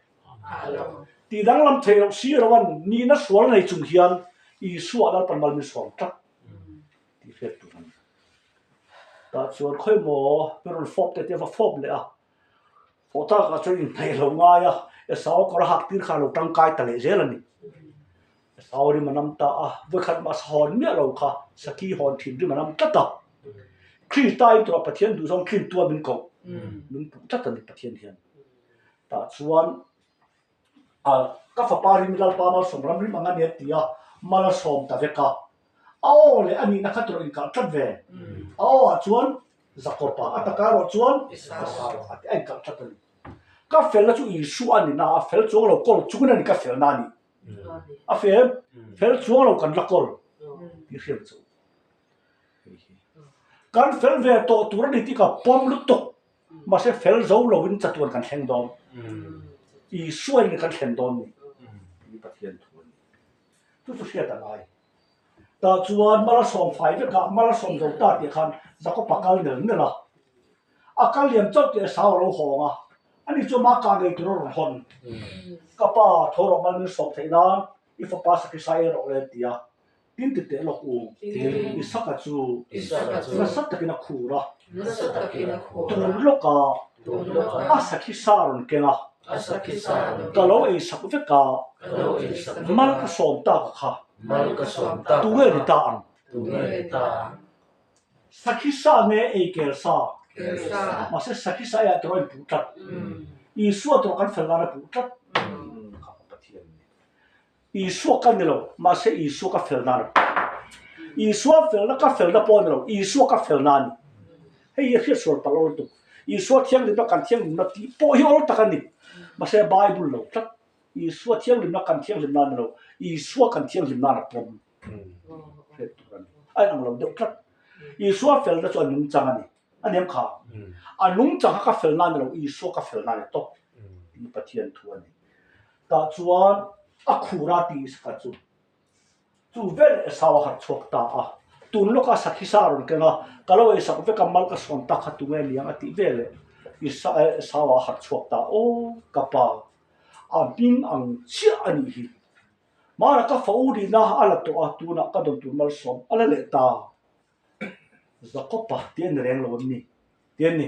Ti danglam thei loh si erawh nihna sual nei chung hian Isua Lalpan mal min sawm tlat tih hriat tur a ni. Tah chuan khawimaw min rawn fawp teh tih a va fawp leh a, Fawh takah chuan inhnaih lo ngai a, Esau kawr a hak tir kha a lo tangkai ta leh zel a ni. Esau rim a nam ta a, vawikhat mah sa hawn miah lo kha Saki hawn thin rim a nam tlat a. Krista in turah Pathian duhzawng tlin tua min koh, min puh tlat a ni Pathian hian. Tah chuan a ka fapa rim Lalpa malsawm ram rim ang a ni a ti a, mal a sawm ta vek a. A aw leh a nihna kha tur a inkalh tlat ve. A aw ah chuan Jakob-a a taka erawh chuan Esau-a a inkalh tlat a ni. Ka felna chu Isua a ni na a, fel chuang lo kawl chungin a ni ka felna a ni. A fel, fel chuang lo kan la kawl tih hriat chu. Kan fel ve tawh tur a ni tih ka pawm lutuk, mahse fel zo loin chatuan kan thleng dawn. Isua in kan thlen dawn ni tih Pathian thu a ni. Chu chu hriat a ngai. Tah chuan mal a sawm fai vek a, mal a sawm zo ta tih khan Jakob-a kal nel nel a. A kal liam chauh tih Esau a lo hawng a, ani chu ama kah ngei tur a rawn hawn. Ka pa, tho rawh mal min sawm theih nan i fapa sakhi sai erawh le an ti a. Tin ti teh lawk u. Isaka chu nasa takin a khur a, tun lawka a sakhi sa rawn keng a, ka lo ei sak vek a, mal ka sawm tak a kha, tunge ni ta ang? Sakhi sa nge ei kel sa? Mahse sakhi sa eiah tawh a inpuh tlat. Isua tawh kan fel nan a puh tlat. Kha Pathian ni. Isua ka ni lo, mahse Isua ka fel nan a ni. Isua felna ka felna pawh a ni lo, Isua ka felna a ni. Hei hi a hriat sual palh awl tuk. Isua thianghlimna kan thianghlimna tih pawh hi awl tak a ni. Mahse Bible lo tlat. Isua thianghlimna kan thianghlimna a ni lo, Isua kan thianghlimna a pawm. Hriat tur a ni. A inang lo deuh tlat. Isua felna chu a nungchang a ni. A niam kha. A nungchang kha ka felna a ni lo, Isua ka felna a ni tawp. Tih Pathian thu a ni. Tah chuan a khur a ti Isaka chu chu vel Esau a harh chhuak ta a. Tun lawka sakhi sa a rawn keng a, ka lo eisak vek a, mal ka sawn tak kha tunge niang a tih vel leh Esau a harh chhuak ta, Aw ka pa, a hming ang chiah a nih hi. Hmana ka fa u nihna a la tawh a, tunah ka dawn tur malsawm a la leh ta. Jakob-a tih a ni reng lo em ni? Tih a ni.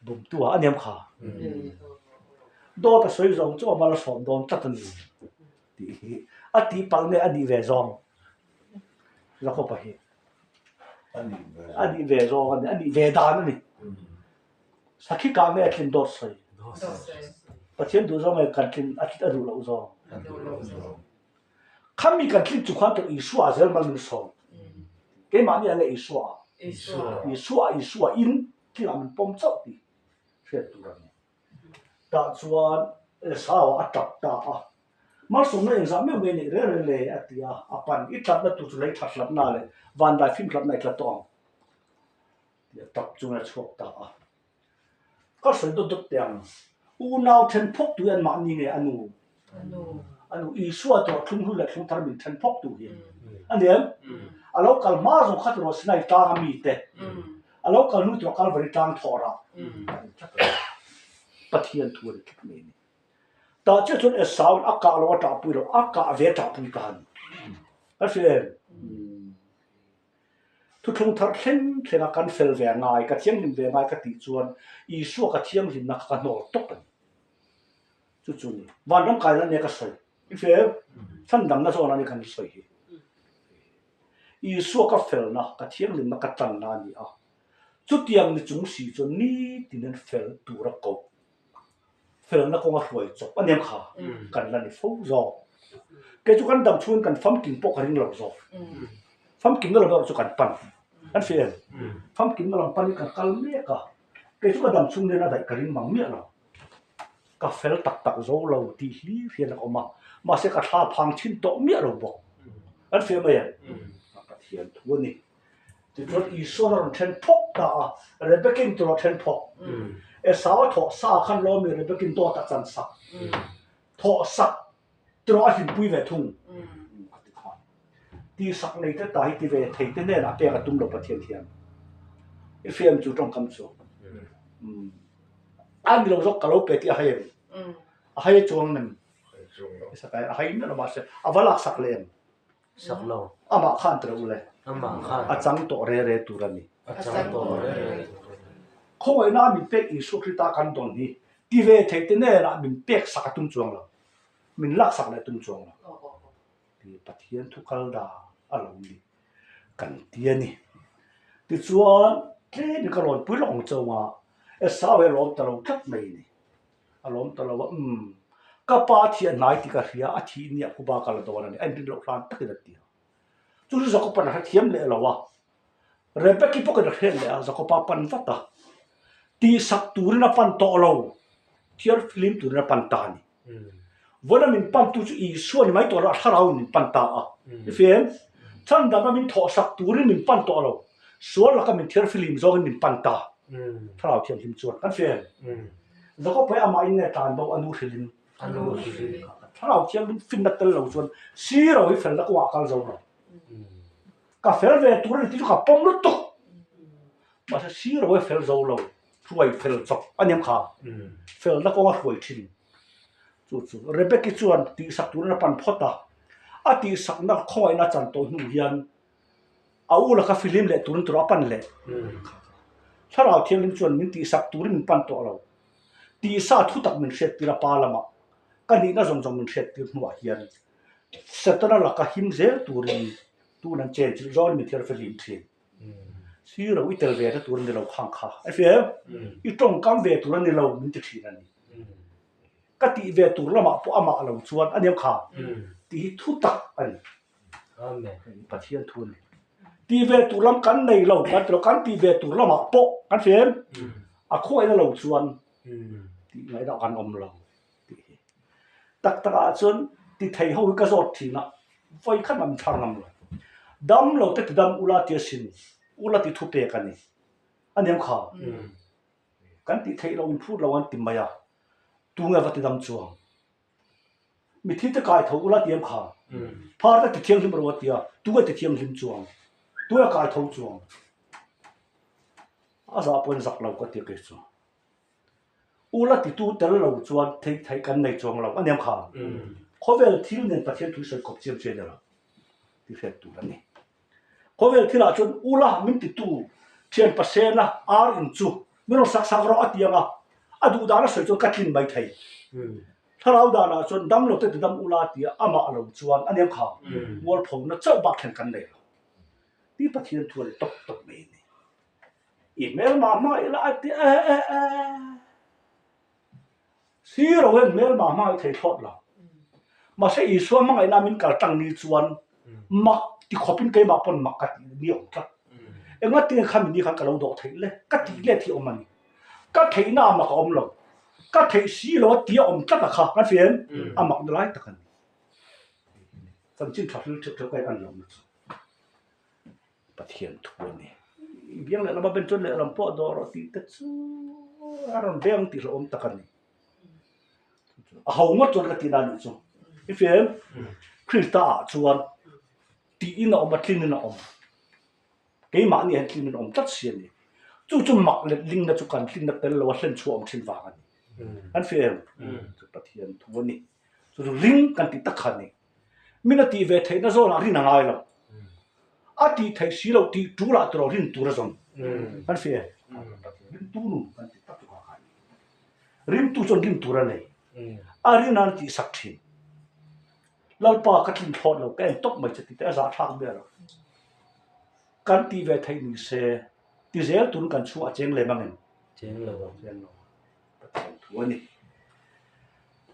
Bumtu ah a niam kha. Dawt a sawi zawng chu a mal a sawm dawn tlat a ni tih hi a tih palh nge a nih ve zawng Jakob-a hi a nih ve zawng a ni, a nih ve dan a ni. Sakhi kah nge a tlin dawt sawi? Pathian duh zawng nge kan tlin a duh loh zawng? Khami kan tlin chu khan tawh Isua zel mal min sawm. Keimahni ah nge Isua ah? Isua ah Isua in tlinah min pawm chauh tih hriat tur a ni. Tah chuan Esau a tap ta a, Malsawmna engzah meuh mai neih rel rel le a ti a, a pan i tlatna tur chu lei that hlatna leh vandai fim hlatna i tlat tawh ang tih a tap chungin a chhuak ta a. Ka sawi dawt dawt teh ang. Unau then phawk tu hi an mahni nge a nu? A nu Isua tawh thlung hlu leh thlung thar min then phawk tu hi a ni em? A lo kal hma zawng kha tiraw Sinai tlang a mite, a lo kal hnu tiraw Kalvari tlang thawh rah a ni tlat a ni. Pathian thu a ni tlat mai a ni. Tah chiah chuan Esau in a kah lo a ṭahpui lo, a kah ve a ṭahpui ta a ni. Ka hria em? Thuthlung thar thleng thlenga kan fel ve ngai, ka thianghlim ve ngai ka tih chuan Isua ka thianghlimna kha ka hnawl tawp a ni. Chu chu ni. Vanram kaina nia ka sawi. I hria em? Chhandamna zawn a ni kan sawi hi. Isua ka felna, ka thianghlimna ka tanna a ni a. Chutiang ni chung si chuan nitin an fel tura koh. Felna kawnga hruai chawp a niam kha kan la ni fo zawk. Kei chu kan dam chhungin kan famkim pawh ka ring lo zawk. Famkimna lam erawh chu kan pan. Kan hria em? Famkimna lam panin kan kal mek a. Kei chu ka dam chhung hian a daih ka ring mang miah lo. Ka fel tak tak zo lo tih hlir hian a awm a. Mahse ka thla phang chhin tawh miah lo bawk. Kan hria mai em? Pathian thu a ni. Tichuan Isuan a rawn then phawk ta a, Rebecca-in tur a then phawk. Esau a thawh sa khan lawmi Rebekin dawt a chan sak. Thawh sak tiraw a hlimpui ve thung. Ka ti khan. Tihsak nei te ta hi ti ve thei te hnenah pek a tum lo Pathian hian. I fiam chu tawngkam chu. A ni lo zawk ka lo pe tih a hai em? A hai chuang nem. A hai miah lo mahse a va laksak leh em? Sak lo. Amah khan tiraw ule. Amah khan. A chang tawh re re tur a ni. A chang tawh re re tur a ni. Khawngaihna min pek Isua Krista kan dawn hi ti ve thei te hnenah min pek sak a tum chuang lo. Min laksak leh tum chuang lo. Ti Pathian thu kal da a lo ni kan ti a ni. Tichuan tlem in ka rawn pui lawk ang chauh a, Esau hi a lawm ta lo tlat mai a ni. A lawm ta lo a, umm, ka pa thiah hnai tih ka hria, a thih nia khu ba ka la dawn a ni, a inrin loh hlan takin a ti a. Chu chu Jakob-a'n a hrethiam leh lo a, Rebeki pawhin a hriat leh a, Jakob-a pan vat a, tihsak turin a pan tawh lo, thiarflim turin a pan ta a ni. Vawiina min pantu chu Isua ni mai tawh lo, a thlarauin min pan ta a. I fiam? Chhandamna min thawhsak turin min pan tawh lo, sual laka min thiarflim zawngin min pan ta. Thlarau Thianghlim chuan kan fiam. Jakob hi amah in nge tlan bo a nu hrilhin? A nu hrilhin. Thlarau Thianghlim finna tel lo chuan siro hi felna kawngah a kal zo lo. Ka fel ve tur a ni tih chu ka pawm lutuk. Mahse siro hi fel zo lo, hruai fel chawp a niam kha. Felna kawnga hruai thin. Chu chu Rebecca chuan tihsak turin a pan phawt a, a tihsakna khawngaihna chan tawh hnu hian A u laka filim leh turin tur a pan leh. Thlarau Thianghlim chuan min tihsak turin min pan tawh lo. Tihsa thu tak min hriattir a pa lamah ka nihna zawng zawng min hriattir hnuah hian Setana laka him zel turin tun an chen chilh zawngin min thiar fihlim thin. Siro i tel ve na tur a ni lo khang kha. Ai fiam? I tawngkam ve tur a ni lo min ti thin a ni. Ka tih ve tur lamah pawh amah lo chuan a niam kha tih hi thu tak a ni. Amen. Pathian thu a ni. Tih ve tur lam kan nei lo, kan ti lo, kan tih ve tur lamah pawh kan hria em? A khuaina lo chuan tih ngaihna kan awm lo tih hi. Tak takah chuan ti thei ho hi ka zawt thin a, vawi khat an thar ngam lo. Dam lo te ti dam ula tia sin, ula ti thu pek a ni. A niam kha. Kan tih theih lo inphut lo an ti mai a, tunge va ti dam chuang? Mithi te kai tho ula tiam kha. Phar te ti thianghlim ro a tia, tu e ti thianghlim chuang? Tu e kai tho chuang? A zah pawhin zak lo ka ti kei chu. Ula titu tel lo chuan theih theih kan nei chuang lo a niam kha. Khawvel thil nen Pathian thu sawi kawp chiam chian elo ti hriat tur a ni. Khawvel thilah chuan ula min titu thian pasena ar in chu min rawn sak sak rawh a ti ang a, a duh dan a sawi chuan ka tlin mai thei. Thlarau danah chuan dam lo te ti dam ula tia amah lo chuan a niam kha mualphona chauh bak thlen kan nei lo. Ti Pathian thu a ni tawp tawp mai a ni. I hmelmah hma ila a ti e e e. Siro hian hmelma hmangaih thei thlawt lo. Mahse Isua hmangaihna min kal tang ni chuan mak ti khawpin keimah pawn mak ka tih ni awm tlat. Engati kha mini khan ka lo dawh theih le? Ka tih let hi awm a ni. Ka theihna a mak a awm lo. Ka theih si lo a tia awm tlat a kha kan hria em? A mak na lai tak a ni. Chanchin tha hril theuh theuh ka in an lo na chu. Pathian thu a ni. I biang lehlam a ben chuan lehlam pawh a dawh rawh tih te chu a rawn beng tih hlauhawm tak a ni. A ho ngawt chuan ka tihna a nih chu. I hria em? Krista ah chuan tiin a awm a, tlinin a awm. Keimahni ah hian tlinin a awm tlat si a ni. Chu chu mak let lingna chu kan tlinna tel lo a hlen chhuah awm thin vang a ni. Kan hria em? Chu Pathian thu a ni. Chu chu ring kan tih tak kha a ni. Min a tih ve theihna zawnah rin a ngai lo. A tih theih si loh tih tulah tawh rin tur a zawn. Kan hria em? Rimtu nun kan ti tak chu kha a ni. Rimtu chuan rin tur a nei. A rin a tih sak thin. Lalpa ka tlin thlawt lo, ka en tawp mai che tih te a zahthlak ber a. Kan tih ve theih ni se, ti zel turin kan chhungah a cheng lem ang em? Cheng lo ang. Cheng lo ang. Pathian thu a ni.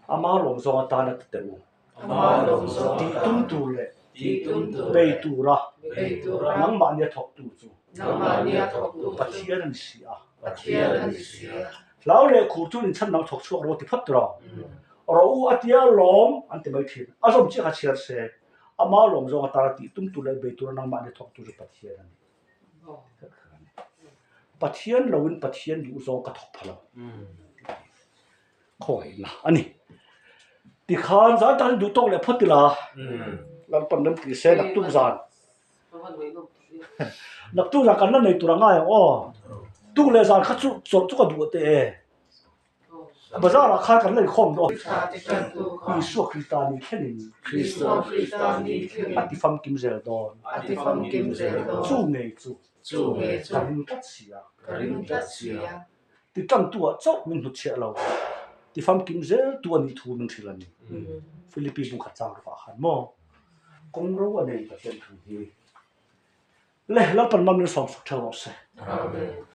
Ama lawm zawng atana ti teh u. Ama lawm zawng Tih atana tum tur leh tih tum tur bei leh tura bei tura nangmahnia thawktu chu nangmahnia thawktu chu Pathian a ni si a. Pathian a ni si a. Hlau leh khur chu inchhan dang thawk chhuak rawh ti phawt rawh. Rawh u a tia lawm an ti mai thin. A zawm chiah kha chhiar se. Ama lawm zawng atana tih tum tur leh bei tura nangmahnia thawktu chu Pathian a ni. Pathian loin Pathian duh zawng ka thawk pha lo. Khawngaihna a ni. Tikhan zan takin duh tawk leh phawt ila, Lalpan rem tih se naktuk zan. Naktuk zan kan la nei tur a ngai ang aw. Tuk leh zan kha chu chawlh chu ka duh teh e. Bazar ah khan kan la inkhawm dawn. Isua Krista ni thlengin a ti famkim zel dawn. Chu ngei chu ka ring tlat si a. Ti tangtu ah chauh min hnutchhiah lo. Ti famkim zel tu a nih thu min hrilh a ni. Philippi bung khat chang rukah khan maw kawng ro a nei Pathian thu hi. Le Lalpan Malminsawm sak theuh rawh se. Amen.